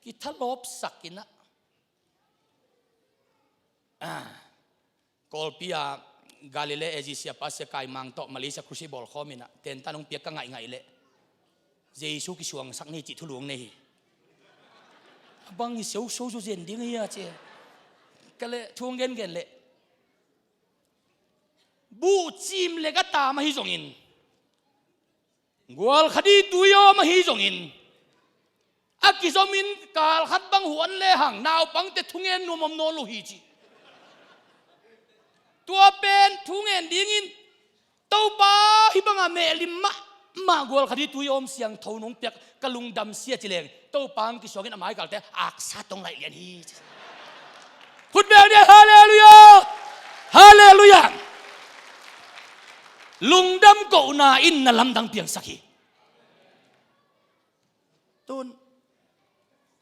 Kithalawpsak inah ah, Kawlpi ah Galilee A G C a pa Sia Kai Mang tawh Malaysia crusade bawl khawm inah tentan hong piak ka ngaihngaih leh Jesu kisuangsak ni cih thulu hong nei hi. A bang hi siausiau zu zen ding hi a ci. Ka leh thu hong gengen leh buhcim le ka tam ahi zongin gualkhadi tuiawm ahi zongin a kizomin kal khat bang huan lehang naupangte thungen nuam om nawn lo hi ci. Tua pen thungen dingin Topa hih bangah mehlim mahmah gualkhadi tuiawm siangtho nong piak ka lungdam sia ci leng Topa ang kisuangin a maikalte aksa tong laih lian hi ci. Khut beng dia, halleluiah. Halleluiah. Lungdam kohna in na lamdang piangsak hi. Tun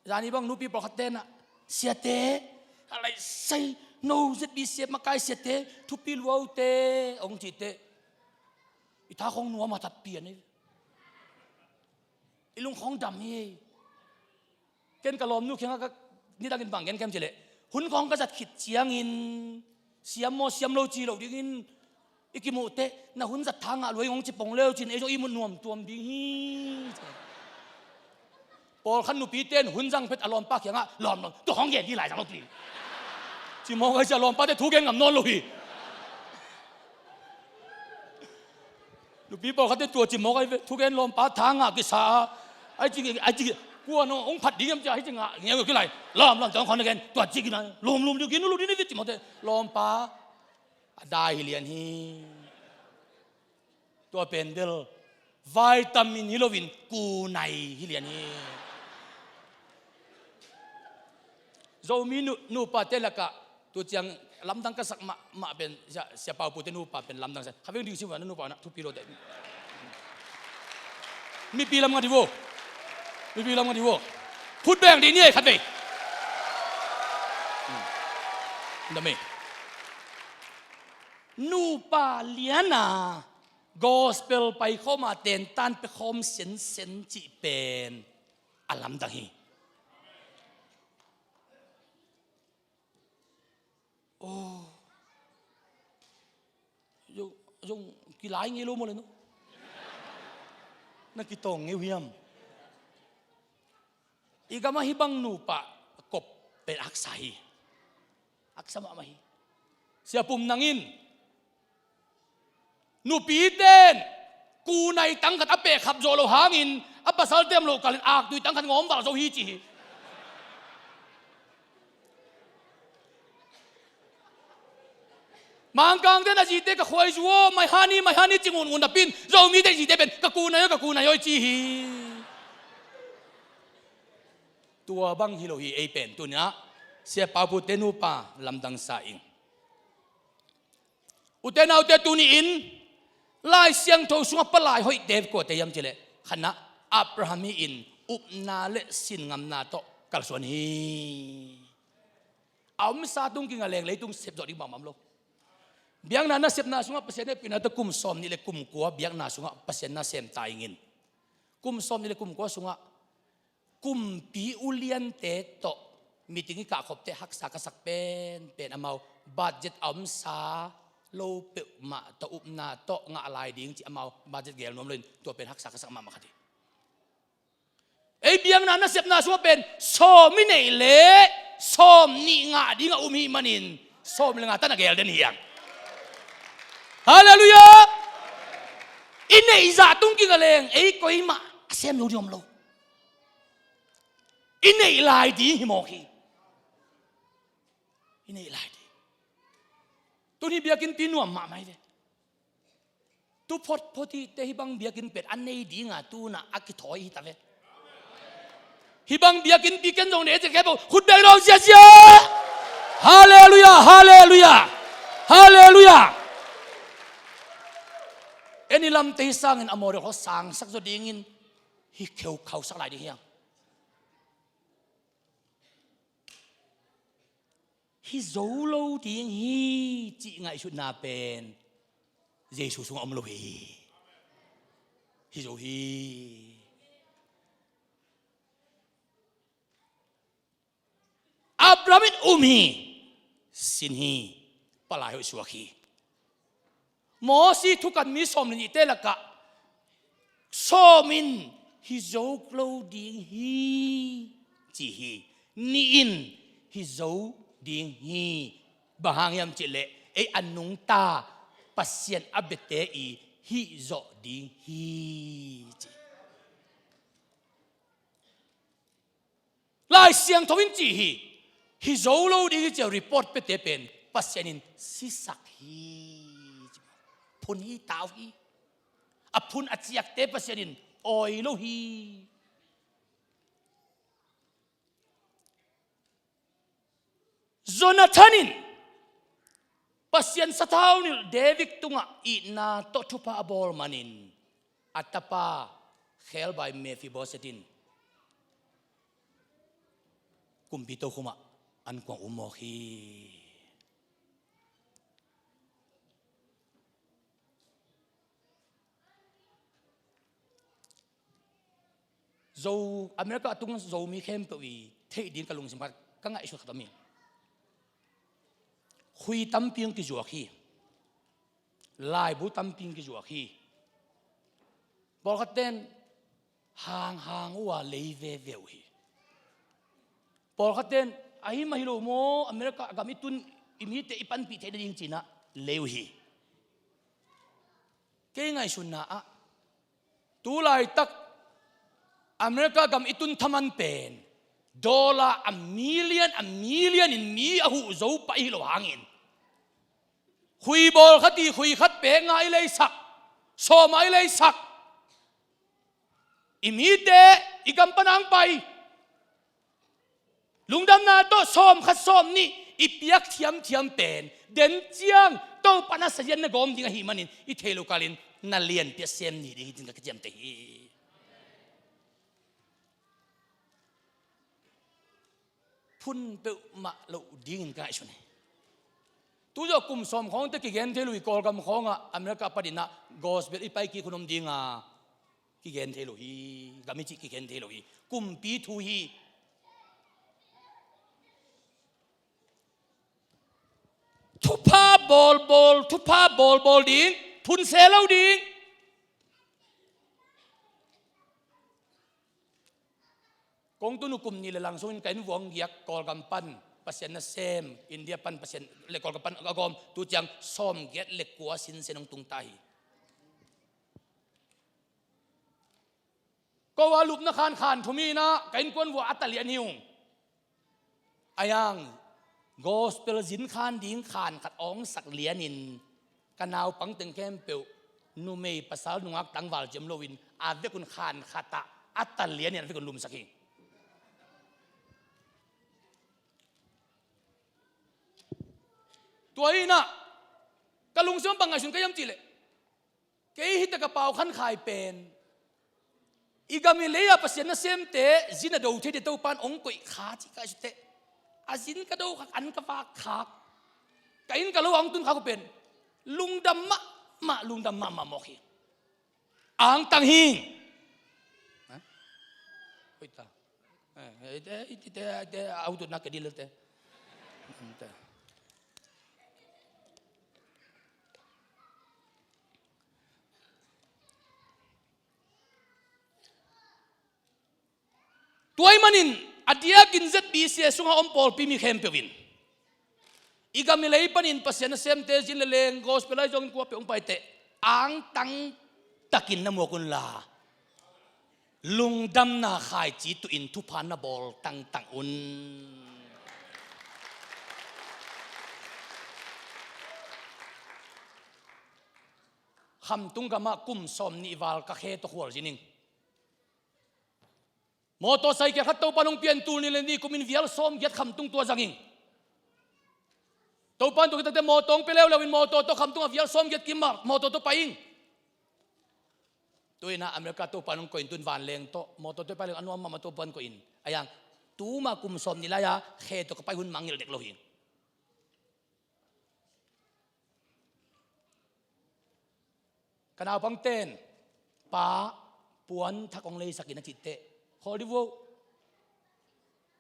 zani bang nupi pawlkhat tenah, "Siate, a lai sai no Z B C F makai siate, thupi luaute," hong cihte, i tha khong nuam a tat pian ei. I lung khong dam hi. Ken ka lawmnu kiangah ka, nidangin bang gen kem cileh, hun khong ka zat khit ciangin, siam maw siam lo ci lo dingin, i kimuh teh, "Na hun zat tha ngah luai ngong ci pong leu cin, ei zong i mut nuam tuam ding hi." Pawlkhat nupi ten hun zang phet a lawmpa kiangah, "Lawm, lawm, tua hong gen hi lai zang lo pi," ci mawk ai cia, lawmpate thu gen ngam nawn lo hi. Nupi pawlkhat ten tua ci mawk ai ve, thu gen lawmpa tha ngah kisa a, ai ci, ai ci, kua no hong phat ding hiam cia, ai ci ngah ngeu kilai, "Lawm, lawm, tua hong gen, tua ci kinai, lum, lum, ding kin, lum, ding ni," ci mawk teh, lawmpa a dai hi lian hi. Tua pen bel vitamin hi loin kunai hi lian hi. Zomi nu, nupate lakah tu ciang lamdang ka sak mahmah pen Sia, Sia Pau Pu te nupa pen lamdang sa. Kha veng ding si ua na nupa na thupi lo te. Mipi lam nga di vo. Mipi lam nga di vo. Phut beng di ni ei khat vei. Dam ei. Nupa liana gospel paikhawm a tentan pekhawm sensen cih pen a lamdang hi. Oh. Zong, zong kilai ngei lo maw le no? Na kitawng ngei uh hiam? I gamah hih bang nupa kop pen haksa hi. Haksa mahmah hi. Sia Pum Nang in, "Nupiten kunai tangkhat a pehkhap zawh loh hangin a pasalte om loh kalin aktui tangkhat ngawm val zo hi," ci hi. Mangkangten a zite, "Ka khuaizu aw, maihani, maihani," ci ngunngun napi-in, Zomite zite pen, "Ka kunai aw, ka kunai aw," ci hi. Tua bang hi lo hi ei pen, tuni-ah Sia Pau Pu te nupa lamdang sa ing. Ute naute, tuni-in Lai Siangtho sungah palai hoihte kuate hiam cileh, khatna, Abraham hi-in upna le sinngamna tawh kalsuan hi. A omsa tung kinga leng leitung sep zawh ding bangmah om lo. Biakna nasepna sungah Pasian hehpihna tawh kum sawmnih le kum kua biakna sungah Pasian nasem ta ingin. Kum sawmnih le kum kua sungah kumpi uliante tawh meeting i kahkhopte haksa ka sak penpen, amau budget a omsa lo peuhmah tawh upna tawh ngah lai ding ci, amau budget gel nuam loin tua pen haksa ka sak mahmah khat hi. Ei biakna nasepna sungah pen sawm i neih leh sawmnih ngah ding a um hi manin, sawm le nga tan a gel den hi hang. Halleluiah. I neih zah tung kinga leng ei koimah a sem zo ding om lo. I neih lai ding hi mawk hi. I neih lai ding. Tuni biakinnpi nuam mahmah hi ve. Tu photphot hihte hih bang biakinn pen a nei dinga tuna a kithawi hi ta ve. Hih bang biakinnpi ken zong nei ci kei bo, khut beng lo ziazia. Halleluiah, halleluiah, halleluiah. En i lamte hih sangin a model khaw sangsak zaw dingin hih kheukhausak lai ding hi hang. Hi zo lo ding hi cih ngaihsutna pen Jesu sungah om lo hi. Hi zo hi. Abraham in um hi, sin hi, palai hoih suak hi. Mosi thukan mi sawm le nihte lakah sawm in hi zo lo ding hi ci hi. Nih in hi zo ding hi. Bang hang hiam cihleh ei a nungta Pasian a biate i hih zawh ding hi ci. Lai Siangtho in ci hi. Hi zo lo ding hi ci a report piate pen Pasian in sisak hi. Phun hi, tau hi. A phun a ciakte Pasian in awi lo hi. Jonathan in Pasian sathau nilh David tungah itna tawh thupha a bawl manin a tapa khebai Mephiboset in kumpi tokhomah an kuang um mawk hi. Zo, America a tung Zomi khempeuh i theih ding ka lungsim khat, ka ngaihsut khat om hi. Khui tampi hong kizuak hi. Laibu tampi hong kizuak hi. Pawlkhat ten hanghang uh a lei veve uh hi. Pawlkhat ten ahi mah hi lo maw, America gam i tun i mite i panpih theih nading ci-in ah lei uh hi. Kei ngaihsutna ah tu laitak America gam i tun thaman pen dollar a million a million in mi a huh zo pah i hi lo hangin, khui bawl khat i khui khat pek nga i leisak, sawm a i leisak, i mite i gam pan a hong pai lungdamna tawh sawm khat sawm nih i piak thiamthiam pen den ciang Topa na sazian na gawm ding ahih manin i theih loh kalin na lianpi a sem ni ding hi, ci-in ka kiciamteh hi. Phun peuhmah loh dingin ka ngaihsun hi. Tu zawh kum sawm khawngte kigen thei lo hi. Kawlgam khawngah America panin ah gospel i pai kik hun om ding a, kigen thei lo hi. Gam i cih kigen thei lo hi. Kumpi thu hi. Thupha bawlbawl, thupha bawlbawl ding, phun se lo ding. Kong tun uh kum nih le lang sungin ka inn vuah hong giak, Kawlgam pan Pasian nasem, India pan Pasian le Kawlgam pan a gawm, tu ciang sawmgiat le kua sinsen hong tung ta hi. Ko a lupna khan khan thum hi-in ah ka innkuan vuah a ta lian hi ung. Ahi hang gospel zin khan ding khan khat awngsak lianin ka naupang teng khempeuh numei pasal nungak tangval ciam loin a vekun khan khatah a ta lianin a vekun lumsak hi. Tua hi-in ah ka lungsim bang ngaihsun ka hiam cih leh, kei hi tak a Pau Khan Khai pen i gam i lei a Pasian nasemte zin a do thei ding Topa in hong koih kha cih ka ngaihsut teh, a zin ka do khak, an ka vak khak, ka inn ka lo a hong tun khak uh pen lungdam mahmah, lungdam mahmah mawk hi. Angtang hi. Ha? Hoih ta. Eh, eh, eh, ite, ite, ite, a ututna ke dil te. Te. Tua ahih manin a diakin Z B C A sungah om pawlpi mi khempeuh in i gam i lei panin Pasian nasemte zin le leng gospel ahi zongin kua peuh hong pai teh, angtang takin na muak unla, lungdamna khaici tuhin thupha na bawl tangtang un. Khamtung gamah kum sawm nih val ka khe tawh khualzin ing. Motorcycle khat Topa in hong pia in, tul nih le nih kumin vial sawmgiat Khamtung tua zang ing. Topa in tua khit takteh motor hong pia leuleu in motor tawh Khamtung a vial sawmgiat kim ah motor tawh pai ing. Tu-in ah America Topa in hong koih in, tu-in vanleng tawh motor tawh pai leng a nuam mahmah, Topa in koih in. Ahi hang tuma kum sawm nih lai-a khe tawh ka pai hun mangngilh dek lo hi. Ka naupangte'n, "Pa, puanthak hong leisak in," a cih teh, khawl dih vo.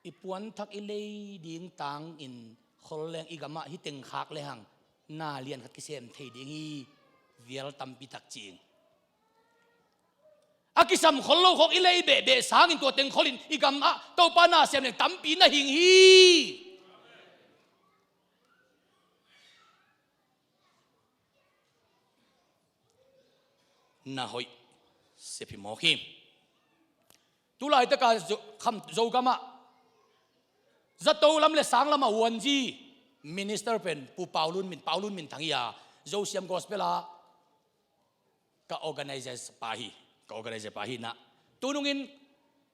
I puanthak i lei ding tangin khol leng i gamah hih teng khak lehang na lian khat kisem thei ding hi, vial tampi tak ci ing. A kisam khol lo khawng i lei behbeh sangin tua teng kholin i gamah Topa na sem leng tampi na hing hi. Na hoih sep hi mawk hi. Tu laitaka Zo-, kham, Zogamah zato lam le sang lamah Wanzi minister pen Pu Paulun Min, Paulun Min Thang hi a, Zosiam Gospel ah ka organizer pa hi, ka organizer pa hi-in ah, tunungin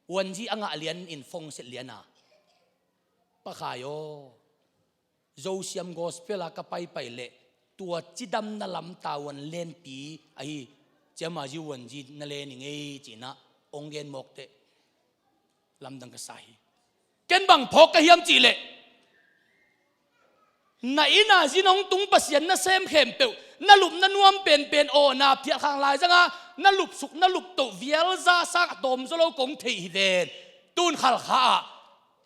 Wanzi a ngah lianin phone set lian a, "Pa Khai aw, Zosiam Gospel ah ka paipai leh tua cidamna lam tavuan lenpi ahi Ciamazi Wanzi na len ing ei," ci-in ah hong gen mawk teh lamdang ka sa hi. Ken bang phawk ka hiam cih leh, na inn a zin hong tung Pasian nasem khempeuh, na lupna nuam penpen awna phialkhang laizangah na lupsuk na luptoh vialza sang a tawmzaw lo kong theih hi ven. Tun Khalkha ah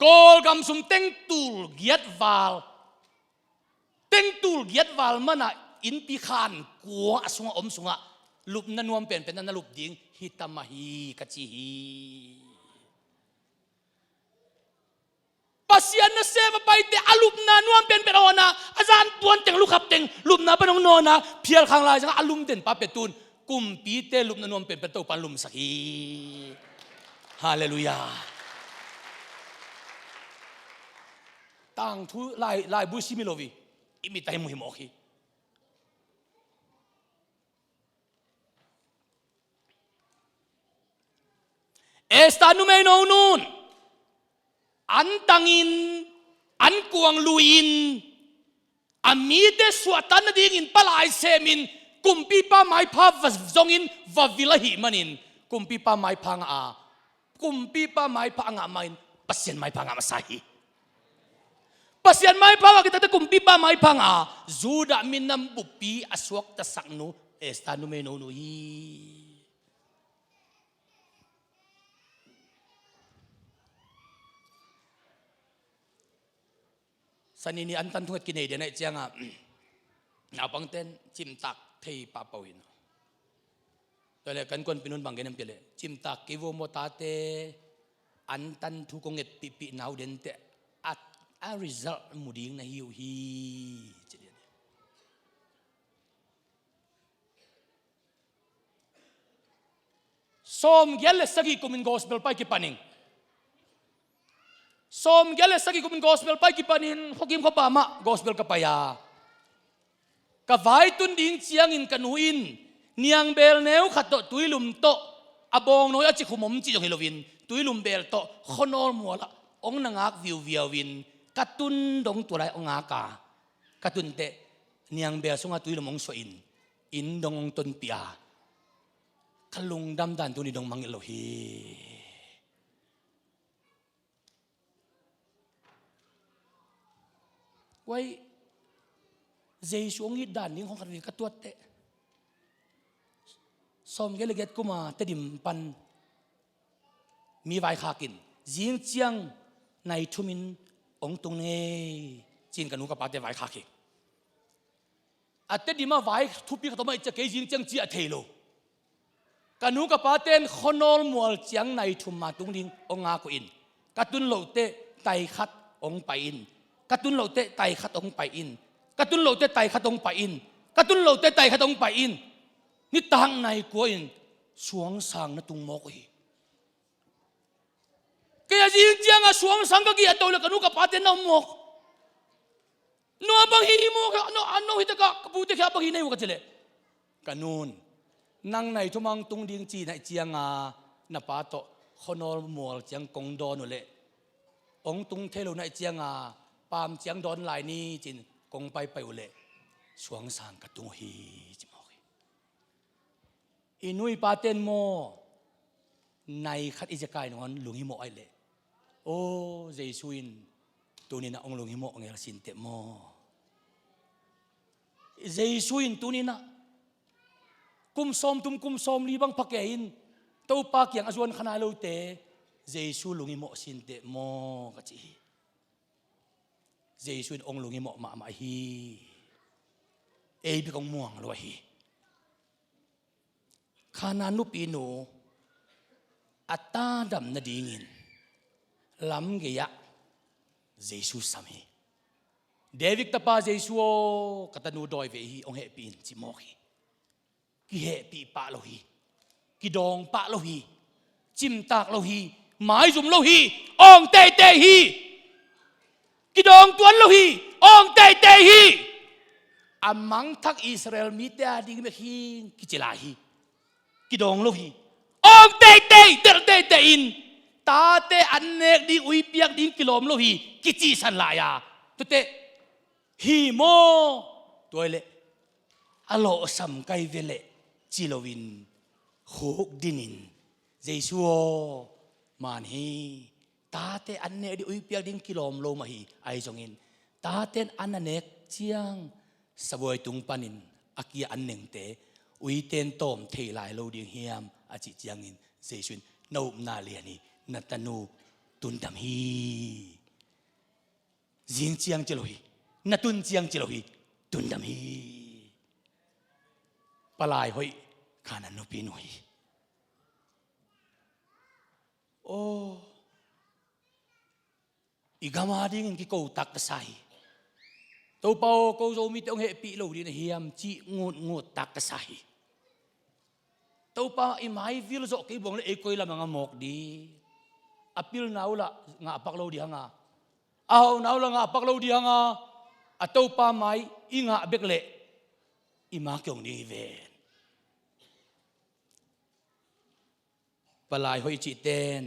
Kawlgam sum tengtul giat val, tengtul giat val manah innpi khan kua a sungah om sungah lupna nuam penpen na lup ding hi tam ahi ka ci hi. Pasian nasem a paite a lupna nuam penpen awna, a zan puan teng lukhap teng lupna pan hong nawna phialkhang laizangah a lum den pa pia tun kumpite lupna nuam penpen Topan lumsak hi. Halleluiah. Tangthu lai, laibu sim hi lo hi. I mit a hi mu hi mawk hi. Esther numei no nun an tangin, an kuang lui-in, a mite suahtan nadingin palai semin kumpipa maipha va zongin va vil ahih manin kumpipa maipha ngah a, kumpipa maipha a ngah mahin Pasian maipha ngah masa hi. Pasian maipha ngah kitate kumpipa maipha ngah a, Judah minam buppi a suaktasak nu Esther numei no nu hi. Sani ni an tan thunget kinei dia naih ciangah naupangten cimtak thei pahpah uh hi. Tua le kan kuan pinun bang gen em pia le cimtak kei vo maw tate, an tan thu kong ngetpihpih nau dente a, a result mu ding na hi uh hi. Ci dia. Sawmgiat le sagih kumin gospel pai kipan ing. Sawmgiat le sagih kumin gospel pai kipanin khuakim khuapa mah gospel ka pai a, ka vai tun ding ciangin ka nu in niangbel neu khat tawh tuilum tawh a bawngnawi a cikhum om cih zong hi loin tuilum bel tawh khuanawl mualah hong na ngak viuviau in ka tun dong tua lai hong ngak a, ka tun teh niangbel sungah tuilum hong suah in inn dong hong tonpih a, ka lungdam dan tuni dong mangngilh lo hi. Wai, Jesu hong it dan ding khong khat vei ka tuat teh sawmgiat le giat kuma Tedim pan mi vaikhak in zing ciang nai thumin hong tung ngei cin ka nu ka pate vaikhak hi. A Tedim ah vai thupi khat om a i cia kei zing ciang ciah thei lo. Ka nu ka paten khuanawl mual ciang nai thum ma tung ding hong ngak uh in ka tun loh teh tai khat hong pai in, ka tun loh teh tai khat hong pai in, ka tun loh teh tai khat hong pai in, ka tun loh teh tai khat hong pai in. Nitak nai kua in suangsang na tung mawk uh hi. Kei a zing ciangah suangsang ka giah to le ka nu ka pate na om mawk. No a bang hi hi mawk, no a no hi takah ka pute khia bang hi nei uh ka ci leh ka nun nang nai thumang tung ding ci naih cianga na pa tawh khuanawl mual ciang kong dawn uh leh hong tung thei lo naih cianga paam ciang dawn lai ni cin kong paipai uh leh suangsang ka tung uh hi ci mawk hi. I nu i paten maw nai khat i zekai nangawn lunghimawh aih leh, aw Jesu in tuninah hong lunghimawh ngel sinteh maw? Jesu in tuninah kum sawmthum kum sawmli bang phakei in Topa kiang a zuan khanai lote Jesu lunghimawh sinteh maw ka ci hi. Jesu in hong lunghimawh mahmah hi. Ei bek hong muang lo ahi. Khanaan nupinu a ta dam nadingin lamgei-ah Jesu sam hi. David tapa Jesu aw, ka tanu dawi ve hi, hong hehpih in ci mawk hi. Kihehpih pah lo hi. Kidawng pah lo hi. Cimtak lo hi. Maizum lo hi. Awng teitei hi. Kidawng tuan lo hi. Awng teitei hi. A mangthak Israel mite a ding bek hi kici lai hi. Kidawng lo hi. Awng teitei, telh teitei in tate an nek ding, ui piak ding kilawm lo hi kicisan lai a, tute hi maw? Tua hi leh a lawhsam kai ve leh ci loin khuk dinin Jesu aw, man hi, Tate an nek ding, ui piak ding kilawm lo mah hi. Ahi zongin tate in an a nek ciang sabuai tung panin a kia an nengte, uite in tawm thei lai lo ding hiam a cih ciangin Jesu in, na upna lian hi, na tanu tundam hi. Zing ciang ci lo hi, na tun ciang ci lo hi, tundam hi. Palai hoih khan a nupi nu hi. Aw, i gam a dingin kiko tak ka sa hi. Topa aw, ko Zomite hong hehpih lo ding na hiam cih ngutngut tak ka sa hi. Topa i mai vil zawh kei buang le ei koi lam a nga mawk ding? A pilna uh lah ngahpak lo ding hang a, a hauna uh lah ngahpak lo ding hang a, a Topa mai i ngah bek leh i ma kihong ding hi ven. Palai hoih i cihte in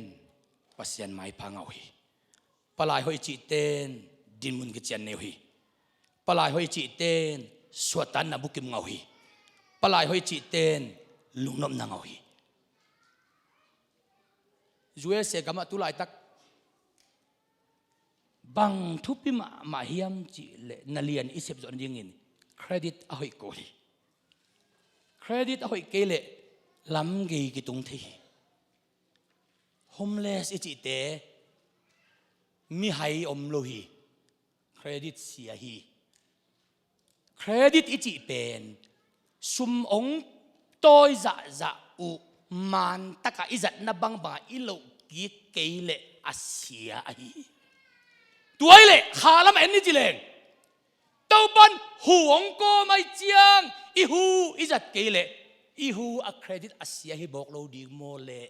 Pasian maipha ngah uh hi. Palai hoih i cihte in dinmun kician nei uh hi. Palai hoih i cihte in suahtakna bukim ngah uh hi. Palai hoih i cihte in lungnopna ngah uh hi. U S A gamah tu laitak bang thupi mahmah hiam cih leh, na lian i sep zawh nadingin credit a hoih kul hi. Credit a hoih kei leh lamgei kitung thei hi. Homeless i cihte mihai om lo hi. Credit sia hi. Credit i cih pen sum hong tawi zahzah uh, mantakah i zatna bangbangah i loh kik kei leh a sia ahi hi. Tua hi leh kha lamah en ni ci leng, Topan hu hong kawm ahih ciang i hu i zat kei leh i hu a credit a sia hi mawk lo ding maw leh?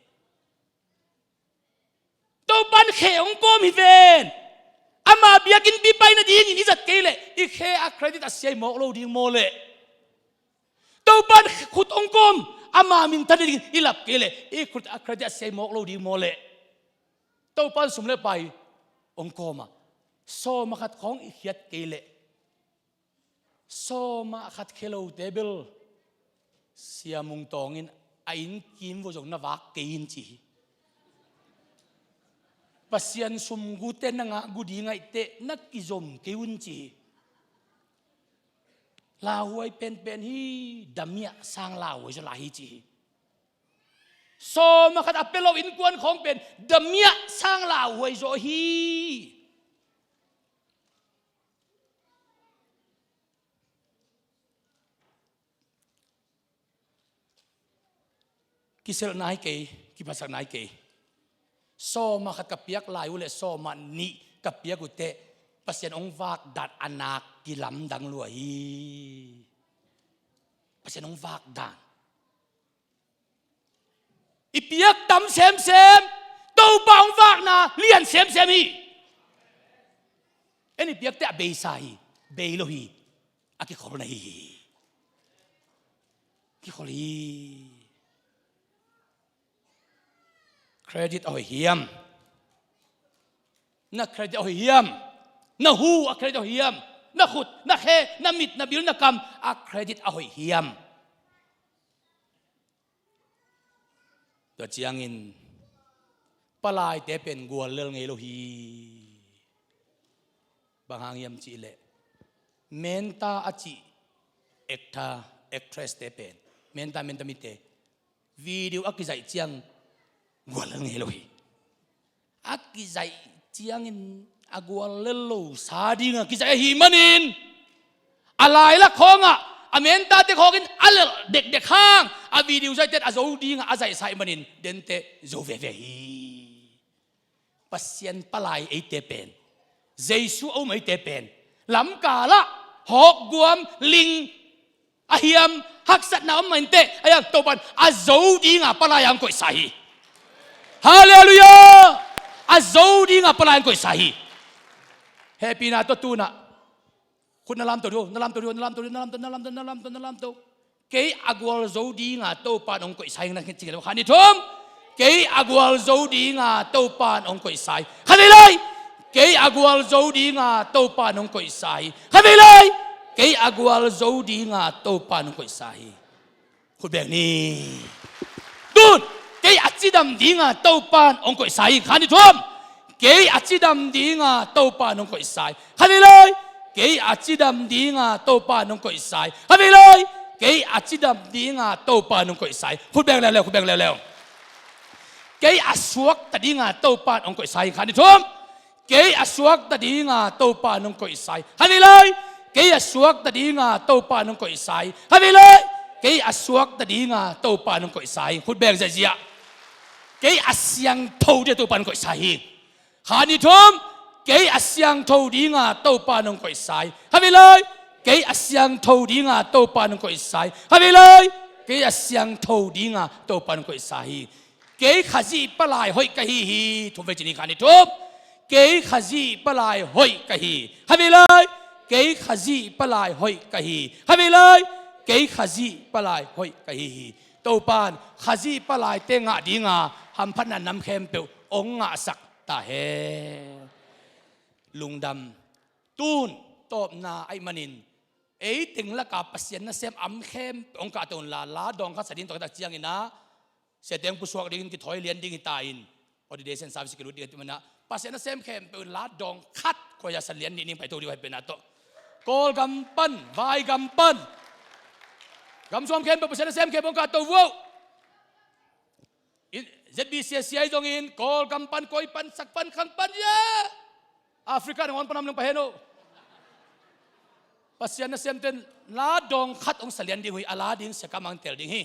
Topan khe hong kawm hi ven. Ama biakinnpi pai nadingin i zat kei leh i khe a credit a sia hi mawk lo ding maw leh? Topan khut hong kawm, ama minthan nadingin i lap kei leh i khut a credit a sia hi mawk lo ding maw leh? Topan sum le pai hong kawm a, sawm a khat khawng i khiat kei leh, sawm a khat khia lote bel Sia Mung Tawng in a inn kim vua zong na vak kei in ci hi. Pasian sum gute na ngah gu ding ahih teh na kizom kei un ci hi. Lauhuai penpen hi, damiah sang lauhuai zaw lai hi ci hi. Sawm a khat a pia lo innkuan khawng pen damiah sang lauhuai zaw hi. Kiselhna hi kei, kiphatsakna hi kei. Sawm a khat ka piak lai uh leh sawm a nih ka piak uh teh Pasian hong vak dan a nak kilamdang lua hi. Pasian hong vak dan. I piak tam semsem, Topa hong vakna lian semsem hi. En i piakte a beisa hi, bei lo hi, a kikholna hi hi. Kikhol hi. Credit a hoih hiam? Na credit a hoih hiam? Na hu a credit a hoih hiam? Na khut, na khe, na mit, na bil, na kam a credit a hoih hiam? Tua ciangin palaite pen guallel ngei lo hi. Bang hang hiam cih leh Menta a cih actor, actress te pen, Menta, Menta mite video a kizaih ciang guallel ngei lo hi. A kizaih ciangin a guallel lo sa dinga kizaih ahih manin a lailak khawngah a Mentate khawngin a lelh dekdek hang a video zaihte a zo dinga a zaihsa ahih manin dente zo veve hi. Pasian palai eite pen, Jesu a um eite pen lamkalah hawkguam, ling, a hiam, haksatna om mah inteh a hiam, Topan a zo dinga palai-a hong koihsa hi. Halleluiah! A zo dinga palai-a hong koihsa hi. Hehpihna tawh tunah khut na lamto dih, na lamto dih, na lamto dih, na lamto, na lamto, na lamto, na lamto. Kei a gualzo dinga Topan hong koihsa hi, na khin cing kha ni thum. Kei a gualzo dinga Topan hong koihsa hi. Kha vei lai. Kei a gualzo dinga Topan hong koihsa hi. Kha vei lai. Kei a gualzo dinga Topan hong koihsa hi. Khut beng ni. Tun, kei a cidam dinga Topan hong koihsa hi. Kha ni thum. Kei a cidam dinga Topa nong koihsa hi. Khat vei lai. Kei a cidam dinga Topa nong koihsa hi. Khat vei lai. Kei a cidam dinga Topa nong koihsa hi. Khut beng leuleu, khut beng leuleu. Kei a suakta dinga Topa nong koihsa hi. Khat ni thum. Kei a suakta dinga Topa nong koihsa hi. Khat vei lai. Kei a suakta dinga Topa nong koihsa hi. Khat vei lai. Kei a suakta dinga Topa nong koihsa hi. Khut beng ziahziah. Kei a siangtho dinga Topa nong koihsa hi. Khat ni thum. Kei a siangtho dinga Topa nong koihsa hi. Khat vei lai. Kei a siangtho dinga Topa nong koihsa hi. Khat vei lai. Kei a siangtho dinga Topa nong koihsa hi. Kei Khazih palai hoih ka hi hi. Thum vei ci ni, khat ni thum. Kei Khazih palai hoih ka hi. Khat vei lai. Kei Khazih palai hoih ka hi. Khat vei lai. Kei Khazih palai hoih ka hi hi. Topan Khazih palaite ngah dinga hamphatna nam khempeuh hong ngahsak ta hen. Lungdam. Tun tawpna ahih manin ei teng laka Pasian nasem am khempeuh hong kahto unla, la dawng khat sa ding tawh ka tak ciangin ah, siate hong pusuak dingin kithawi lian ding hi ta in, ordination service kilut ding hi ta in ah, Pasian nasem khempeuh in la dawng khat khuaia sa lian nih ning paito ding uh hi pen ah tawh. Kawlgam pan, vaigam pan, gamsuam khempeuh Pasian nasem khempeuh hong kahto uh. In, Z B C C I zongin Kawlgam pan, koi pan, sak pan, khang pan, ya! Africa nangawn pan ham leng pai hen uh. Pasian nasemte in la dawng khat hong sa lian ding uh hi, a la ding siakam ang tel ding hi.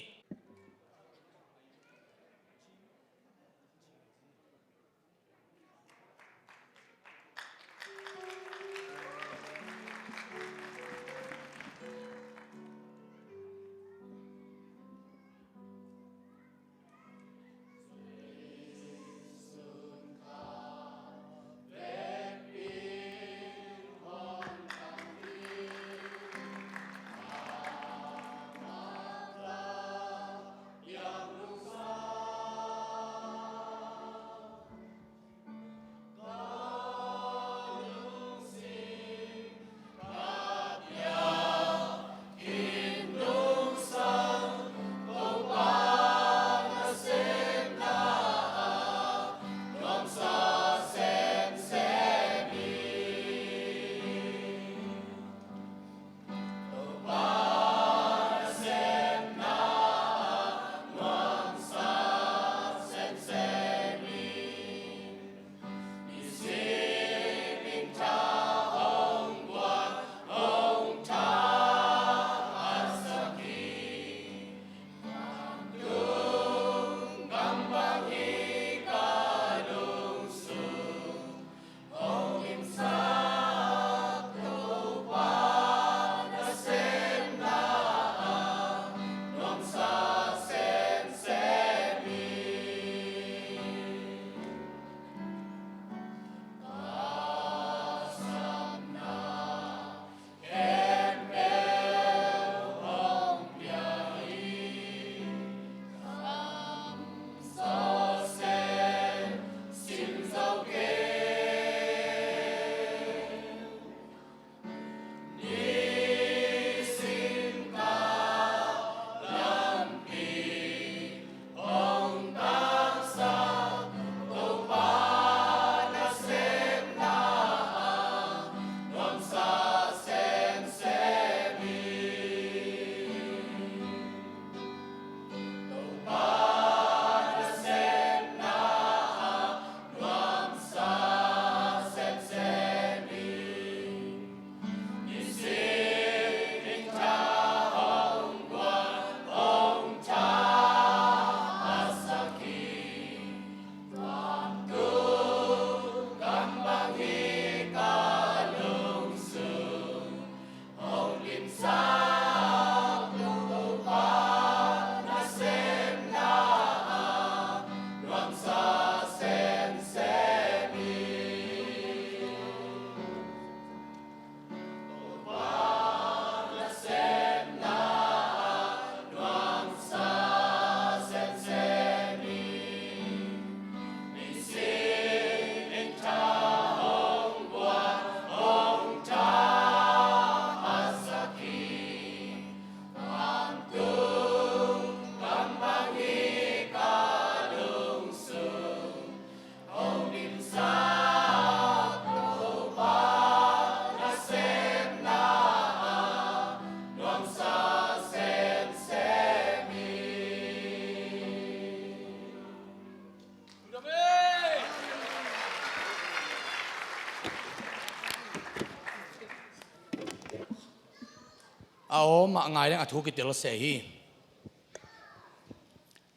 a om a ngai leng a thu kitel se hi.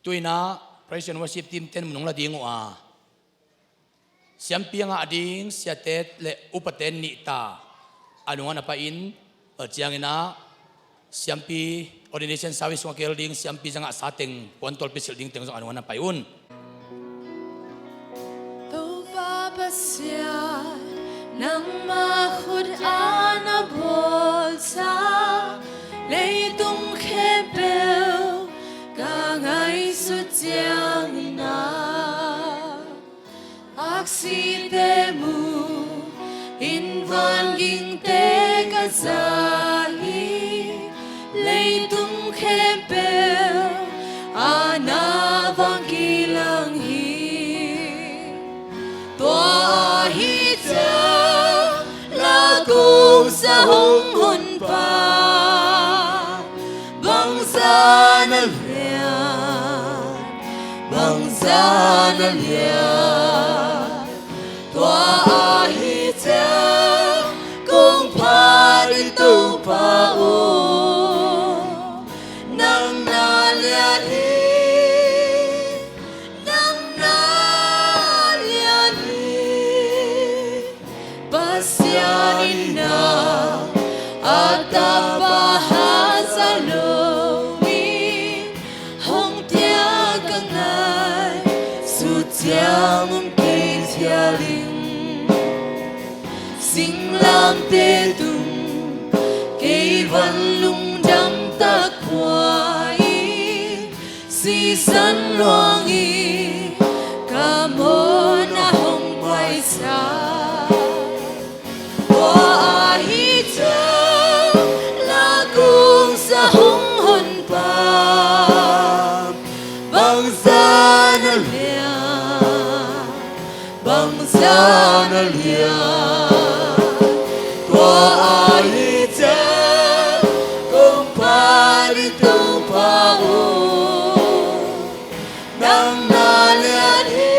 Tuinah Praise and Worship Team ten mun hong la ding uh a, siampi a ngah ding siate le upate nih ta a nungah na pai in, a cianginah siampi ordination service hong a kel ding siampi za ngah sa teng puan tawlpi silh ding teng zong a nungah na pai un. Topa Pasian, nangmah khut a na bawlsa leitung khempeuh ka ngaihsut ciangin ah, aksite mu in vangingte ka za hi. Leitung khempeuh a na vang kilang hi. Tua ahi ciang lakungsa hong honpa bangzah na lian, bangzah na lian. Tua ahi ciang kong phat i Topa aw, nang na lian hi, nang na lian hi. Pasian in a tapa haza lo in hong tiang ka ngaihsut ciang um kei thial in, singlamteh tung kei van lungdam tak khua in, sisan luang in ka mawhna hong paisa. Tua ahi ciang lakungsa hong honpa bangzah na lian, bangzah na lian. Tua ahi ciang kong phat i Topa aw, nang na lian hi,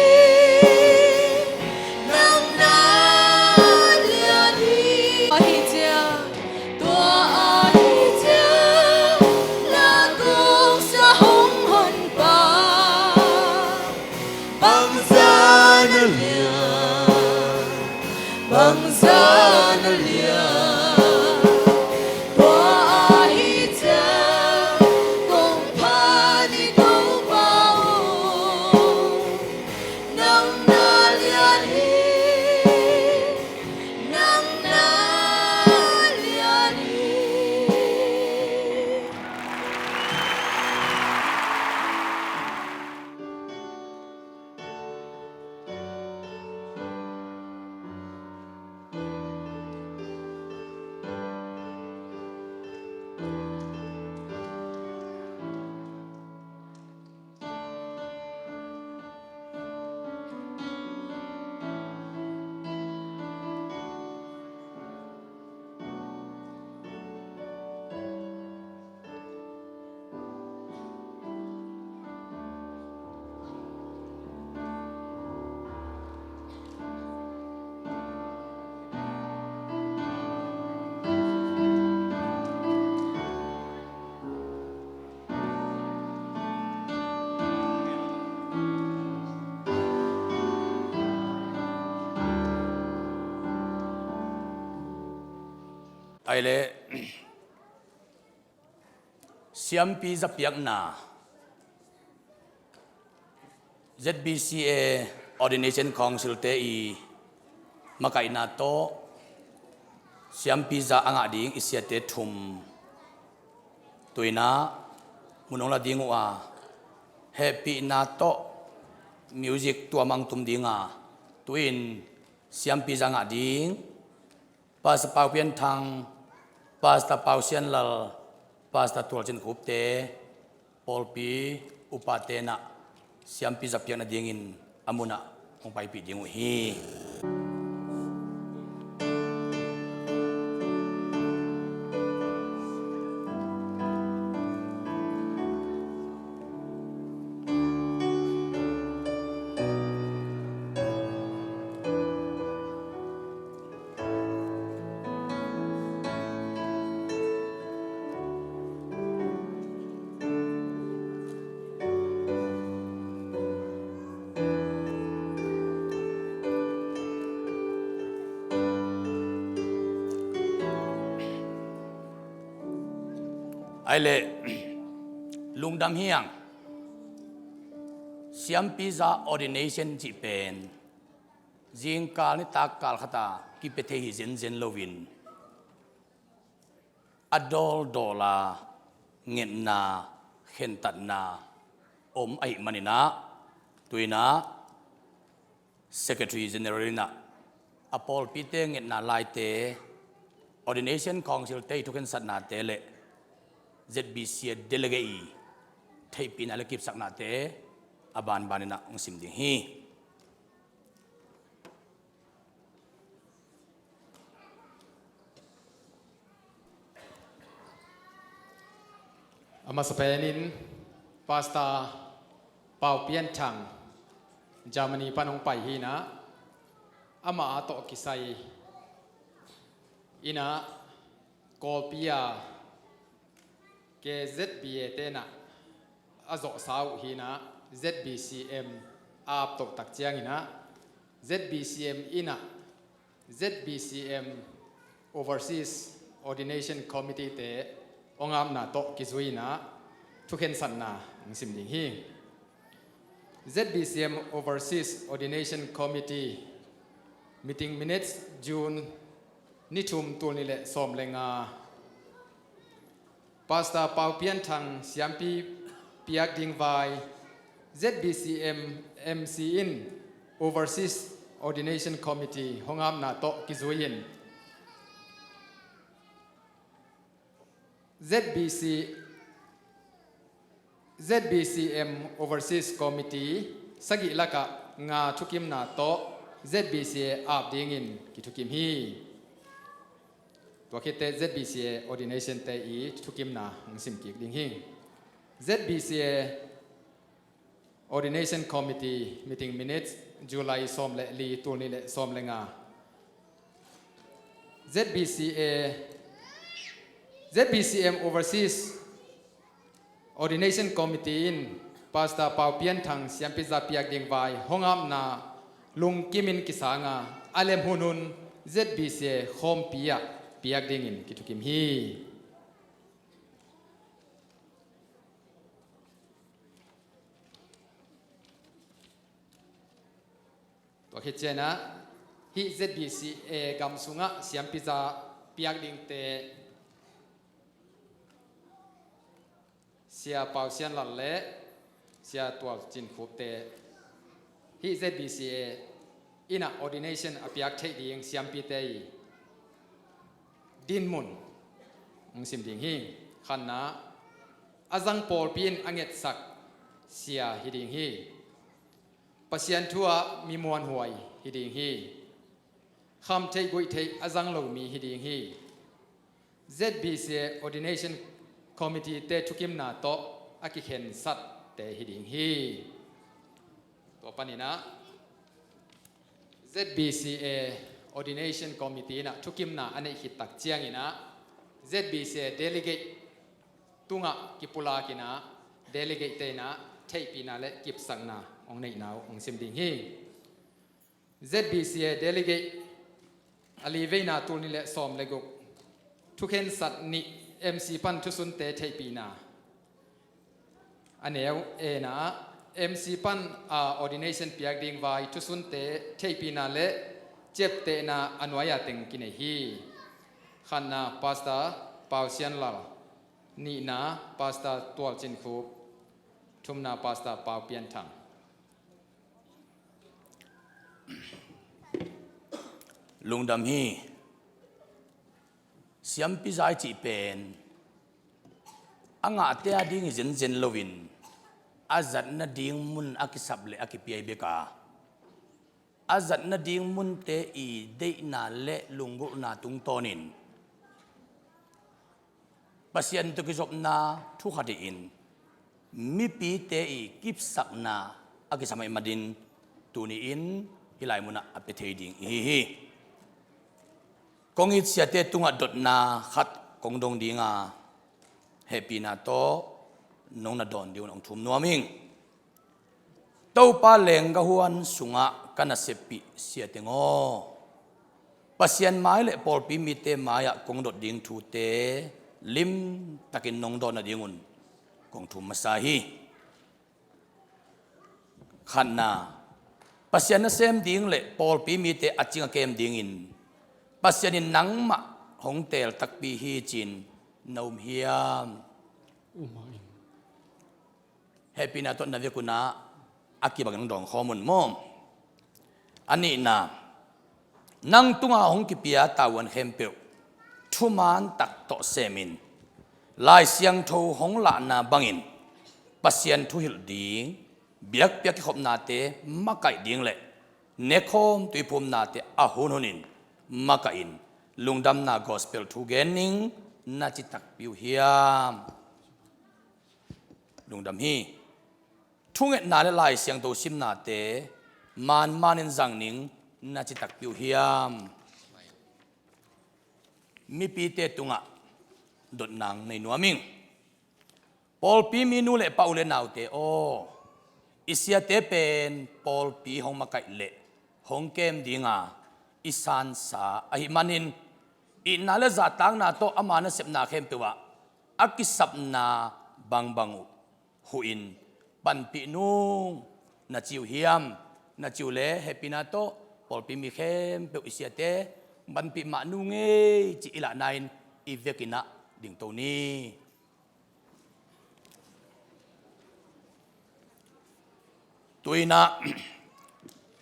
nang na lian hi. Ahi ciang, tua ahi ciang lakungsa hong honpa bangzah na lian, bangzah na lian. Tua ahi ciang kong phat i Topa aw, nang na lian hi, nang na lian hi. Ai le, siampi zapiakna, Z B C A Ordination Council te i makaihna tawh siampi za a ngah ding i siate thum tuinah mun hong la ding uh a, hehpihna tawh music tuamang tum ding a, tu-in siampi za ngah ding Pastor Pau Pian Thang, Pastor Pau Sian Lal, Pastor Tual Cin Khup te, pawlpi upa tenah siampi zapiak nadingin a munah hong paipih ding uh hi. Aile, lungdam hiang. Siampiza ordination cih pen zingkal nitak kal khata kipia thei hi zenzen loin, a dawldawla ngetna, khentatna om ahih maninah, tuinah Secretary General inah a pawlpite ngetna laite, Ordination Council te i thukhensatnate le Z B C a delegate i theihpihna le kipsaknate a banbaninah hong sim ding hi. A masa penin Pastor Pau Pian Thang Germany pan hong pai hinah, amah a tawh kisai inah Kawlpi a K Z B A tenah a zawhsa uh hinah, Z B C M a aptoh tak cianginah Z B C M inah Z B C M Overseas Ordination Committee te hong apna tawh kizui inah thukhensatna hong sim ding hi. Z B C M Overseas Ordination Committee meeting minutes, June ni thum, tul nih le sawm le nga. Pastor Pau Pian Thang siampi piak ding vai, Z B C M M C in Overseas Ordination Committee hong apna tawh kizui in, Z B C, Z B C M Overseas Committee sagih lakah nga thukimna tawh Z B C A ap dingin kithukim hi. Tua khitteh Z B C A ordination te i thukimna hong sim kik ding hi. Z B C A Ordination Committee meeting minutes, July sawm le li, tul nih le sawm le nga. Z B C A, Z B C M Overseas Ordination Committee in Pastor Pau Pian Thang siampiza piak ding vai hong apna lungkimin kisanga, a lem hunhun Z B C A khawmpi ah piak dingin kithukim hi. Tua khit cianah hih Z B C A gam sungah siampiza piak dingte Sia Pau Sian Lal le Sia Tual Cin Khup te hih Z B C A innah ordination a piak theih ding siampite i dinmun hong sim ding hi. Khatna, a zang pawlpi in a ngetsak sia hi ding hi. Pasian thu ah mi muanhuai hi ding hi. Kham theih guih theih a zang lo mi hi ding hi. Z B C A Ordination Committee te thukimna tawh a kikhensat te hi ding hi. Tua paninah Z B C A Ordination Committee innah thukimna a neih khit tak cianginah Z B C A delegate tungah kipulakinah delegate te innah theihpihna le kipsakna hong neihna uh hong sim ding hi. Z B C A delegate a li veina tul nih le sawm le guk, thukhensat nih, M C pan thusunte theihpihna. A neu ena, M C pan a ordination piak ding vai thusunte theihpihna le ciaptehna a nuai-a teng kinei hi. Khatna Pastor Pau Sian Lal, nihna Pastor Tual Cin Khup, thumna Pastor Pau Pian Thang. Lungdam hi. Siampi zai cih pen a ngahte a ding hi zenzen loin a zat nading mun a kisap le a kipia hi bek a, a zat nading munte i deihna le lunggulhna tungtawnin Pasian tawh kizopna thu khat hi-in mipite i kipsakna a kisam ahih manin tuni-in hih lai munah a pia thei ding ihi hi. Kong it siate tungah dotna khat kong dong ding a, hehpihna tawh nong na dawn ding un hong thum nuam ing. Topa leenggah huan sungah ka naseppih siateng aw, Pasian mai le pawlpi mite mai-ah kong dot ding thute limtakin nong dawn nadingun kong thum masa hi. Khatna, Pasian nasem ding le pawlpi mite a cing a kem dingin Pasian in nangmah hong teel takpi hi ci-in na um hiam? Um mah in. Hehpihna tawh na vekun ah a kibangin hong dawng khawm un maw? A nihna, nang tunga hong kipia tavuan khempeuh thuman tak tawh semin, Lai Siangtho hong lahna bangin Pasian thuhilh ding, biakpiak kikhopnate makaih ding le nekhawm tuiphumnate a hunhunin makaihin lungdamna gospel thu gen ning na ci takpi uh hiam? Lungdam hi. Thungetna le Lai Siangtho simnate manmanin zang ning na ci takpi uh hiam? Mipite tungah dotna nei nuam ing. Pawlpi minu le pa, u le naute aw, i siate pen pawlpi hong makaih leh hong kem dinga i sansa ahih manin, itna le zahtakna tawh ama nasepna khempeuh ah a kisapna bangbang uh huhin panpih nung na ci uh hiam? Na ci uh leh hehpihna tawh pawlpi mi khempeuh i siate panpih mah nung ei cih i lahna-in i vekin ah dingto ni. Tu-in ah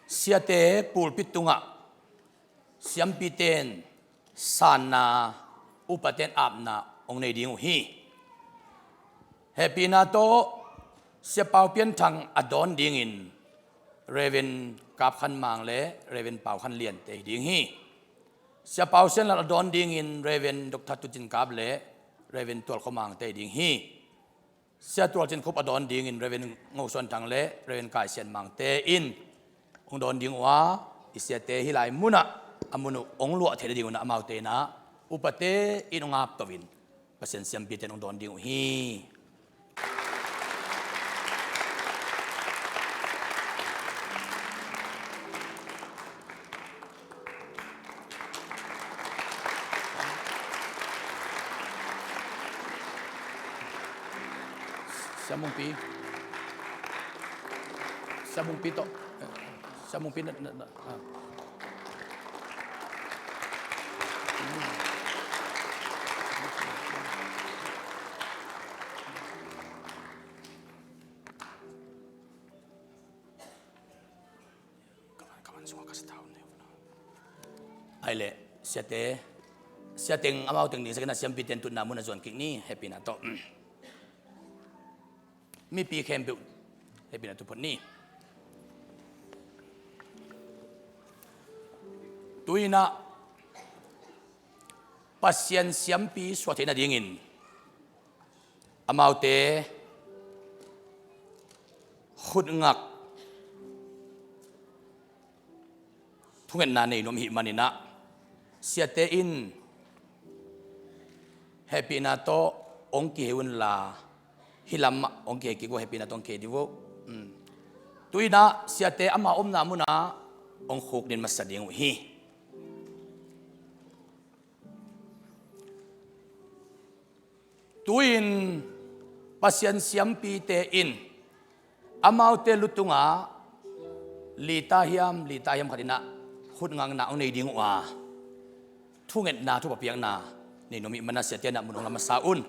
siate pulpit tungah siampite in sanna, upaten apna hong nei ding uh hi. Hehpihna tawh Sia Pau Pian Thang a dawn dingin Reverend Kap Khan Mang le Reverend Pau Khan Lian te hi ding hi. Sia Pau Sian Lal a dawn dingin Reverend Doctor Tu Cin Kap le Reverend Tual Khua Mang te hi ding hi. Sia Tual Cin Khup a dawn dingin Reverend Ngo Suan Thang le Reverend Kai Sian Mang te in hong dawn ding uh a, i siate hih lai munah a mun uh hong luah theih nadingun ah amaute in ah upate in hong apto in Pasian siampite in hong dawn ding uh hi. Sia Mungpi. Sia Mungpi tawh. Sia Mungpi na, na, na, ah. Ai le, siate, siateng amau teng ding sakin a siampite in tutna mun a zuan kik ni, hehpihna tawh. Mipi khempeuh hehpihna tu phot ni. Tu-in ah Pasian siampi suah theih nadingin amaute khutngak thungetna nei nuam ahih manin ah siate in hehpihna tawh hong kihei unla, hih lamah hong kihei kik uh, hehpihna tawh hong kihei dih uh. Um. Tu-in ah siate ama omna munah hong khukdin masa ding uh hi. Tu-in Pasian siampite in amaute lutungah lita hiam, lita hiam khat in ah khutngakna hong nei ding uh a, thungetna, thupha piakna nei nuam ahih manin ah siate in ah mun hong la masa un.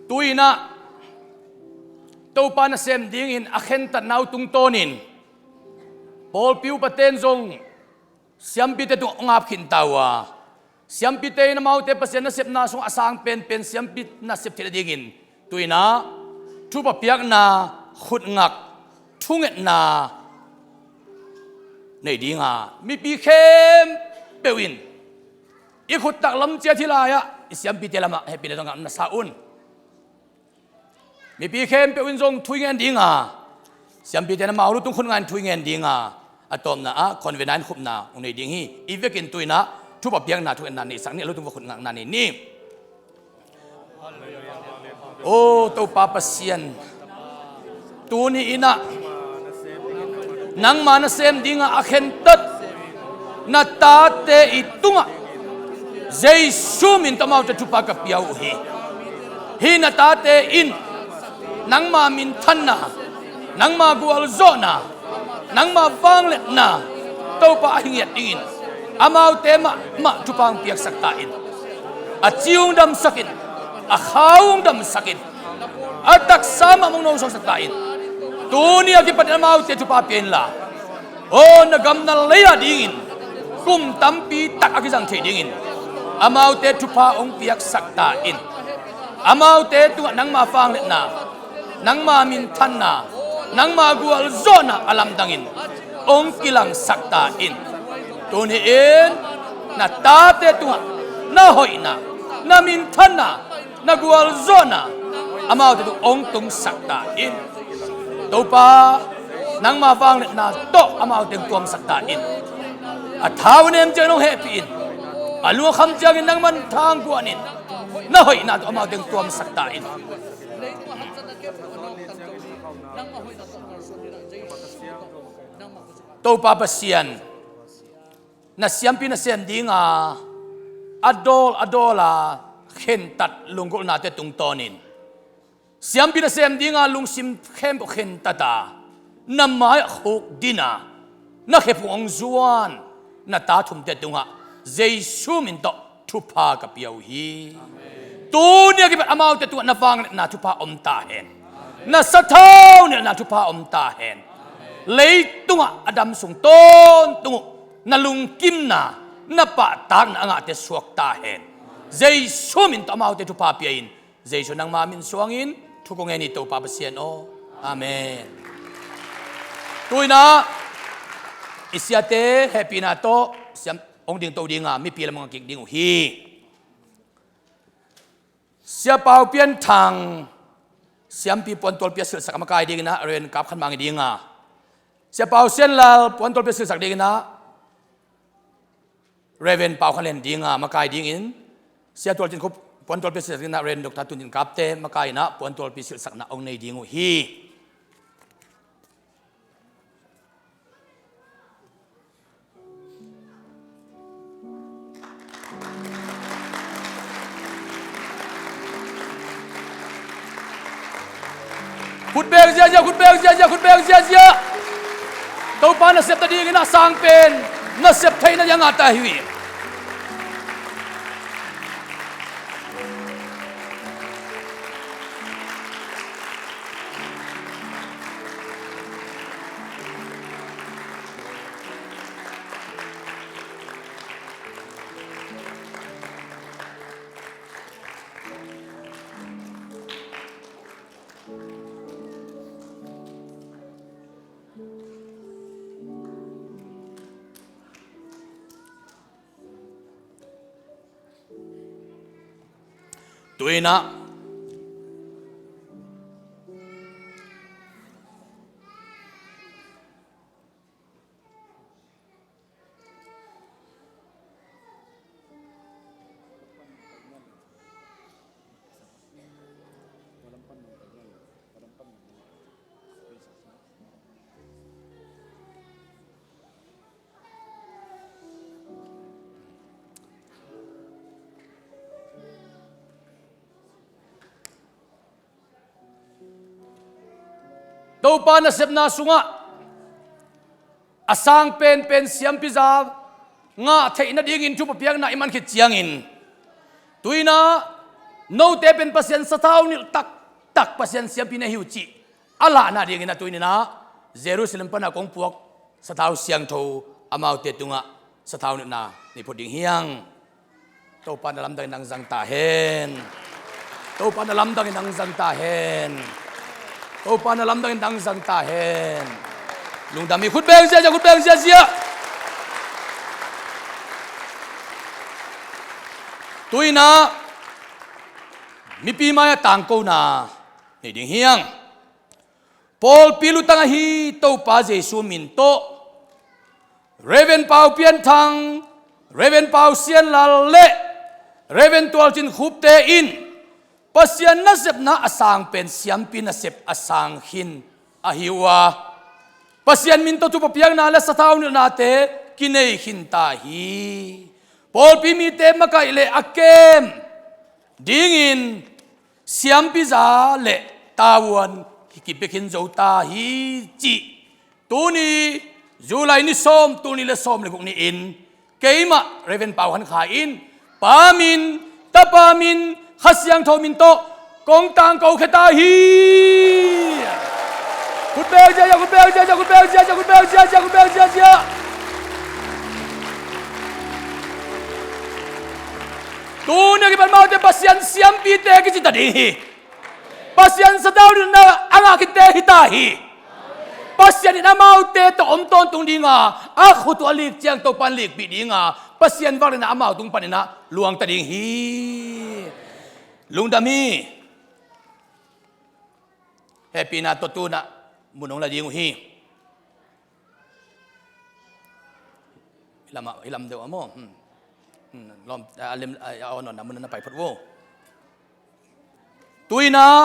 Tu-in ah Topa nasem dingin a khentatna uh tungtawnin pawlpi upate in zong siampite tungah hong ap khinta uh a, siampite in amaute Pasian nasepna sungah a sang penpen siampi nasep theih nadingin tu-in ah thupha piakna, khutngak, thungetna nei dinga mipi khempeuh in i khuttak lam ciat hih lai-ah i siampite lamah hehpihna tawh ngak na sa un. Mipi khempeuh in zong thu i ngen dinga, siampite in amau lutung khutngak in thu i ngen dinga, a tawpna ah convener in khupna hong nei ding hi. I vekin tu-in ah thupha piakna, thungetna neihsak ni, a lutung va khutngakna nei ni. O Topa Pasian, tuni in ah nangma nasem dinga a khentat na tate i tungah Jesu min tawh amaute thupha ka pia uh hi. Hih na tate in nangma minthanna, nangma gualzawhna, nangma vangliatna Topa a hi ngiat dingin amaute mahmah thupha hong piaksak ta in. A ci hong damsak in, a kha hong damsak in, a taksa mahmah hong nosuaksak ta in. Tuni a kipanin amaute thupha pia inla, aw, na gam na lei a dingin kum tampi tak a kizang theih dingin amaute thupha hong piaksak ta in. Amaute tungah nangma vangliatna, nangma minthanna, nangma gualzawhna a lamdangin hong kilangsak ta in. Tuni-in na tate tungah na hoihna, na minthanna, na gualzawhna amaute tung hong tungsak ta in. Topa, nangma vangliatna tawh amaute hong tuamsak ta in. A thau a nem ciangin hong hehpih in. A lung a kham ciangin nangman tha hong guan in. Na hoihna tawh amaute hong tuamsak ta in. Topa Pasian, na siampi nasem dinga a dawl a dawl a khentat lunggulhnate tungtawnin siampi nasem dinga lungsim khempeuh khentat a, na mai-ah khukdin a, na khephung hong zuan na ta thumte tungah Jesu min tawh thupha ka pia uh hi. Tuni a kipat amaute tungah na vangliatna thupha om ta hen. Na sathau nilhna thupha om ta hen. Leitungah a damsung tawntung uh na lungkimna, na pahtakna a ngahte suak ta hen. Jesu min tawh amaute thupha pia in. Jesu nangma min suangin thu kong ngen hi, Topa Pasian aw. Amen. Tu-in ah i siate hehpihna tawh siam hong dingto dinga mipi lam hong kik ding uh hi. Sia Pau Pian Thang siampi puantualpi a silhsak a makai dingin ah Rev. Kap Khan Mang hi dinga, Sia Pau Sian Lal puantualpi a silhsak dingin ah Rev. Pau Khan Lian dinga makai dingin, Sia Tual Cin Khup puantualpi a silhsak dingin ah Rev. Doctor Tun Cin Kapte makai in ah puantualpi silhsakna hong nei ding uh hi. Khut beng ziazia, khut beng ziazia, khut beng ziazia. Topa nasep nadingin a sang pen nasep theihna ding a ngah ta hi. Tu-in ah Topa nasepna sungah a sang penpen siampi za ngah theih nadingin thupha piakna i man khit ciangin, tu-in ah note pen Pasian sathau nilh taktak Pasian siampi na hi uh cih a lahna dingin ah tu-in ah Jerusalem pana kong puak sathau siangtho amaute tungah sathau nilhna nei phot ding hi hang. Topa na lamdangin nang zang ta hen. Topa na lamdangin nang zang ta hen. Topa na lamdangin nang zang ta hen. Lungdam hi. Khut beng ziazia, khut beng ziazia. Tu-in ah mipi mai-ah tangkona nei ding hi hang. Pawlpi lutang ahi Topa Jesu min tawh Rev. Pau Pian Thang, Rev. Pau Sian Lal le Rev. Tual Cin Khupte in Pasian nasepna a sang pen siampi nasep a sang khin ahi uh a, Pasian min tawh thupha piakna le sathau nilhnate kinei khin ta hi. pawlpi mite makaih le a kem dingin siampiza le tavuan kipia khin zo ta hi cih tuni July ni sawm, tul nih le sawm le guk ni-in keimah Reverend Pau Khan Khai in Pa min, Tapa min, Kha Siangtho min tawh kong tangko khia ta hi. Khutbeng ziahziah, khutbeng ziahziah, khutbeng ziahziah, khutbeng ziahziah, khutbeng ziahziah. Tuni a kipan amaute Pasian siampite kici ta ding hi. Pasian sathau ding na a ngah khit te hi ta hi. Pasian in amaute tawh om tawntung dinga, a khut uh a lik ciang Topan likpih dinga, Pasian vak le na amau tung panin ah luang ta ding hi. Lungdam hi. Hehpihna tawh tu-in ah mun hong la ding uh hi. Hi lam ah, hi lam deuh ah maw? Hmm. Hmm, lawm, a lem, a, a awn awn na mun na pai phot vo. Tu-in ah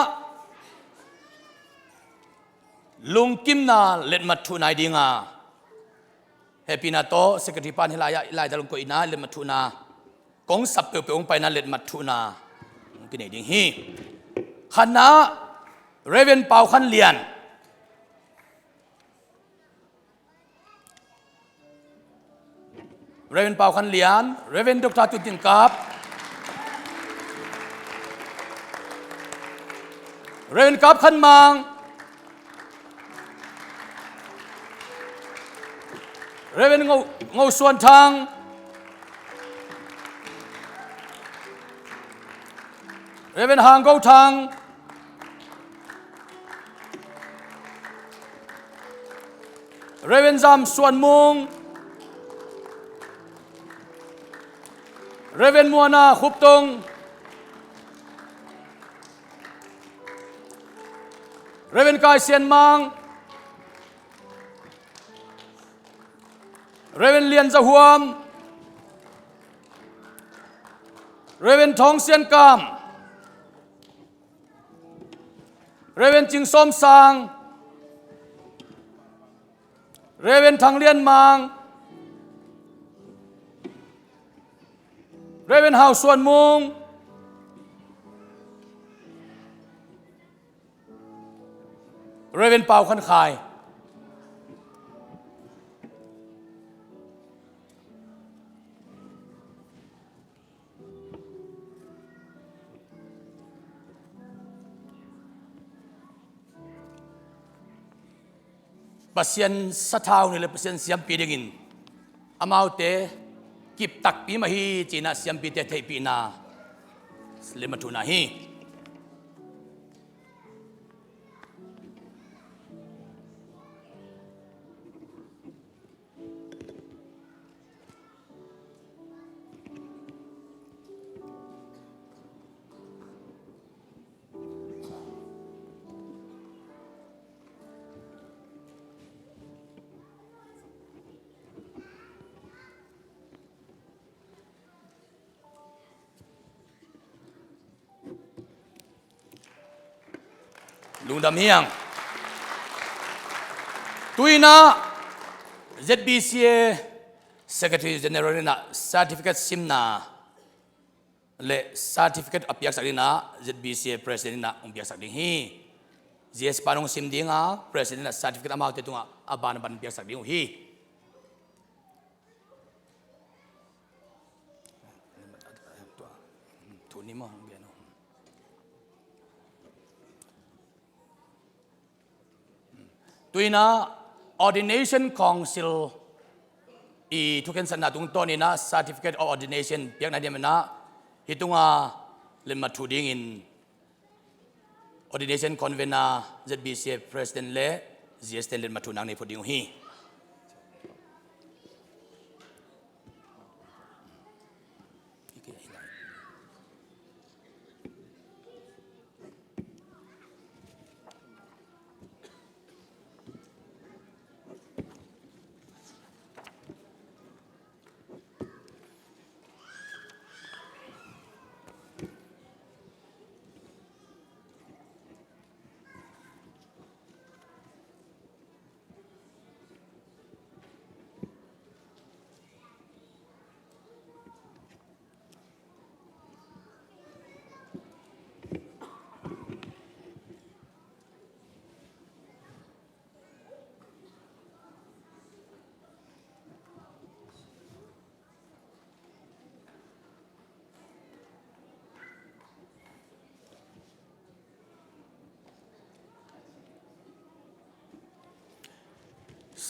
lungkimna letmat thuh nai dinga, hehpihna tawh secretary pan hih lai-ah, hih lai-ah hong koihna letmat thuhna, kong sap peuhpeuh hong paina letmat thuhna hong kinei ding hi. Khatna, Reverend Pau Khan Lian. Reverend Pau Khan Lian, Reverend Doctor Tun Tin Kap, Reverend Kap Khan Mang, Reverend Ngo, Ngo Suan Thang, Reverend Hang Go Thang, Reverend Zam Suan Mung, Reverend Muana Khup Tung, Reverend Kai Sian Mang, Reverend Lian Za Huam, Reverend Thawng Sian Kam, Reverend Cing Sawm Sang, Reverend Thang Lian Mang, Reverend Hau Suan Mung, Reverend Pau Khan Khai. Pasian sathau ni le Pasian siampi dingin amaute kip takpi mah hi ci-in ah siampite theihpihna letmat thuhna hi. Lungdam hi hang. Tu-in ah Z B C A Secretary General in ah certificate simna le certificate a piaksak dingin ah Z B C A President in ah hong piaksak ding hi. G S pan hong sim ding a, President in ah certificate amaute tungah a ban a ban piaksak ding uh hi. Thu ni maw, hong bian uh. Tu-in ah Ordination Council i thukhensatna tungtawnin ah Certificate of Ordination piakna diamin ah hih tungah letmat thuh dingin Ordination Convener, Z B C A President le Z S ten letmat thuhna nei phot ding uh hi.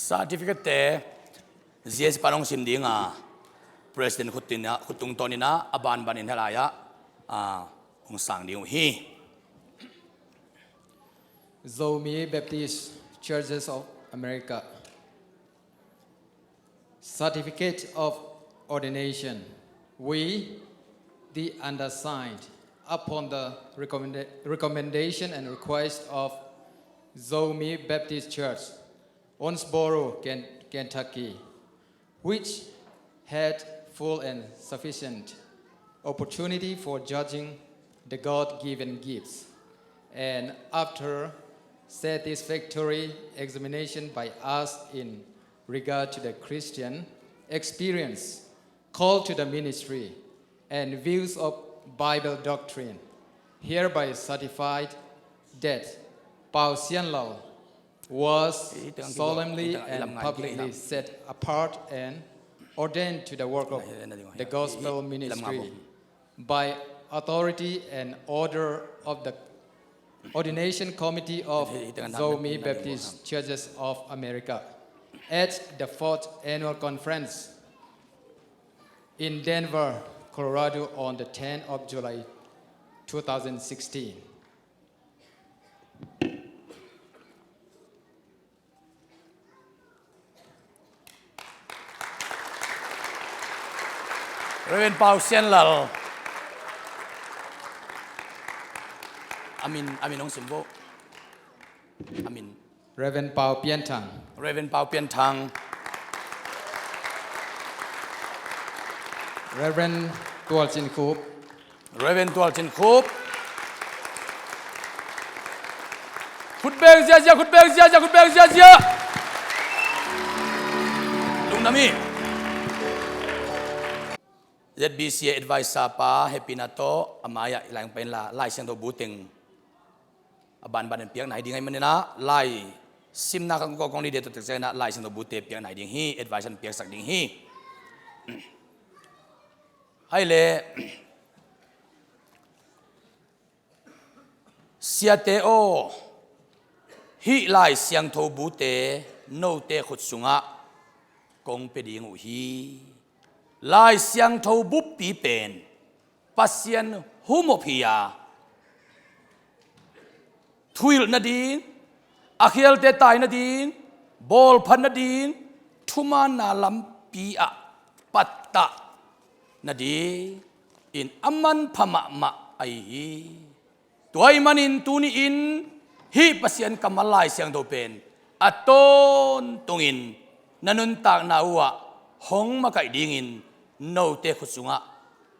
Certificate te Z S pa hong sim ding a, President khut tungtawn in a, a banban in hih lai ah hong sang ding uh hi. Zomi Baptist Churches of America. Certificate of Ordination. We, the undersigned, upon the recommenda-, recommendation and request of Zomi Baptist Church, Owensboro, Ken-, Kentucky, which had full and sufficient opportunity for judging the God-given gifts, and after satisfactory examination by us in regard to the Christian experience, call to the ministry, and views of Bible doctrine, hereby certified that Pau Sian Lal was solemnly and publicly set apart and ordained to the work of the gospel ministry by authority and order of the Ordination Committee of Zomi Baptist Churches of America at the fourth annual conference in Denver, Colorado on the tenth of July, two thousand sixteen. Reverend Pau Sian Lal. A min, a min hong sim vo. A min. Reverend Pau Pian Thang. Reverend Pau Pian Thang. Reverend Tual Cin Khup. Reverend Tual Cin Khup. Khut beng ziazia, khut beng ziazia, khut beng ziazia. Lungdam hi. Z B C A advisor pa Happy Nato, a mai-ah i lai hong pai inla, Lai Siangtho bu teng a banban in piak nai ding ahih manin ah, lai simna kong, kong, kong ni deh tawh tek ciangin ah, Lai Siangtho bute piak nai ding hi, advisor in piaksak ding hi. Hai le, siate aw, hih Lai Siangtho bute note khut sungah kong pia ding uh hi. Lai Siangtho buppi pen Pasian humop hi a, thuhilh nading, a khialte tai nading, bawlphat nading, thumaanna lampi ah pattah nading in a manpha mahmah ahi hi. Tua ahih manin tuni-in hih Pasian kammal Lai Siangtho pen a tawntungin na nuntakna uhah hong makaih dingin note khut sungah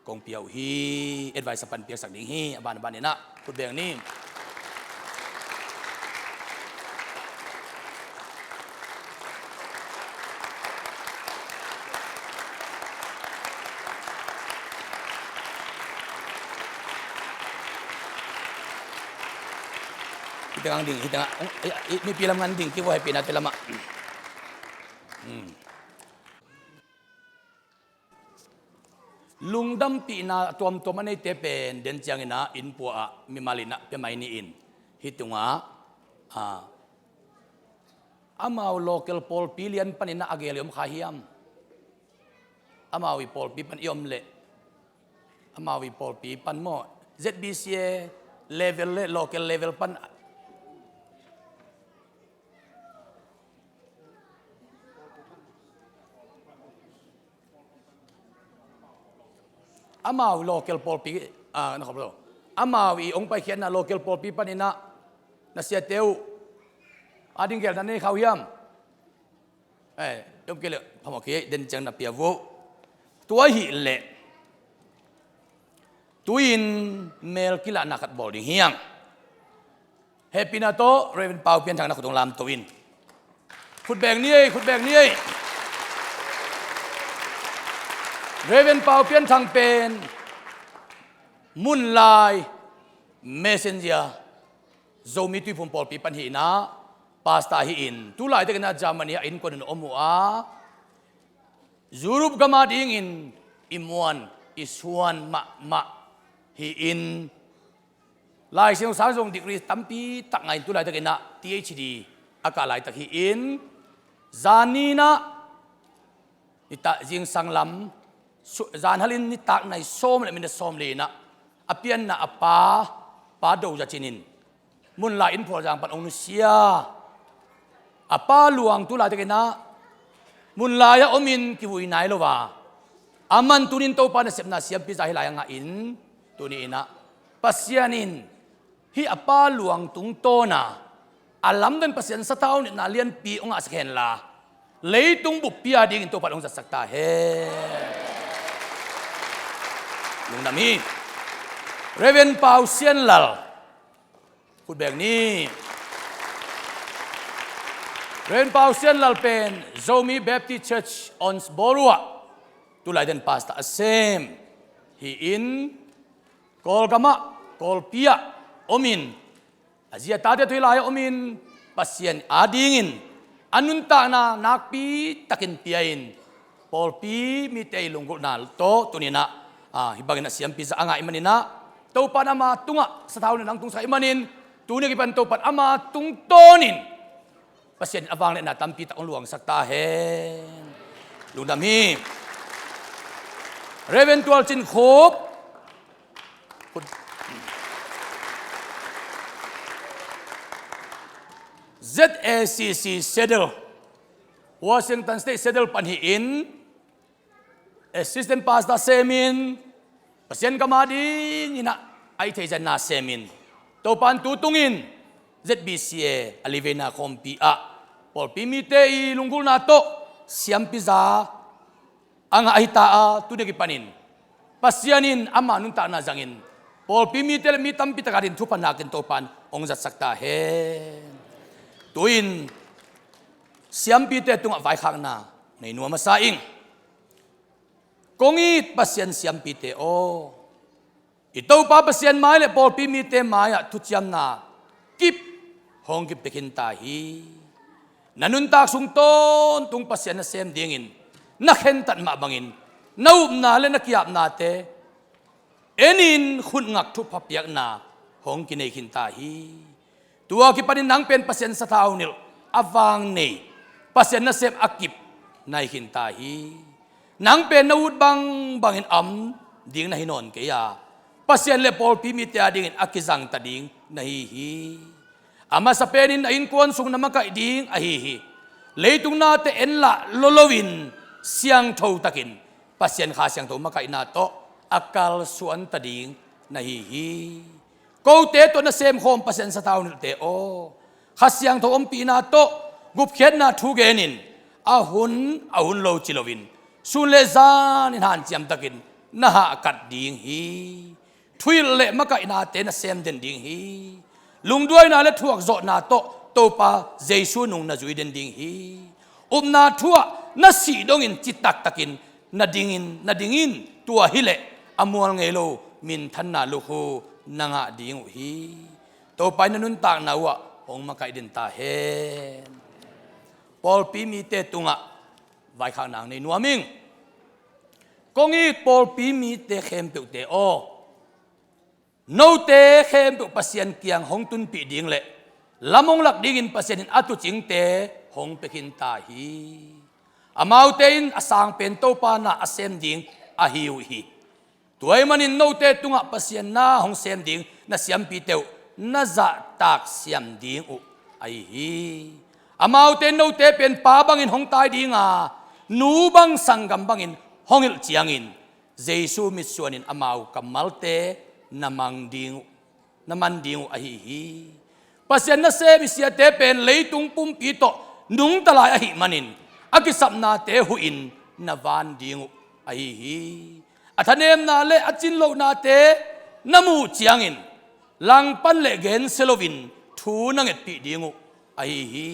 kong pia uh hi. Advisor pan piaksak ding hi. A banban in ah khut beng ni. Hih tengah ding, hih tengah, eh, eh, mipi lam ngan ding kik vo, Happy Nato lamah. Hmm. Lungdampihna a tuamtuam a neite pen den ciangin ah innpua ah mimal in ah pia mai ni in, hih tungah, ah, amau local pawlpi lian panin ah a gel i om kha hiam? Amau i pawlpi pan i om leh, amau i pawlpi pan maw, Z B C A level le local level pan amau local pawlpi, ah, na khop lo. Amau i hong paikhiatna local pawlpi panin ah na siate uh a ding gelna nei kha uh hiam? Eh, i om kei leh phamawh kei, den ciang na pia vo. Tua ahih leh tu-in mel kilahna khat bawl ding hi hang. Hehpihna tawh Reverend Pau Pian Thang na khut hong lamto in. Khut beng ni ei, khut beng ni ei. Reverend Pau Pian Thang pen Munlai Messenger Zomi Tuiphum pawlpi pan hi-in ah pastor hi-in, tu laitakin ah Germany ah innkuan in om uh a, Europe gam a dingin i muan i suan mahmah hi-in, Lai Siangtho sang zong degree tampi tak ngah in, tu laitakin ah P H D a kah laitak hi-in, Zan ni-in ah, nitak zingsang lam, su-, zan halin nitak nai sawm le minit sawm li-in ah, a pianna a pa, Pa Do Za Cin in, Munlai Innphualzang pan hong nusia. A pa Luang tu laitakin ah, Munlai ah omin kivui nai lo a, aman tuni-in Topa nasepna siampi za hih lai-ah a ngah in, tuni-in ah, Pasian in hih a pa Luang tungtawn a, a lamdang Pasian sathau nilhna lianpi hong ngahsak henla, leitung buppi a dingin Topa in hong zatsak ta hen. Lungdam hi. Reverend Pau Sian Lal. Khut beng ni. Reverend Pau Sian Lal pen Zomi Baptist Church Onsboro ah, tu laitak pastor a sem hi-in, Kawlgam ah, Kawlpi ah omin, a zi a tate tawh hih lai-ah omin, Pasian a dingin a nuntakna nakpi takin pia-in, pawlpi mite i lunggulhna tawh tuni-in ah, ah, hih bangin a siampi za a ngah ahih manin ah, Topa in ama tungah sathau nilhna hong tungsak ahih manin, tuni a kipan Topa in ama tungtawnin Pasian in a vangliatna tampi tak hong luangsak ta hen. Lungdam hi. Reverend Tual Cin Khup, Z A C C Seattle, Washington State Seattle pan hi-in, assistant pastor semin, Pasian gam a dingin ah a hih theih zah na semin, Topa in tu tungin Z B C A Alivena khawmpi ah pawlpi mite i lunggulhna tawh siampi za a ngah ahi ta a, tuni a kipanin Pasian in ama nuntakna zangin pawlpi mite le mi tampi tak a dingin thupha nakin Topa in hong zatsak ta hen. Tu-in siampite tungah vaikhakna nei nuam masa ing. Kong it Pasian siampite aw, i Topa Pasian mai le pawlpi mite mai-ah thuciamna kip hong kipia khin ta hi. Na nuntak sung tawntung Pasian na sem dingin na khentat mah bangin, na upna le na ki-apnate en in khutngak thupha piakna hong kinei khin ta hi. Tua kipanin nang pen Pasian sathau nilh a vang nei, Pasian nasem a kip na hi khin ta hi. Nang pen na ut bangbangin a om ding na hi nawn kei a, Pasian le pawlpi mite a dingin a kizangta ding na hi hi. A masa penin na innkuan sung na makaih ding ahi hi. Leitung nate enlah loloin siangtho takin Pasian Kha Siangtho makaihna tawh a kalsuanta ding na hi hi. Kote tawh na semkhawm Pasian sathau nilhte aw, Kha Siangtho ompihna tawh gupkhiatna thu genin, a hun a hun lo ci loin, sun le zanin hanciam takin na hahkat ding hi. Thuhilh le makaihnate na sem den ding hi. Lungduaina le thuakzawhna tawh Topa Jesu nung na zui den ding hi. Upna thu-ah na sih dongin citak takin na dingin, na dingin, tua hileh a mual ngei lo minthanna lukhu na ngah ding uh hi. Topa in na nuntakna uhah hong makaih den ta hen. Pawlpi mite tungah vaikhakna nei nuam ing. Kong it pawlpi mite khempeuhte aw, note khempeuh Pasian kiang hong tunpih ding le lam hong lak dingin Pasian in a tuucingte hong pia khin ta hi. Amaute in a sang pen Topa na a sem ding ahi uh hi. Tua ahih manin note tungah Pasian na hong sem ding na siampite uh na zahtak siam ding uh ahi hi. Amaute in note pen pa bangin hong tai ding a, nu bang sanggam bangin hong hilh ciangin Jesu mitsuanin amau kammalte na mang ding uh, na man ding uh ahi hi. Pasian nasem i siate pen leitung pumpi tawh nungta lai ahih manin a kisapnate huhin na van ding uh ahi hi. A thanemna le a cinlohnate na muh ciangin langpan le gensia loin thu na ngetpih ding uh ahi hi.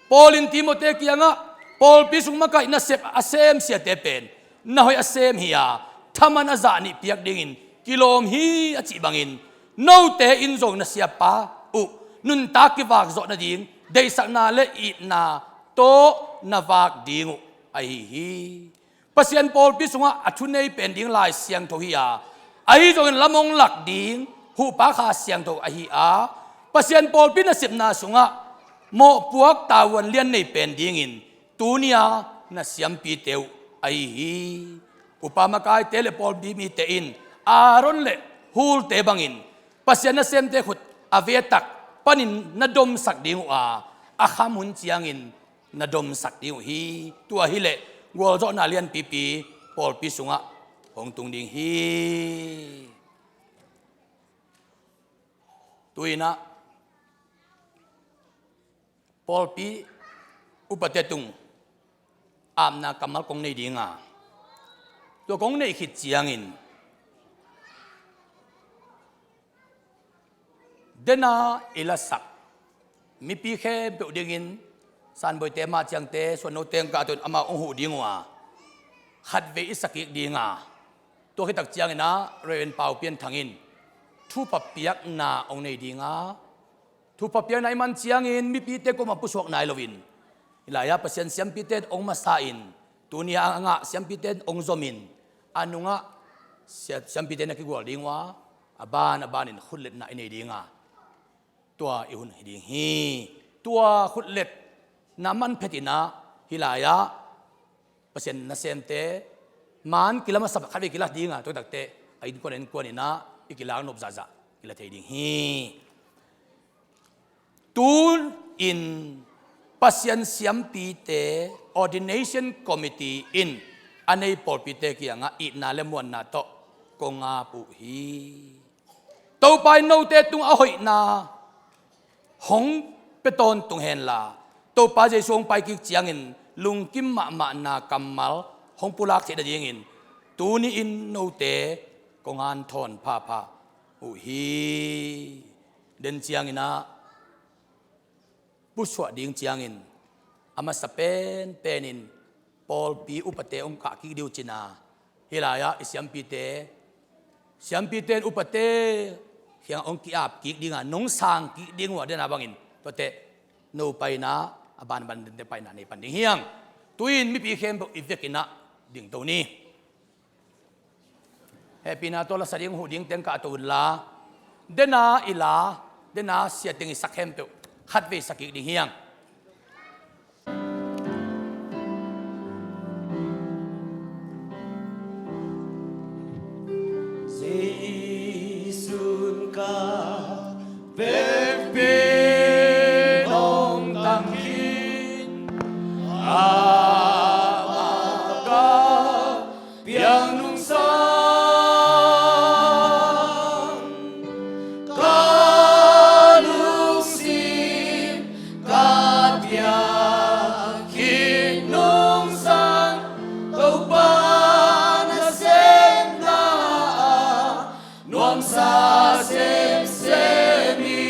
Paul in Timote kiangah, pawlpi sung makaih nasep a sem siate pen na hoih a sem hi a, thaman a zah nih piak dingin kilawm hi a cih bangin, note in zong na siapa uh nuntak kivak zawh nading deihsakna le itna tawh na vak ding uh ahi hi. Pasian pawlpi sungah a thunei pen ding Lai Siangtho hi a, ahi zongin lam hong lak ding huhpa Kha Siangtho ahi a, Pasian pawlpi nasepna sungah mawhpuak tavuan lian nei pen dingin Tuni-a na siampite uh ahi hi. Upa makaite le pawlpi mite in Aaron le Hulte bangin Pasian nasemte khut a vetak panin na domsak ding uh a, a khamun ciangin na domsak ding uh hi. Tua hileh gualzawhna lianpipi pawlpi sungah hong tung ding hi. Tu-in ah pawlpi upate tung apna kammal kong nei ding a, tua kong neih khit ciangin dena i lasak mipi khempeuh dingin Sanboite, Mah Ciangte, Suanno teng kah tun amau hong huh ding uh a, khatvei i sakik ding a, tua khit tak ciangin ah Reverend Pau Pian Thang in thupha piakna hong nei ding a, thupha piakna i man ciangin mipite kuamah pusuak nai loin, hih lai-ah Pasian siampite in hong masa in, tuni-a a ngah siampite in hong zomin, a nungah sia-, siampite na kigual ding uh a, a ban a banin khutletna i nei ding a, tua i hun hi ding hi. Tua khutletna man phetin ah hih lai-ah Pasian nasemte man kila masa, khatvei kila ding a, tua takte a innkuan innkuan in ah i kilak nop zahzah kila thei ding hi. Tun in Pasian siampite ordination committee in a nei pawlpite kiangah itna le muanna tawh kong ap uh hi. Topa in note tung a hoihna hong pia tawntung henla, Topa Jesu hong paikik ciangin lungkim mahmahna kammal hong pulak theih nadingin tuni-in note kong hanthawn phapha uh hi. Den ciangin ah pusuah ding ciangin a masa penpenin pawlpi upate hong kah kik ding uh cin a, hih lai-ah i siampite, siampite in upate kiangah hong ki-ap kik ding a, nong sang kik ding uh a, dena bangin tuate no paina, a banban dente paina nei pan ding hi hang. Tu-in mipi khempeuh i vekin ah dingto ni. Hehpihna tawh lasa ding, huh ding teng kah to unla, dena i la, dena sia teng i sak khempeuh khatvei sak kik ding hi hang. Zeisun ka vekpi nong tang khin, a maka piang nungsang ka lungsim ka piak khin nungsang Topa nasepna ah nuamsa semsem hi.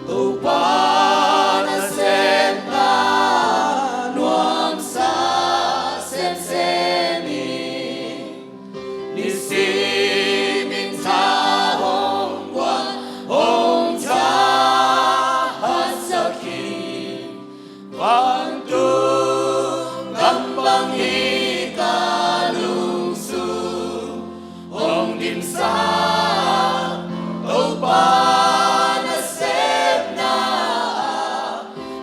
Topa nasepna nuamsa semsem hi. Nisimin tha hong guan hong tha hatsak hi. Vantung gam bang hi ka lungsim hong dimsa Topa nasepna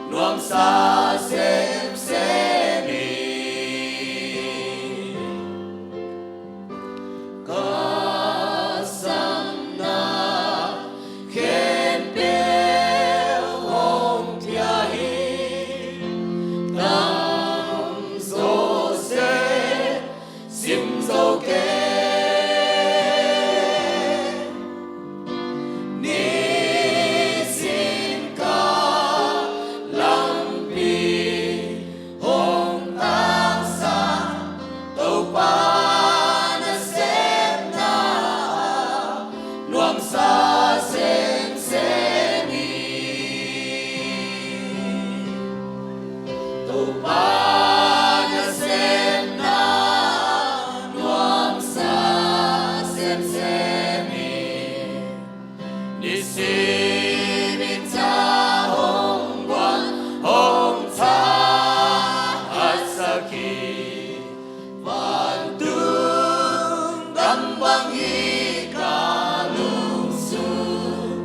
nuamsa semsem hi. Ka samna khempeuh hong pia hi. Tamzaw seh simzaw kei. Nisim ka lampi hong taksa Topa nasepna nuamsa semsem hi. Topa nasepna nuamsa semsem hi. Nisimin tha hong guan hong tha hatsak hi. Vantung gam bang hi ka lungsim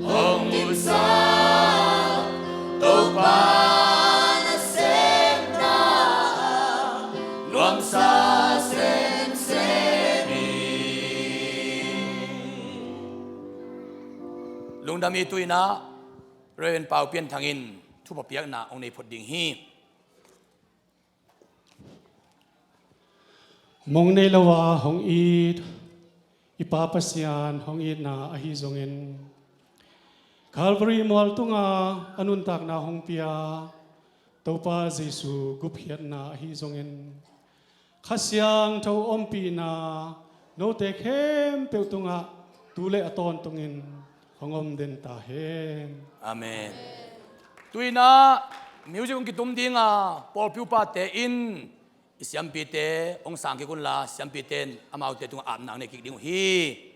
hong dimsa Topa Lungdam hi. Tu-in ah Reverend Pau Pian Thang in thupha piakna hong nei phot ding hi. Mong nei lo a hong it i Pa Pasian hong itna ahi zongin, Calvary mual tunga a nuntakna hong pia Topa Jesu gupkhiatna ahi zongin, Kha Siangtho ompihna note khempeuh tungah tu le a tawntungin hong om den ta hen. Amen. Tu-in ah music hong kitum ding a, pawlpi upate in i siampite hong sang kik unla, siampite in amaute tungah apna nei kik ding uh hi.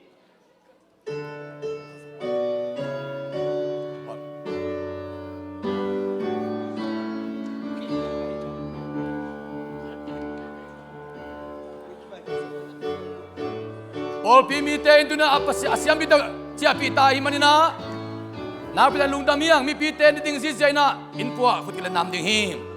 Pawlpi mite in tu-in ah a Pasi-, a siampite ciahpih ta ahih manin ah, nakpi takin lungdam hi hang. Mipite in ding zizia in ah inn puah khut kilet nam ding hi.